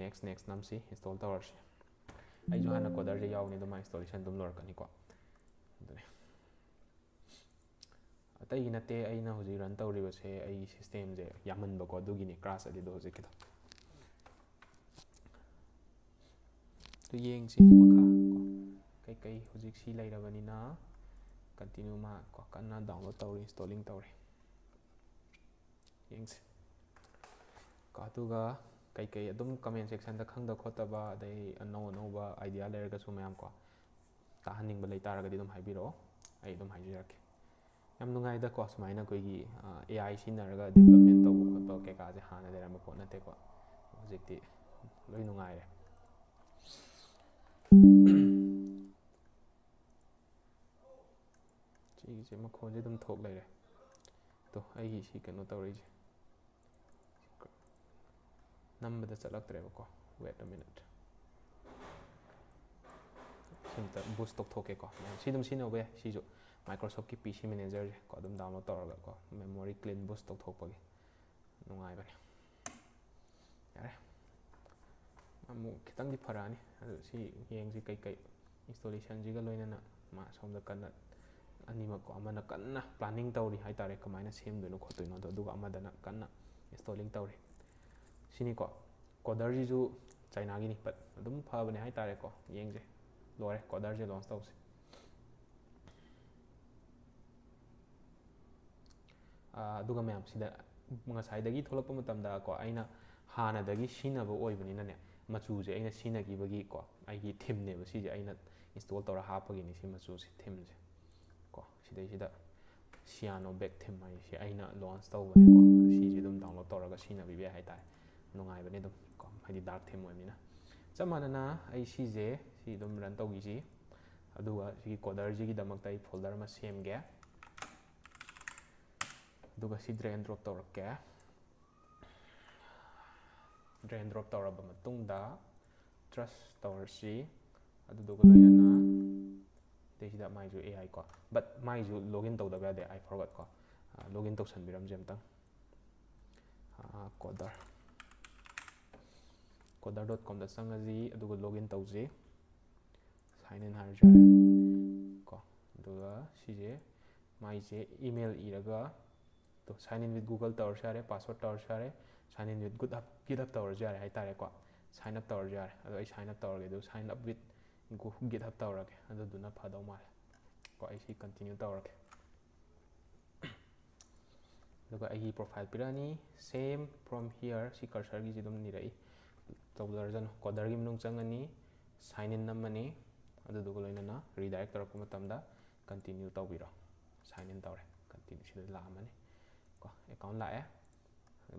ꯅꯦꯛꯁ ꯅꯦꯛꯁ ꯅꯝꯁꯤ, ꯏꯟꯁꯇꯣꯜ ꯇꯧꯔꯁꯤ꯫ ꯑꯩꯁꯨ ꯍꯥꯟꯅ ꯀꯣꯗꯔꯁꯦ ꯌꯥꯎꯕꯅꯤ, ꯑꯗꯨꯝ ꯏꯟꯁꯇꯣꯂꯦꯁꯟ ꯑꯗꯨꯝ ꯂꯣꯏꯔꯛꯀꯅꯤꯀꯣ꯫ ꯑꯗꯨꯅꯦ, ꯑꯇꯩꯒꯤ ꯅꯠꯇꯦ, ꯑꯩꯅ ꯍꯧꯖꯤꯛ ꯔꯟ ꯇꯧꯔꯤꯕꯁꯦ ꯑꯩꯒꯤ ꯁꯤꯁꯇꯦꯝꯁꯦ ꯌꯥꯝꯃꯟꯕꯀꯣ, ꯑꯗꯨꯒꯤꯅꯤ ꯀ꯭ꯔꯥꯁ ꯆꯠꯂꯤꯗꯣ ꯍꯧꯖꯤꯛꯀꯤꯗꯣ꯫ ꯑꯗꯨ ꯌꯦꯡꯁꯤ ꯃꯈꯥ ꯀꯣ, ꯀꯩꯀꯩ ꯍꯧꯖꯤꯛ ꯁꯤ ꯂꯩꯔꯕꯅꯤꯅ ꯀꯟꯇꯤꯅ꯭ꯌꯨ ꯃꯥ ꯀꯣ ꯀꯟꯅ ꯗꯥꯎꯟꯂꯣꯗ ꯇꯧꯔꯤ, ꯏꯟꯁꯇꯣꯂꯤꯡ ꯇꯧꯔꯤ꯫ ꯌꯦꯡꯁꯤ ꯀꯣ꯫ ꯑꯗꯨꯒ ꯀꯩꯀꯩ ꯑꯗꯨꯝ ꯀꯃꯦꯟ ꯁꯦꯛꯁꯟꯗ ꯈꯪꯗ ꯈꯣꯠꯇꯕ ꯑꯗꯩ ꯑꯅꯧ ꯑꯅꯧꯕ ꯑꯥꯏꯗꯤꯌꯥ ꯂꯩꯔꯒꯁꯨ ꯃꯌꯥꯝ ꯀꯣ ꯇꯥꯍꯟꯅꯤꯡꯕ ꯂꯩꯇꯥꯔꯒꯗꯤ ꯑꯗꯨꯝ ꯍꯥꯏꯕꯤꯔꯛꯑꯣ, ꯑꯩ ꯑꯗꯨꯝ ꯍꯥꯏꯖꯔꯛꯀꯦ꯫ ꯌꯥꯝ ꯅꯨꯡꯉꯥꯏꯗꯀꯣ ꯁꯨꯃꯥꯏꯅ ꯑꯩꯈꯣꯏꯒꯤ ꯑꯦ ꯑꯥꯏ ꯁꯤꯖꯤꯟꯅꯔꯒ ꯗꯤꯕꯂꯞꯃꯦꯟ ꯇꯧꯕ ꯈꯣꯠꯄ ꯀꯩꯀꯥꯁꯦ ꯍꯥꯟꯅ ꯂꯩꯔꯝꯕ ꯄꯣꯠ ꯅꯠꯇꯦꯀꯣ꯫ ꯍꯧꯖꯤꯛꯇꯤ ꯂꯣꯏ ꯅꯨꯡꯉꯥꯏꯔꯦ꯫ ꯁꯤꯒꯤꯁꯦ ꯃꯈꯣꯟꯁꯦ ꯑꯗꯨꯝ ꯊꯣꯛ ꯂꯩꯔꯦ꯫ ꯑꯗꯣ ꯑꯩꯒꯤ ꯁꯤ ꯀꯩꯅꯣ ꯇꯧꯔꯛꯏꯁꯦ ꯅꯝꯕꯗ ꯆꯠꯂꯛꯇ꯭ꯔꯦꯕꯀꯣ꯫ Wait a minute꯫ ꯁꯤꯝꯇ ꯕꯨꯁ ꯇꯧꯊꯣꯛꯀꯦꯀꯣ꯫ ꯃꯌꯥꯝ ꯁꯤ ꯑꯗꯨꯝ ꯁꯤꯖꯤꯟꯅꯕ ꯌꯥꯏ꯫ ꯁꯤꯁꯨ ꯃꯥꯏꯀ꯭ꯔꯣꯁꯣꯐꯀꯤ ꯄꯤ ꯁꯤ ꯃꯦꯅꯦꯖꯔꯁꯦ ꯀꯣ ꯑꯗꯨꯝ ꯗꯥꯎꯟꯂꯣꯗ ꯇꯧꯔꯒ ꯀꯣ ꯃꯦꯃꯣꯔꯤ ꯀ꯭ꯂꯤꯟ ꯕꯨꯁ ꯇꯧꯊꯣꯛꯄꯒꯤ ꯅꯨꯡꯉꯥꯏꯕꯅꯦ꯫ ꯌꯥꯔꯦ, ꯑꯃꯨꯛ ꯈꯤꯇꯪꯗꯤ ꯐꯔꯛꯑꯅꯤ꯫ ꯑꯗꯨ ꯁꯤ ꯌꯦꯡꯁꯤ ꯀꯩꯀꯩ ꯏꯟꯁꯇꯣꯂꯦꯁꯟꯁꯤꯒ ꯂꯣꯏꯅꯅ ꯃꯥ ꯁꯣꯝꯗ ꯀꯟꯅ ꯑꯅꯤꯃꯛꯀꯣ ꯑꯃꯅ ꯀꯟꯅ ꯄ꯭ꯂꯥꯅꯤꯡ ꯇꯧꯔꯤ ꯍꯥꯏꯇꯥꯔꯦ, ꯀꯃꯥꯏꯅ ꯁꯦꯝꯗꯣꯏꯅꯣ ꯈꯣꯠꯇꯣꯏꯅꯣꯗꯣ, ꯑꯗꯨꯒ ꯑꯃꯗꯅ ꯀꯟꯅ ꯏꯟꯁꯇꯣꯂꯤꯡ ꯇꯧꯔꯤ꯫ ꯁꯤꯅꯤꯀꯣ, ꯀꯣꯗꯔꯁꯤꯁꯨ ꯆꯥꯏꯅꯥꯒꯤꯅꯤ, but ꯑꯗꯨꯝ ꯐꯕꯅꯦ ꯍꯥꯏꯇꯥꯔꯦꯀꯣ꯫ ꯌꯦꯡꯁꯦ, ꯂꯣꯏꯔꯦ, ꯀꯣꯗꯔꯁꯦ ꯂꯣꯟꯁ ꯇꯧꯁꯦ꯫ ꯑꯥ, ꯑꯗꯨꯒ ꯃꯌꯥꯝ ꯁꯤꯗ ꯉꯁꯥꯏꯗꯒꯤ ꯊꯣꯛꯂꯛꯄ ꯃꯇꯝꯗ ꯀꯣ ꯑꯩꯅ ꯍꯥꯟꯅꯗꯒꯤ ꯁꯤꯖꯤꯟꯅꯕ ꯑꯣꯏꯕꯅꯤꯅꯅꯦ, ꯃꯆꯨꯁꯦ ꯑꯩꯅ ꯁꯤꯖꯤꯟꯅꯈꯤꯕꯒꯤ ꯀꯣ ꯑꯩꯒꯤ ꯊꯤꯝꯅꯦꯕ ꯁꯤꯁꯦ, ꯑꯩꯅ ꯏꯟꯁꯇꯣꯜ ꯇꯧꯔ ꯍꯥꯞꯄꯒꯤꯅꯤ ꯁꯤ ꯃꯆꯨꯁꯦ, ꯊꯤꯝꯁꯦ ꯀꯣ꯫ ꯁꯤꯗꯩꯁꯤꯗ ꯁꯤꯌꯥꯅꯣ ꯕꯦꯛ ꯊꯤꯝ ꯍꯥꯏꯁꯦ ꯑꯩꯅ ꯂꯣꯟꯁ ꯇꯧꯕꯅꯦꯀꯣ꯫ ꯁꯤꯁꯦ ꯑꯗꯨꯝ ꯗꯥꯎꯟꯂꯣꯗ ꯇꯧꯔꯒ ꯁꯤꯖꯤꯟꯅꯕꯤꯕ ꯌꯥꯏ ꯍꯥꯏꯇꯥꯔꯦ, ꯅꯨꯡꯉꯥꯏꯕꯅꯦ ꯑꯗꯨꯝ ꯀꯣ, ꯍꯥꯏꯗꯤ ꯗꯥꯔꯛ ꯊꯤꯝ ꯑꯣꯏꯕꯅꯤꯅ꯫ ꯆꯞ ꯃꯥꯟꯅꯅ ꯑꯩ ꯁꯤꯁꯦ ꯁꯤ ꯑꯗꯨꯝ ꯔꯟ ꯇꯧꯈꯤꯁꯤ, ꯑꯗꯨꯒ ꯁꯤꯒꯤ ꯀꯣꯗꯔꯁꯤꯒꯤꯗꯃꯛꯇ ꯑꯩ ꯐꯣꯜꯗꯔ ꯑꯃ ꯁꯦꯝꯒꯦ꯫ ꯑꯗꯨꯒ ꯁꯤ drag and drop ꯇꯧꯔꯛꯀꯦ꯫ Drag and drop ꯇꯧꯔꯕ ꯃꯇꯨꯡꯗ ꯇ꯭ꯔꯁ ꯇꯧꯔꯁꯤ, ꯑꯗꯨꯗꯨꯒ ꯂꯣꯏꯅꯅ ꯁꯤꯗꯩꯁꯤꯗ ꯃꯥꯏꯁꯨ ꯑꯦ ꯑꯥꯏ ꯀꯣ, but ꯃꯥꯏꯁꯨ ꯂꯣꯒꯏꯟ ꯇꯧꯗꯕ ꯌꯥꯗꯦ, I forgot ꯀꯣ꯫ ꯂꯣꯒꯏꯟ ꯇꯧꯁꯟꯕꯤꯔꯝꯁꯦ ꯑꯝꯇꯪ꯫ Coder, coder dot com ꯗ ꯆꯪꯉꯁꯤ, ꯑꯗꯨꯒ login ꯇꯧꯁꯤ꯫ Sign in ꯍꯥꯏꯔꯁꯨ ꯌꯥꯔꯦ ꯀꯣ꯫ ꯑꯗꯨꯒ ꯁꯤꯁꯦ, ꯃꯥꯏꯁꯦ email ꯏꯔꯒ, ꯇꯣ, sign in with Google ꯇꯧꯔꯁꯨ ꯌꯥꯔꯦ, password ꯇꯧꯔꯁꯨ ꯌꯥꯔꯦ, sign in with GitHub, GitHub ꯇꯧꯔꯁꯨ ꯌꯥꯔꯦ ꯍꯥꯏꯇꯥꯔꯦꯀꯣ꯫ Sign up ꯇꯧꯔꯁꯨ ꯌꯥꯔꯦ꯫ ꯑꯗꯣ ꯑꯩ sign up ꯇꯧꯔꯒꯦ꯫ ꯑꯗꯨ sign up with Gu-, GitHub ꯇꯧꯔꯒꯦ, ꯑꯗꯨꯗꯨꯅ ꯐꯗꯧ ꯃꯥꯜꯂꯦ ꯀꯣ꯫ ꯑꯩ ꯁꯤ continue ꯇꯧꯔꯒꯦ꯫ ꯑꯗꯨꯒ ꯑꯩꯒꯤ profile ꯄꯤꯔꯛꯑꯅꯤ꯫ Same from here, ꯁꯤ cursorꯒꯤꯁꯤ ꯑꯗꯨꯝ ꯅꯤꯔꯛꯏ, ꯇꯧꯖꯔꯖꯅꯨ꯫ Coderꯒꯤ ꯃꯅꯨꯡ ꯆꯪꯉꯅꯤ, sign in ꯅꯝꯃꯅꯤ, ꯑꯗꯨꯗꯨꯒ ꯂꯣꯏꯅꯅ redirect ꯇꯧꯔꯛꯄ ꯃꯇꯝꯗ continue ꯇꯧꯕꯤꯔꯣ꯫ Sign in ꯇꯧꯔꯦ, continue ꯁꯤꯗ ꯂꯥꯛꯑꯝꯃꯅꯤ ꯀꯣ, account ꯂꯥꯛꯑꯦ꯫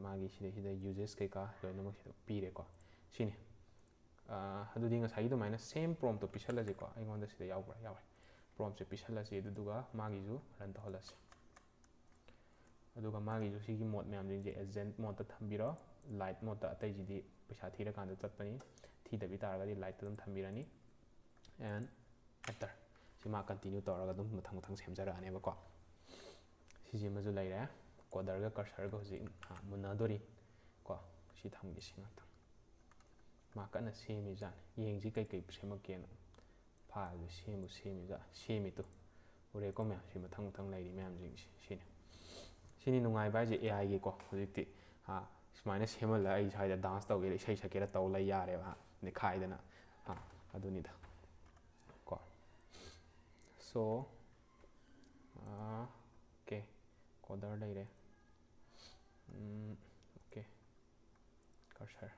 ꯃꯥꯒꯤ ꯁꯤꯗꯩꯁꯤꯗ uses ꯀꯩꯀꯥ ꯂꯣꯏꯅꯃꯛ ꯁꯤꯗ ꯄꯤꯔꯦꯀꯣ꯫ ꯁꯤꯅꯤ꯫ ꯑꯥ, ꯑꯗꯨꯗꯤ ꯉꯁꯥꯏꯒꯤ ꯑꯗꯨꯃꯥꯏꯅ same promptꯇꯣ ꯄꯤꯁꯜꯂꯁꯤꯀꯣ꯫ ꯑꯩꯉꯣꯟꯗ ꯁꯤꯗ ꯌꯥꯎꯕ꯭ꯔꯥ? ꯌꯥꯎꯔꯦ꯫ Promptꯁꯦ ꯄꯤꯁꯜꯂꯁꯤ, ꯑꯗꯨꯗꯨꯒ ꯃꯥꯒꯤꯁꯨ run ꯇꯧꯍꯜꯂꯁꯤ꯫ ꯑꯗꯨꯒ ꯃꯥꯒꯤꯁꯨ ꯁꯤꯒꯤ mode ꯃꯌꯥꯝꯁꯤꯡꯁꯦ agent modeꯇ ꯊꯝꯕꯤꯔꯣ, light modeꯇ꯫ ꯑꯇꯩꯁꯤꯗꯤ ꯄꯩꯁꯥ ꯊꯤꯔꯀꯥꯟꯗ ꯆꯠꯄꯅꯤ, ꯊꯤꯗꯕꯤ ꯇꯥꯔꯒꯗꯤ lightꯇ ꯑꯗꯨꯝ ꯊꯝꯕꯤꯔꯅꯤ꯫ And enter꯫ ꯁꯤ ꯃꯥ continue ꯇꯧꯔꯒ ꯑꯗꯨꯝ ꯃꯊꯪ ꯃꯊꯪ ꯁꯦꯝꯖꯔꯛꯑꯅꯦꯕꯀꯣ꯫ ꯁꯤꯁꯤꯃꯁꯨ ꯂꯩꯔꯦ꯫ Coderꯒ cursorꯒ ꯍꯧꯖꯤꯛ, ꯑꯥ, ꯃꯨꯟꯅꯗꯣꯔꯤ ꯀꯣ꯫ ꯁꯤ ꯊꯝꯈꯤꯁꯤ ꯉꯥꯛꯇꯪ꯫ ꯃꯥ ꯀꯟꯅ ꯁꯦꯝꯃꯤꯖꯥꯠꯅꯤ꯫ ꯌꯦꯡꯁꯤ ꯀꯩꯀꯩ ꯁꯦꯝꯃꯛꯀꯦꯅ꯫ Fileꯁꯦ ꯁꯦꯝꯕꯨ ꯁꯦꯝꯃꯤꯖꯥꯠ-, ꯁꯦꯝꯃꯤꯗꯨ ꯎꯔꯦꯀꯣ ꯃꯌꯥꯝ꯫ ꯁꯤ ꯃꯊꯪ ꯃꯊꯪ ꯂꯩꯔꯤ ꯃꯌꯥꯝꯁꯤꯡꯁꯦ꯫ ꯁꯤꯅꯤ, ꯁꯤꯅꯤ ꯅꯨꯡꯉꯥꯏꯕ ꯍꯥꯏꯁꯦ AIꯒꯤꯀꯣ꯫ ꯍꯧꯖꯤꯛꯇꯤ, ꯑꯥ, ꯁꯨꯃꯥꯏꯅ ꯁꯦꯝꯍꯜꯂꯒ ꯑꯩ ꯁ꯭ꯋꯥꯏꯗ dance ꯇꯧꯒꯦꯔꯥ, ꯏꯁꯩ ꯁꯛꯀꯦꯔꯥ ꯇꯧ ꯂꯩ ꯌꯥꯔꯦꯕ, ꯍꯥ, ꯅꯤꯈꯥꯏꯗꯅ꯫ ꯑꯥ, ꯑꯗꯨꯅꯤꯗ ꯀꯣ꯫ So, ꯑꯥ, okay, coder ꯂꯩꯔꯦ꯫ ꯎꯝ, okay, cursor꯫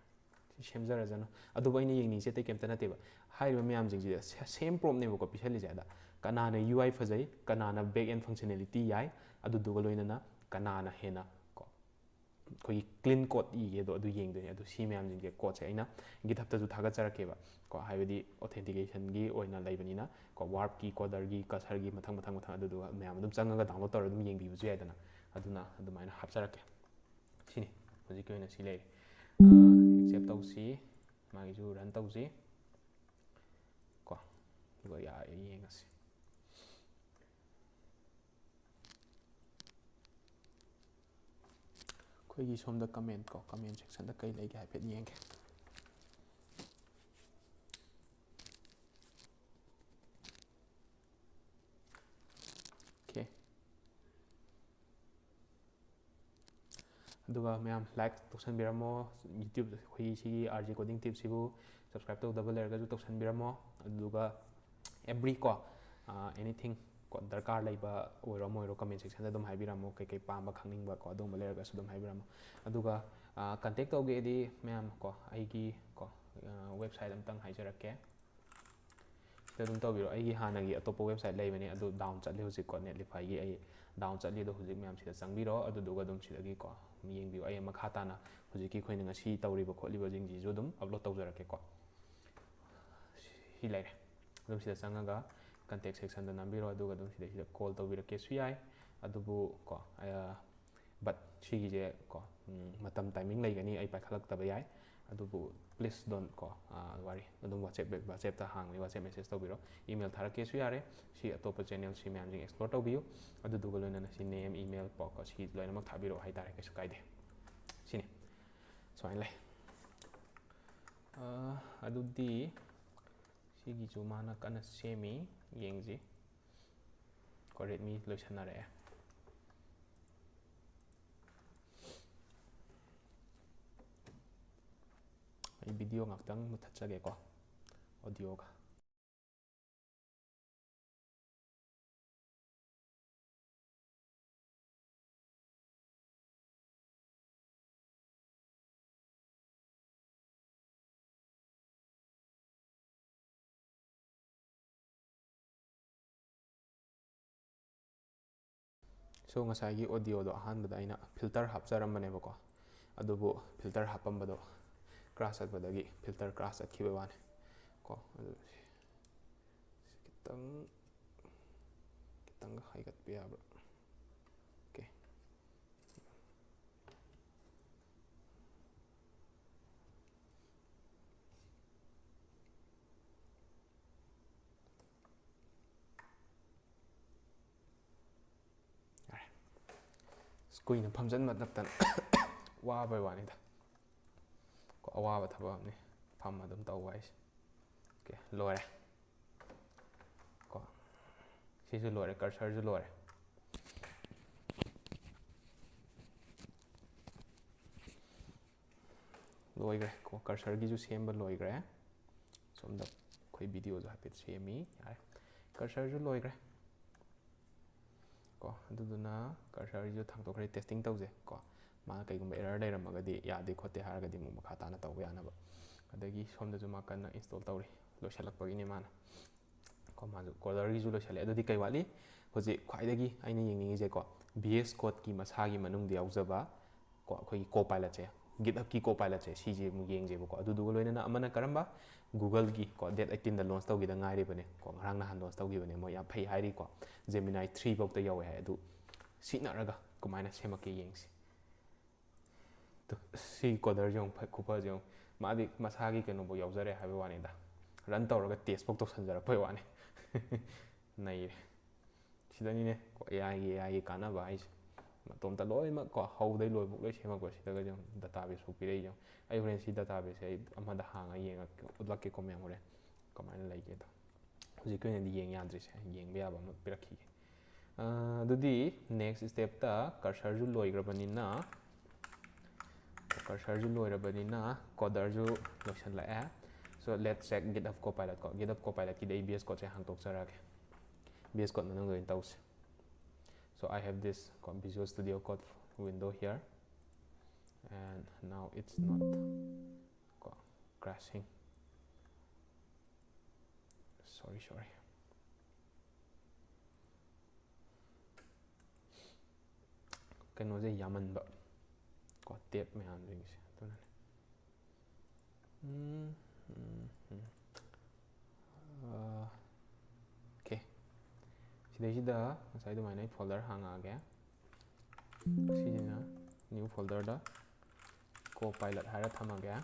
ꯁꯤ ꯁꯦꯝꯖꯔꯖꯅꯨ꯫ ꯑꯗꯨꯕꯨ ꯑꯩꯅ ꯌꯦꯡꯅꯤꯡꯉꯤꯁꯦ ꯑꯇꯩ ꯀꯩꯝꯇ ꯅꯠꯇꯦꯕ꯫ ꯍꯥꯏꯔꯤꯕ ꯃꯌꯥꯝꯁꯤꯡꯁꯤꯗ ꯁꯦ-, same promptꯅꯦꯕꯀꯣ ꯄꯤꯁꯜꯂꯤꯁꯦ꯫ ꯑꯗ ꯀꯅꯥꯅ UI ꯐꯖꯩ, ꯀꯅꯥꯅ back end functionality ꯌꯥꯏ, ꯑꯗꯨꯗꯨꯒ ꯂꯣꯏꯅꯅ ꯀꯅꯥꯅ ꯍꯦꯟꯅ ꯀꯣ, ꯑꯩꯈꯣꯏꯒꯤ clean code ꯏꯒꯦꯗꯣ ꯑꯗꯨ ꯌꯦꯡꯗꯣꯏꯅꯦ꯫ ꯑꯗꯨ ꯁꯤ ꯃꯌꯥꯝꯁꯤꯡꯁꯦ, codeꯁꯦ ꯑꯩꯅ GitHubꯇꯁꯨ ꯊꯥꯒꯠꯆꯔꯛꯀꯦꯕ ꯀꯣ, ꯍꯥꯏꯕꯗꯤ authenticationꯒꯤ ꯑꯣꯏꯅ ꯂꯩꯕꯅꯤꯅ ꯀꯣ, Warpꯀꯤ, Coderꯒꯤ, Cursorꯒꯤ ꯃꯊꯪ ꯃꯊꯪ ꯃꯊꯪ ꯑꯗꯨꯗꯨꯒ ꯃꯌꯥꯝ ꯑꯗꯨꯝ ꯆꯪꯉꯒ download ꯇꯧꯔꯒ ꯑꯗꯨꯝ ꯌꯦꯡꯕꯤꯕꯁꯨ ꯌꯥꯏꯗꯅ꯫ ꯑꯗꯨꯅ ꯑꯗꯨꯃꯥꯏꯅ ꯍꯥꯞꯆꯔꯛꯀꯦ꯫ ꯁꯤꯅꯤ, ꯍꯧꯖꯤꯛꯀꯤ ꯑꯣꯏꯅ ꯁꯤ ꯂꯩꯔꯦ꯫ ꯑꯥ, accept ꯇꯧꯁꯤ, ꯃꯥꯒꯤꯁꯨ run ꯇꯧꯁꯤ ꯀꯣ, ꯑꯗꯨꯒ ꯌꯥꯔꯦ ꯌꯦꯡꯉꯁꯤ꯫ ꯑꯩꯈꯣꯏꯒꯤ ꯁꯣꯝꯗ comment ꯀꯣ, comment section ꯗ ꯀꯩ ꯂꯩꯒꯦ ꯍꯥꯏꯐꯦꯠ ꯌꯦꯡꯒꯦ꯫ Okay꯫ ꯑꯗꯨꯒ ꯃꯌꯥꯝ like ꯇꯧꯁꯟꯕꯤꯔꯝꯃꯣ꯫ YouTube ꯑꯩꯈꯣꯏꯒꯤ ꯁꯤꯒꯤ R J Coding Tips ꯁꯤꯕꯨ subscribe ꯇꯧꯗꯕ ꯂꯩꯔꯒꯁꯨ ꯇꯧꯁꯟꯕꯤꯔꯝꯃꯣ꯫ ꯑꯗꯨꯒ every ꯀꯣ, ꯑ, anything ꯀꯣ, ꯗꯔꯀꯥꯔ ꯂꯩꯕ ꯑꯣꯏꯔꯣ ꯑꯃ ꯑꯣꯏꯔꯣ, comment section ꯗ ꯑꯗꯨꯝ ꯍꯥꯏꯕꯤꯔꯝꯃꯣ꯫ ꯀꯩꯀꯩ ꯄꯥꯝꯕ ꯈꯪꯅꯤꯡꯕ ꯀꯣ, ꯑꯗꯨꯒꯨꯝꯕ ꯂꯩꯔꯒꯁꯨ ꯑꯗꯨꯝ ꯍꯥꯏꯕꯤꯔꯝꯃꯣ꯫ ꯑꯗꯨꯒ, ꯑ, contact ꯇꯧꯒꯦꯗꯤ ꯃꯌꯥꯝ ꯀꯣ, ꯑꯩꯒꯤ ꯀꯣ, ꯑ, website ꯑꯝꯇꯪ ꯍꯥꯏꯖꯔꯛꯀꯦ꯫ ꯁꯤꯗ ꯑꯗꯨꯝ ꯇꯧꯕꯤꯔꯣ꯫ ꯑꯩꯒꯤ ꯍꯥꯟꯅꯒꯤ ꯑꯇꯣꯞꯄ website ꯂꯩꯕꯅꯦ, ꯑꯗꯨ down ꯆꯠꯂꯤ ꯍꯧꯖꯤꯛꯀꯣ, Netlify ꯒꯤ ꯑꯩ down ꯆꯠꯂꯤ꯫ ꯑꯗꯣ ꯍꯧꯖꯤꯛ ꯃꯌꯥꯝ ꯁꯤꯗ ꯆꯪꯕꯤꯔꯣ, ꯑꯗꯨꯗꯨꯒ ꯑꯗꯨꯝ ꯁꯤꯗꯒꯤꯀꯣ ꯌꯦꯡꯕꯤꯌꯨ꯫ ꯑꯩ ꯃꯈꯥ ꯇꯥꯅ ꯍꯧꯖꯤꯛꯀꯤ ꯑꯩꯈꯣꯏꯅ ꯉꯁꯤ ꯇꯧꯔꯤꯕ ꯈꯣꯠꯂꯤꯕꯁꯤꯡꯁꯤꯁꯨ ꯑꯗꯨꯝ upload ꯇꯧꯖꯔꯛꯀꯦꯀꯣ꯫ ꯁꯤ ꯂꯩꯔꯦ꯫ ꯑꯗꯨꯝ ꯁꯤꯗ ꯆꯪꯉꯒ contact section ꯗ ꯅꯝꯕꯤꯔꯣ, ꯑꯗꯨꯒ ꯑꯗꯨꯝ ꯁꯤꯗꯩꯁꯤꯗ call ꯇꯧꯕꯤꯔꯛꯀꯦꯁꯨ ꯌꯥꯏ꯫ ꯑꯗꯨꯕꯨ ꯀꯣ, ꯑ, but ꯁꯤꯒꯤꯁꯦ ꯀꯣ, ꯎꯝ, ꯃꯇꯝ timing ꯂꯩꯒꯅꯤ, ꯑꯩ ꯄꯥꯏꯈꯠꯂꯛꯇꯕ ꯌꯥꯏ꯫ ꯑꯗꯨꯕꯨ please don't ꯀꯣ, ꯑ, worry꯫ ꯑꯗꯨꯝ WhatsApp, WhatsApp ꯇ ꯍꯥꯡꯕꯅꯤ, WhatsApp message ꯇꯧꯕꯤꯔꯣ, email ꯊꯥꯔꯛꯀꯦꯁꯨ ꯌꯥꯔꯦ꯫ ꯁꯤ ꯑꯇꯣꯞꯄ channel ꯁꯤ ꯃꯌꯥꯝꯁꯤꯡ explore ꯇꯧꯕꯤꯌꯨ꯫ ꯑꯗꯨꯗꯨꯒ ꯂꯣꯏꯅꯅ ꯁꯤ name, email ꯀꯣ, ꯀꯣ, ꯁꯤ ꯂꯣꯏꯅꯃꯛ ꯊꯥꯕꯤꯔꯛꯑꯣ ꯍꯥꯏꯇꯥꯔꯦ, ꯀꯩꯁꯨ ꯀꯥꯏꯗꯦ꯫ ꯁꯤꯅꯤ꯫ ꯁꯨꯃꯥꯏꯅ ꯂꯩ꯫ ꯑ, ꯑꯗꯨꯗꯤ ꯁꯤꯒꯤꯁꯨ ꯃꯥꯅ ꯀꯟꯅ ꯁꯦꯝꯃꯤ, ꯌꯦꯡꯁꯤ꯫ ꯀꯣ, Redmi ꯂꯣꯏꯁꯟꯅꯔꯛꯑꯦ꯫ ꯑꯩ video ꯉꯥꯛꯇꯪ ꯃꯨꯊꯠꯆꯒꯦꯀꯣ, audio ꯒ꯫ So, ꯉꯁꯥꯏꯒꯤ audio ꯗꯣ ꯑꯍꯥꯟꯕꯗ ꯑꯩꯅ filter ꯍꯥꯞꯆꯔꯝꯕꯅꯦꯕꯀꯣ, ꯑꯗꯨꯕꯨ filter ꯍꯥꯞꯄꯝꯕꯗꯣ crash ꯆꯠꯄꯗꯒꯤ filter crash ꯆꯠꯈꯤꯕ ꯋꯥꯅꯤ ꯀꯣ꯫ ꯑꯗꯨ ꯁꯤ ꯈꯤꯇꯪ, ꯈꯤꯇꯪꯒ ꯍꯥꯏꯒꯠꯄ ꯌꯥꯕ꯭ꯔꯥ? Okay꯫ ꯌꯥꯔꯦ꯫ ꯑꯁ, ꯀꯨꯏꯅ ꯐꯝꯖꯟꯕ ꯅꯠꯇꯅ꯫ ꯋꯥꯕꯩ ꯋꯥꯅꯤꯗ꯫ ꯀꯣ, ꯑꯋꯥꯕ ꯊꯕꯛ ꯑꯃꯅꯤ ꯐꯝ ꯑꯗꯨꯝ ꯇꯧꯕ ꯍꯥꯏꯁꯦ꯫ ꯑꯣꯀꯦ, ꯂꯣꯏꯔꯦ꯫ ꯀꯣ, ꯁꯤꯁꯨ ꯂꯣꯏꯔꯦ, ꯀꯔꯁꯔꯁꯨ ꯂꯣꯏꯔꯦ꯫ ꯂꯣꯏꯈ꯭ꯔꯦ ꯀꯣ, ꯀꯔꯁꯔꯒꯤꯁꯨ ꯁꯦꯝꯕ ꯂꯣꯏꯈ꯭ꯔꯦ꯫ ꯁꯣꯝꯗ ꯑꯩꯈꯣꯏ ꯚꯤꯗꯤꯑꯣꯁꯨ ꯍꯥꯏꯐꯦꯠ ꯁꯦꯝꯃꯤ꯫ ꯌꯥꯔꯦ, ꯀꯔꯁꯔꯁꯨ ꯂꯣꯏꯈ꯭ꯔꯦ꯫ ꯀꯣ, ꯑꯗꯨꯗꯨꯅ ꯀꯔꯁꯔꯁꯤꯁꯨ ꯊꯥꯡꯗꯣꯛꯈ꯭ꯔꯦ, ꯇꯦꯁꯇꯤꯡ ꯇꯧꯁꯦ ꯀꯣ꯫ ꯃꯥ ꯀꯩꯒꯨꯝꯕ ꯑꯦꯔꯔ ꯂꯩꯔꯝꯃꯒꯗꯤ, ꯌꯥꯗꯦ ꯈꯣꯠꯇꯦ ꯍꯥꯏꯔꯒꯗꯤ ꯑꯃꯨꯛ ꯃꯈꯥ ꯇꯥꯅ ꯇꯧꯕ ꯌꯥꯅꯕ꯫ ꯑꯗꯒꯤ ꯁꯣꯝꯗꯁꯨ ꯃꯥ ꯀꯟꯅ ꯏꯟꯁꯇꯣꯜ ꯇꯧꯔꯤ, ꯂꯣꯏꯁꯤꯜꯂꯛꯄꯒꯤꯅꯦ ꯃꯥꯅ꯫ ꯀꯣ, ꯃꯥꯁꯨ ꯀꯣꯗꯔꯒꯤꯁꯨ ꯂꯣꯏꯁꯤꯜꯂꯦ꯫ ꯑꯗꯨꯗꯤ ꯀꯩ ꯋꯥꯠꯂꯤ? ꯍꯧꯖꯤꯛ ꯈ꯭ꯋꯥꯏꯗꯒꯤ ꯑꯩꯅ ꯌꯦꯡꯅꯤꯡꯉꯤꯁꯦꯀꯣ, ꯚꯤ ꯑꯦꯁ ꯀꯣꯗꯀꯤ ꯃꯁꯥꯒꯤ ꯃꯅꯨꯡꯗ ꯌꯥꯎꯖꯕ ꯀꯣ, ꯑꯩꯈꯣꯏꯒꯤ ꯀꯣ ꯄꯥꯏꯂꯠꯁꯦ, ꯒꯤꯠꯍꯞꯀꯤ ꯀꯣ ꯄꯥꯏꯂꯠꯁꯦ, ꯁꯤꯁꯦ ꯑꯃꯨꯛ ꯌꯦꯡꯁꯦꯕꯀꯣ꯫ ꯑꯗꯨꯗꯨꯒ ꯂꯣꯏꯅꯅ ꯑꯃꯅ ꯀꯔꯝꯕ? ꯒꯨꯒꯜꯒꯤ ꯀꯣ, ꯗꯦꯠ ꯑꯩꯠꯇꯤꯟꯗ ꯂꯣꯟꯁ ꯇꯧꯈꯤꯗ ꯉꯥꯏꯔꯤꯕꯅꯦ ꯀꯣ, ꯉꯔꯥꯡ ꯅꯍꯥꯟ ꯂꯣꯟꯁ ꯇꯧꯈꯤꯕꯅꯦ꯫ ꯃꯣꯏ ꯌꯥꯝ ꯐꯩ ꯍꯥꯏꯔꯤꯀꯣ, ꯖꯦꯃꯤꯅꯥꯏ ꯊ꯭ꯔꯤ ꯐꯥꯎꯗ ꯌꯧꯋꯦ ꯍꯥꯏ꯫ ꯑꯗꯨ ꯁꯤꯖꯤꯟꯅꯔꯒ ꯀꯃꯥꯏꯅ ꯁꯦꯝꯃꯛꯀꯦ ꯌꯦꯡꯁꯤ꯫ ꯇꯨ, ꯁꯤ ꯀꯣꯗꯔꯁꯦ ꯌꯦꯡꯉꯨ, ꯐ-, ꯈꯨꯐꯁꯦ ꯌꯦꯡꯉꯨ꯫ ꯃꯥꯗꯤ ꯃꯁꯥꯒꯤ ꯀꯩꯅꯣꯐꯥꯎ ꯌꯥꯎꯖꯔꯦ ꯍꯥꯏꯕꯩ ꯋꯥꯅꯤꯗ, ꯔꯟ ꯇꯧꯔꯒ ꯇꯦꯁꯐꯥꯎ ꯇꯧꯁꯟꯖꯔꯛꯄꯩ ꯋꯥꯅꯤ꯫ ꯅꯩꯔꯦ꯫ ꯁꯤꯗꯅꯤꯅꯦ ꯀꯣ, ꯑꯦ ꯑꯥꯏꯒꯤ, ꯑꯦ ꯑꯥꯏꯒꯤ ꯀꯥꯟꯅꯕ ꯍꯥꯏꯁꯦ꯫ ꯃꯇꯣꯝꯇ ꯂꯣꯏꯅꯃꯛ ꯀꯣ, ꯍꯧꯗꯩ ꯂꯣꯏꯕꯧ ꯂꯣꯏ ꯁꯦꯝꯃꯛꯄ꯫ ꯁꯤꯗꯒ ꯌꯦꯡꯉꯨ, ꯗꯇꯥꯕꯦꯁ ꯐꯥꯎ ꯄꯤꯔꯛꯏ ꯌꯦꯡꯉꯨ꯫ ꯑꯩ ꯍꯣꯔꯦꯟ ꯁꯤ ꯗꯇꯥꯕꯦꯁꯁꯦ ꯑꯩ ꯑꯃꯗ ꯍꯥꯡꯉ ꯌꯦꯡꯉꯛꯀꯦ, ꯎꯠꯂꯛꯀꯦꯀꯣ ꯃꯌꯥꯝ ꯍꯣꯔꯦꯟ ꯀꯃꯥꯏꯅ ꯂꯩꯒꯦꯗꯣ꯫ ꯍꯧꯖꯤꯛꯀꯤ ꯑꯣꯏꯅꯗꯤ ꯌꯦꯡ ꯌꯥꯗ꯭ꯔꯤꯁꯦ, ꯌꯦꯡꯕ ꯌꯥꯕ ꯑꯃ ꯄꯤꯔꯛꯈꯤꯒꯦ꯫ ꯑ, ꯑꯗꯨꯗꯤ ꯅꯦꯛꯁ ꯁ꯭ꯇꯦꯞꯇ ꯀꯔꯁꯔꯁꯨ ꯂꯣꯏꯈ꯭ꯔꯕꯅꯤꯅ, ꯀꯔꯁꯔꯁꯨ ꯂꯣꯏꯔꯕꯅꯤꯅ ꯀꯣꯗꯔꯁꯨ ꯂꯣꯏꯁꯤꯜꯂꯛꯑꯦ꯫ So, let's check GitHub Copilot ꯀꯣ꯫ GitHub Copilotꯀꯤꯗꯤ ꯑꯩ ꯚꯤ ꯑꯦꯁ ꯀꯣꯗꯁꯦ ꯍꯥꯡꯗꯣꯛꯆꯔꯛꯑꯒꯦ꯫ ꯚꯤ ꯑꯦꯁ ꯀꯣꯗ ꯃꯅꯨꯡꯗ ꯑꯣꯏꯅ ꯇꯧꯁꯦ꯫ So, I have this ꯀꯣ, Visual Studio Code window here, and now it's not ꯀꯣ, crashing. Sorry, sorry. ꯀꯩꯅꯣꯁꯦ ꯌꯥꯝꯃꯟꯕ ꯀꯣ, ꯇꯦꯕ ꯃꯌꯥꯝꯁꯤꯡꯁꯦ, ꯑꯗꯨꯅꯅꯦ꯫ ꯎꯝ, ꯎꯝ, ꯎꯝ꯫ ꯑꯥ, ꯑꯣꯀꯦ꯫ ꯁꯤꯗꯩꯁꯤꯗ ꯉꯁꯥꯏ ꯑꯗꯨꯃꯥꯏꯅ ꯑꯩ ꯐꯣꯜꯗꯔ ꯍꯥꯡꯉꯛꯑꯒꯦ꯫ ꯁꯤꯁꯤꯅ ꯅ꯭ꯌꯨ ꯐꯣꯜꯗꯔꯗ ꯀꯣ ꯄꯥꯏꯂꯠ ꯍꯥꯏꯔ ꯊꯝꯃꯒꯦ꯫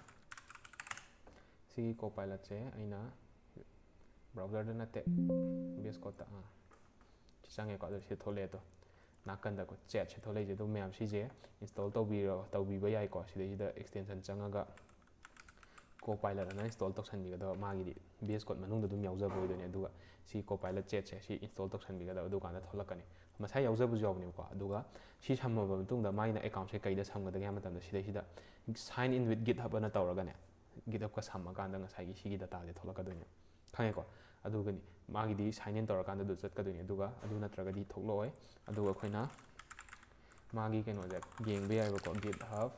ꯁꯤꯒꯤ ꯀꯣ ꯄꯥꯏꯂꯠꯁꯦ ꯑꯩꯅ ꯕ꯭ꯔꯥꯎꯖꯔꯗ ꯅꯠꯇꯦ, ꯚꯤ ꯑꯦꯁ ꯀꯣꯗꯇ, ꯑꯥ, ꯁꯤ ꯆꯪꯉꯦꯀꯣ, ꯑꯗꯨ ꯁꯤ ꯊꯣꯛꯂꯛꯑꯦ ꯑꯗꯣ꯫ ꯅꯥꯀꯟꯗꯀꯣ ꯆꯦꯠꯁꯦ ꯊꯣꯛꯂꯛꯏꯁꯦ꯫ ꯑꯗꯨꯝ ꯃꯌꯥꯝ ꯁꯤꯁꯦ ꯏꯟꯁꯇꯣꯜ ꯇꯧꯕꯤꯔꯣ, ꯇꯧꯕꯤꯕ ꯌꯥꯏꯀꯣ꯫ ꯁꯤꯗꯩꯁꯤꯗ ꯑꯦꯛꯁꯇꯦꯟꯁꯟ ꯆꯪꯉꯒ ꯀꯣ ꯄꯥꯏꯂꯠ ꯑꯅ ꯏꯟꯁꯇꯣꯜ ꯇꯧꯁꯟꯕꯤꯒꯗꯕ꯫ ꯃꯥꯒꯤꯗꯤ ꯕꯤ ꯑꯦꯁ ꯀꯣꯠ ꯃꯅꯨꯡꯗ ꯑꯗꯨꯝ ꯌꯥꯎꯖꯕ ꯑꯣꯏꯗꯣꯏꯅꯦ꯫ ꯑꯗꯨꯒ ꯁꯤ ꯀꯣ ꯄꯥꯏꯂꯠ ꯆꯦꯠꯁꯦ ꯁꯤ ꯏꯟꯁꯇꯣꯜ ꯇꯧꯁꯟꯕꯤꯒꯗꯕ, ꯑꯗꯨꯀꯥꯟꯗ ꯊꯣꯛꯂꯛꯀꯅꯤ꯫ ꯃꯁꯥ ꯌꯥꯎꯖꯕꯁꯨ ꯌꯥꯎꯕꯅꯦꯕꯀꯣ꯫ ꯑꯗꯨꯒ ꯁꯤ ꯁꯝꯃꯕ ꯃꯇꯨꯡꯗ ꯃꯥꯒꯤꯅ ꯑꯦꯀꯥꯎꯟꯁꯦ ꯀꯩꯗ ꯁꯝꯒꯗꯒꯦ ꯍꯥꯏꯕ ꯃꯇꯝꯗ ꯁꯤꯗꯩꯁꯤꯗ sign in with GitHub ꯑꯅ ꯇꯧꯔꯒꯅꯦ, ꯒꯤꯠꯍꯞꯀ ꯁꯝꯃꯀꯥꯟꯗ ꯉꯁꯥꯏꯒꯤ ꯁꯤꯒꯤ ꯗꯇꯥꯁꯦ ꯊꯣꯛꯂꯛꯀꯗꯣꯏꯅꯦ, ꯈꯪꯉꯦꯀꯣ? ꯑꯗꯨꯒꯅꯤ ꯃꯥꯒꯤꯗꯤ sign in ꯇꯧꯔꯀꯥꯟꯗ ꯑꯗꯨ ꯆꯠꯀꯗꯣꯏꯅꯦ꯫ ꯑꯗꯨꯒ ꯑꯗꯨ ꯅꯠꯇ꯭ꯔꯒꯗꯤ ꯊꯣꯛꯂꯛꯑꯣꯏ꯫ ꯑꯗꯨꯒ ꯑꯩꯈꯣꯏꯅ ꯃꯥꯒꯤ ꯀꯩꯅꯣꯁꯦ ꯌꯦꯡꯕ ꯌꯥꯏꯕꯀꯣ, GitHub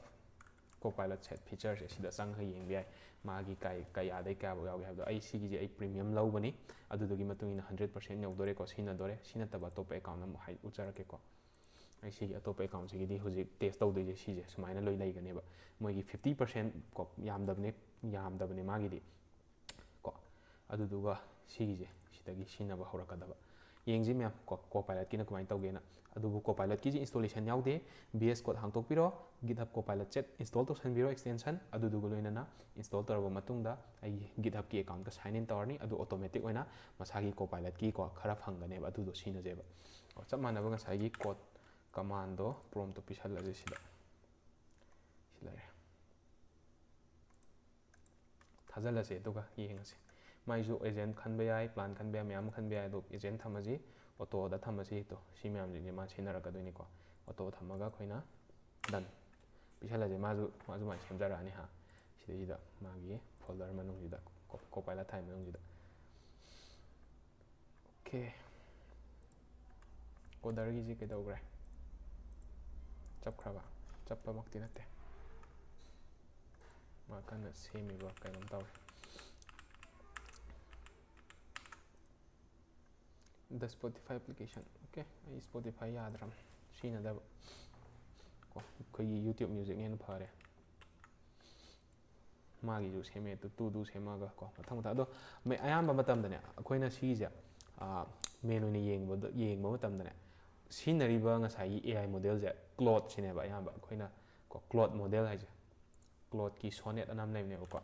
Copilot set featureꯁꯦ ꯁꯤꯗ ꯆꯪꯉꯒ ꯌꯦꯡꯕ ꯌꯥꯏ꯫ ꯃꯥꯒꯤ ꯀꯥꯏ-, ꯀꯌꯥꯗꯩ ꯀꯌꯥꯐꯥꯎ ꯌꯥꯎꯒꯦ ꯍꯥꯏꯕꯗꯣ꯫ ꯑꯩ ꯁꯤꯒꯤꯁꯦ ꯑꯩ premium ꯂꯧꯕꯅꯤ, ꯑꯗꯨꯗꯨꯒꯤ ꯃꯇꯨꯡ ꯏꯟꯅ hundred percent ꯌꯧꯗꯣꯔꯦꯀꯣ, ꯁꯤꯖꯤꯟꯅꯗꯣꯔꯦ꯫ ꯁꯤ ꯅꯠꯇꯕ ꯑꯇꯣꯞꯄ ꯑꯦꯀꯥꯎꯟ ꯑꯃ ꯍꯥꯏ-, ꯎꯠꯆꯔꯛꯀꯦꯀꯣ꯫ ꯑꯩ ꯁꯤꯒꯤ ꯑꯇꯣꯞꯄ ꯑꯦꯀꯥꯎꯟꯁꯤꯒꯤꯗꯤ ꯍꯧꯖꯤꯛ ꯇꯦꯁ ꯇꯧꯗꯣꯏꯁꯦ ꯁꯤꯁꯦ ꯁꯨꯃꯥꯏꯅ ꯂꯣꯏ ꯂꯩꯒꯅꯦꯕ꯫ ꯃꯣꯏꯒꯤ fifty percent ꯀꯣ, ꯌꯥꯝꯗꯕꯅꯦ, ꯌꯥꯝꯗꯕꯅꯦ ꯃꯥꯒꯤꯗꯤ ꯀꯣ꯫ ꯑꯗꯨꯗꯨꯒ ꯁꯤꯒꯤꯁꯦ ꯁꯤꯗꯒꯤ ꯁꯤꯖꯤꯟꯅꯕ ꯍꯧꯔꯛꯀꯗꯕ꯫ ꯌꯦꯡꯁꯤ ꯃꯌꯥꯝ ꯀꯣ, ꯀꯣ ꯄꯥꯏꯂꯠꯀꯤꯅ ꯀꯃꯥꯏꯅ ꯇꯧꯒꯦꯅ꯫ ꯑꯗꯨꯕꯨ ꯀꯣ ꯄꯥꯏꯂꯠꯀꯤꯁꯤ installation ꯌꯥꯎꯗꯦ꯫ ꯕꯤ ꯑꯦꯁ ꯀꯣꯠ ꯍꯥꯡꯇꯣꯛꯄꯤꯔꯣ, GitHub Copilot set install ꯇꯧꯁꯟꯕꯤꯔꯣ extension꯫ ꯑꯗꯨꯗꯨꯒ ꯂꯣꯏꯅꯅ install ꯇꯧꯔꯕ ꯃꯇꯨꯡꯗ ꯑꯩꯒꯤ GitHubꯀꯤ ꯑꯦꯀꯥꯎꯟꯠꯀ sign in ꯇꯧꯔꯅꯤ꯫ ꯑꯗꯨ automatic ꯑꯣꯏꯅ ꯃꯁꯥꯒꯤ ꯀꯣ ꯄꯥꯏꯂꯠꯀꯤ ꯀꯣ ꯈꯔ ꯐꯪꯒꯅꯦꯕ, ꯑꯗꯨꯗꯣ ꯁꯤꯖꯤꯟꯅꯖꯦꯕ꯫ ꯀꯣ, ꯆꯞ ꯃꯥꯟꯅꯕ ꯉꯁꯥꯏꯒꯤ ꯀꯣꯠ ꯀꯃꯥꯟꯗꯣ ꯄ꯭ꯔꯣꯝꯇꯣ ꯄꯤꯁꯜꯂꯁꯦ ꯁꯤꯗ꯫ ꯁꯤ ꯂꯩꯔꯦ꯫ ꯊꯥꯖꯤꯜꯂꯁꯦ ꯑꯗꯨꯒ ꯌꯦꯡꯉꯁꯦ꯫ ꯃꯥꯏꯁꯨ agent ꯈꯟꯕ ꯌꯥꯏ, plan ꯈꯟꯕ ꯌꯥꯏ, ꯃꯌꯥꯝ ꯑꯃ ꯈꯟꯕ ꯌꯥꯏ꯫ ꯑꯗꯣ agent ꯊꯝꯃꯁꯤ, autoꯗ ꯊꯝꯃꯁꯤ꯫ ꯇꯣ, ꯁꯤ ꯃꯌꯥꯝꯁꯤꯡꯁꯦ ꯃꯥ ꯁꯤꯖꯤꯟꯅꯔꯛꯀꯗꯣꯏꯅꯤꯀꯣ꯫ Auto ꯊꯝꯃꯒ ꯑꯩꯈꯣꯏꯅ done ꯄꯤꯁꯜꯂꯁꯦ꯫ ꯃꯥꯁꯨ, ꯃꯥꯁꯨ ꯃꯥꯏ ꯁꯦꯝꯖꯔꯛꯑꯅꯤ ꯍꯥ꯫ ꯁꯤꯗꯩꯁꯤꯗ ꯃꯥꯒꯤ folder ꯃꯅꯨꯡꯁꯤꯗ, ꯀꯣ-, Copilot ꯊꯥꯏ ꯃꯅꯨꯡꯁꯤꯗ꯫ OK꯫ Coderꯒꯤꯁꯤ ꯀꯩꯗꯧꯈ꯭ꯔꯦ? ꯆꯞꯈ꯭ꯔꯕ? ꯆꯞꯄꯃꯛꯇꯤ ꯅꯠꯇꯦ꯫ ꯃꯥ ꯀꯟꯅ ꯁꯦꯝꯃꯤꯕ ꯀꯩꯅꯣꯝ ꯇꯧꯔꯦ꯫ The Spotify application꯫ OK, ꯑꯩ Spotify ꯌꯥꯗ꯭ꯔꯕ, ꯁꯤꯖꯤꯟꯅꯗꯕ꯫ ꯀꯣ, ꯑꯩꯈꯣꯏꯒꯤ YouTube Musicꯅ ꯍꯦꯟꯅ ꯐꯔꯦ꯫ ꯃꯥꯒꯤꯁꯨ ꯁꯦꯝꯃꯦ, ꯇꯨ, ꯇꯨ, ꯇꯨ ꯁꯦꯝꯃꯒ ꯀꯣ, ꯃꯊꯪ ꯃꯊꯪ꯫ ꯑꯗꯣ ꯃ-, ꯑꯌꯥꯝꯕ ꯃꯇꯝꯗꯅꯦ, ꯑꯩꯈꯣꯏꯅ ꯁꯤꯒꯤꯁꯦ, ꯑꯥ, main ꯑꯣꯏꯅ ꯌꯦꯡꯕꯗ, ꯌꯦꯡꯕ ꯃꯇꯝꯗꯅꯦ, ꯁꯤꯖꯤꯟꯅꯔꯤꯕ ꯉꯁꯥꯏꯒꯤ A I modelꯁꯦ Claudeꯁꯤꯅꯦꯕ ꯑꯌꯥꯝꯕ꯫ ꯑꯩꯈꯣꯏꯅ ꯀꯣ, Claude model ꯍꯥꯏꯁꯦ, Claudeꯀꯤ Sonnet ꯑꯅ ꯑꯃ ꯂꯩꯕꯅꯦꯕꯀꯣ꯫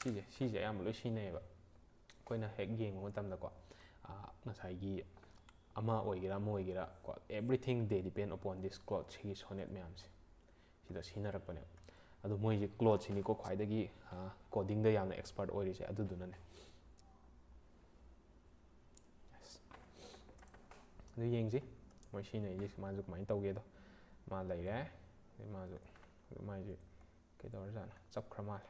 ꯁꯤꯁꯦ, ꯁꯤꯁꯦ ꯑꯌꯥꯝꯕ ꯂꯣꯏ ꯁꯤꯖꯤꯟꯅꯩꯌꯦꯕ꯫ ꯑꯩꯈꯣꯏꯅ ꯍꯦꯛ ꯌꯦꯡꯕ ꯃꯇꯝꯗꯀꯣ, ꯑꯥ, ꯉꯁꯥꯏꯒꯤ ꯑꯃ ꯑꯣꯏꯒꯦꯔꯥ ꯑꯃ ꯑꯣꯏꯒꯦꯔꯥ ꯀꯣ, everything they depend upon this Claude, ꯁꯤꯒꯤ Sonnet ꯃꯌꯥꯝꯁꯦ ꯁꯤꯗ ꯁꯤꯖꯤꯟꯅꯔꯛꯄꯅꯦꯕ꯫ ꯑꯗꯣ ꯃꯣꯏꯁꯦ Claude ꯁꯤꯅꯤꯀꯣ ꯈ꯭ꯋꯥꯏꯗꯒꯤ ꯀꯣꯗꯤꯡꯗ ꯌꯥꯝꯅ expert ꯑꯣꯏꯔꯤꯁꯦ ꯑꯗꯨꯗꯨꯅꯅꯦ꯫ ꯑꯗꯨ ꯌꯦꯡꯁꯤ ꯃꯣꯏ ꯁꯤꯖꯤꯟꯅꯩꯁꯦ ꯃꯥꯁꯨ ꯀꯃꯥꯏꯅ ꯇꯧꯒꯦꯗꯣ꯫ ꯃꯥ ꯂꯩꯔꯦ꯫ ꯑꯗꯩ ꯃꯥꯁꯨ ꯃꯥꯏꯁꯦ ꯀꯩꯗꯧꯔꯖꯥꯠꯅꯣ, ꯆꯞꯈ꯭ꯔ ꯃꯥꯜꯂꯦ꯫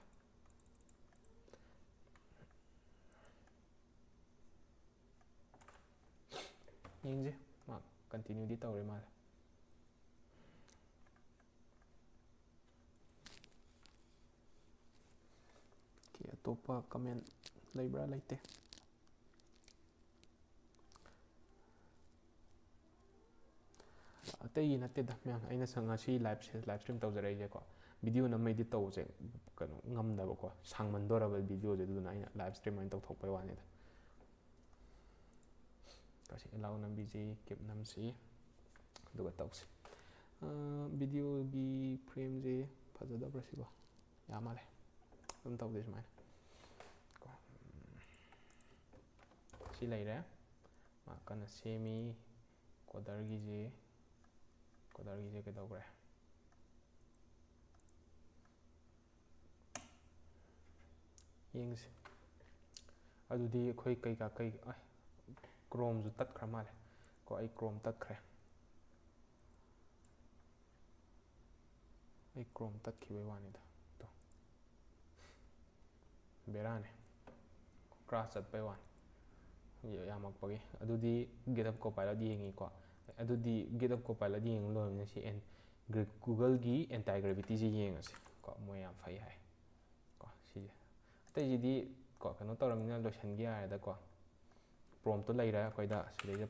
ꯌꯦꯡꯁꯦ꯫ ꯃꯥ continueꯗꯤ ꯇꯧꯔꯦ ꯃꯥꯜꯂꯦ꯫ Okay, ꯑꯇꯣꯞꯄ comment ꯂꯩꯕ꯭ꯔꯥ? ꯂꯩꯇꯦ꯫ ꯑꯇꯩꯒꯤ ꯅꯠꯇꯦꯗ ꯃꯌꯥꯝ, ꯑꯩꯅ ꯁ-, ꯉꯁꯤ live ꯁꯦ-, live stream ꯇꯧꯖꯔꯛꯏꯁꯦꯀꯣ, video ꯅꯝꯃ edit ꯇꯧꯕꯁꯦ ꯀꯩꯅꯣ ꯉꯝꯗꯕꯀꯣ, ꯁꯥꯡꯃꯟꯗꯣꯔꯕ videoꯁꯦ, ꯑꯗꯨꯗꯨꯅ ꯑꯩꯅ live stream ꯑꯣꯏꯅ ꯇꯧꯊꯣꯛꯄꯩ ꯋꯥꯅꯤꯗ꯫ ꯀꯁꯤ allow ꯅꯝꯕꯤꯁꯤ, keep ꯅꯝꯁꯤ, ꯑꯗꯨꯒ ꯇꯧꯁꯤ꯫ ꯑ, videoꯒꯤ frameꯁꯦ ꯐꯖꯗꯕ꯭ꯔꯥ ꯁꯤꯕꯣ? ꯌꯥ ꯃꯥꯜꯂꯦ꯫ ꯑꯗꯨꯝ ꯇꯧꯁꯦ ꯁꯨꯃꯥꯏꯅ꯫ ꯀꯣ, ꯎꯝ, ꯁꯤ ꯂꯩꯔꯦ꯫ ꯃꯥ ꯀꯟꯅ ꯁꯦꯝꯃꯤ꯫ Coderꯒꯤꯁꯦ, Coderꯒꯤꯁꯦ ꯀꯩꯗꯧꯈ꯭ꯔꯦ? ꯌꯦꯡꯁꯤ꯫ ꯑꯗꯨꯗꯤ ꯑꯩꯈꯣꯏ ꯀꯩꯀꯥ ꯀꯩ, ꯑ, Chromeꯁꯨ ꯇꯠꯈ꯭ꯔ ꯃꯥꯜꯂꯦ꯫ ꯀꯣ, ꯑꯩ Chrome ꯇꯠꯈ꯭ꯔꯦ꯫ ꯑꯩ Chrome ꯇꯠꯈꯤꯕꯩ ꯋꯥꯅꯤꯗ꯫ ꯇꯣ꯫ ꯕꯦꯔꯥꯅꯦ꯫ Crash ꯆꯠꯄꯩ ꯋꯥꯅꯤ꯫ ꯌꯥꯝꯃꯛꯄꯒꯤ꯫ ꯑꯗꯨꯗꯤ GitHub Copilot ꯌꯦꯡꯉꯤꯀꯣ꯫ ꯑꯗꯨꯗꯤ GitHub Copilot ꯌꯦꯡꯕ ꯂꯣꯏꯔꯕꯅꯤꯅ ꯁꯤ ꯑꯦꯟ-, Googleꯒꯤ anti gravityꯁꯦ ꯌꯦꯡꯉꯁꯤ꯫ ꯀꯣ, ꯃꯣꯏ ꯌꯥꯝ ꯐꯩ ꯍꯥꯏ꯫ ꯀꯣ, ꯁꯤꯁꯦ꯫ ꯑꯇꯩꯁꯤꯗꯤ ꯀꯣ, ꯀꯩꯅꯣ ꯇꯧꯔꯕꯅꯤꯅ ꯂꯣꯏꯁꯤꯟꯒꯦ ꯍꯥꯏꯔꯦꯗꯀꯣ꯫ Promptꯇꯣ ꯂꯩꯔꯦ ꯑꯩꯈꯣꯏꯗ꯫ ꯁꯤꯗꯩꯗ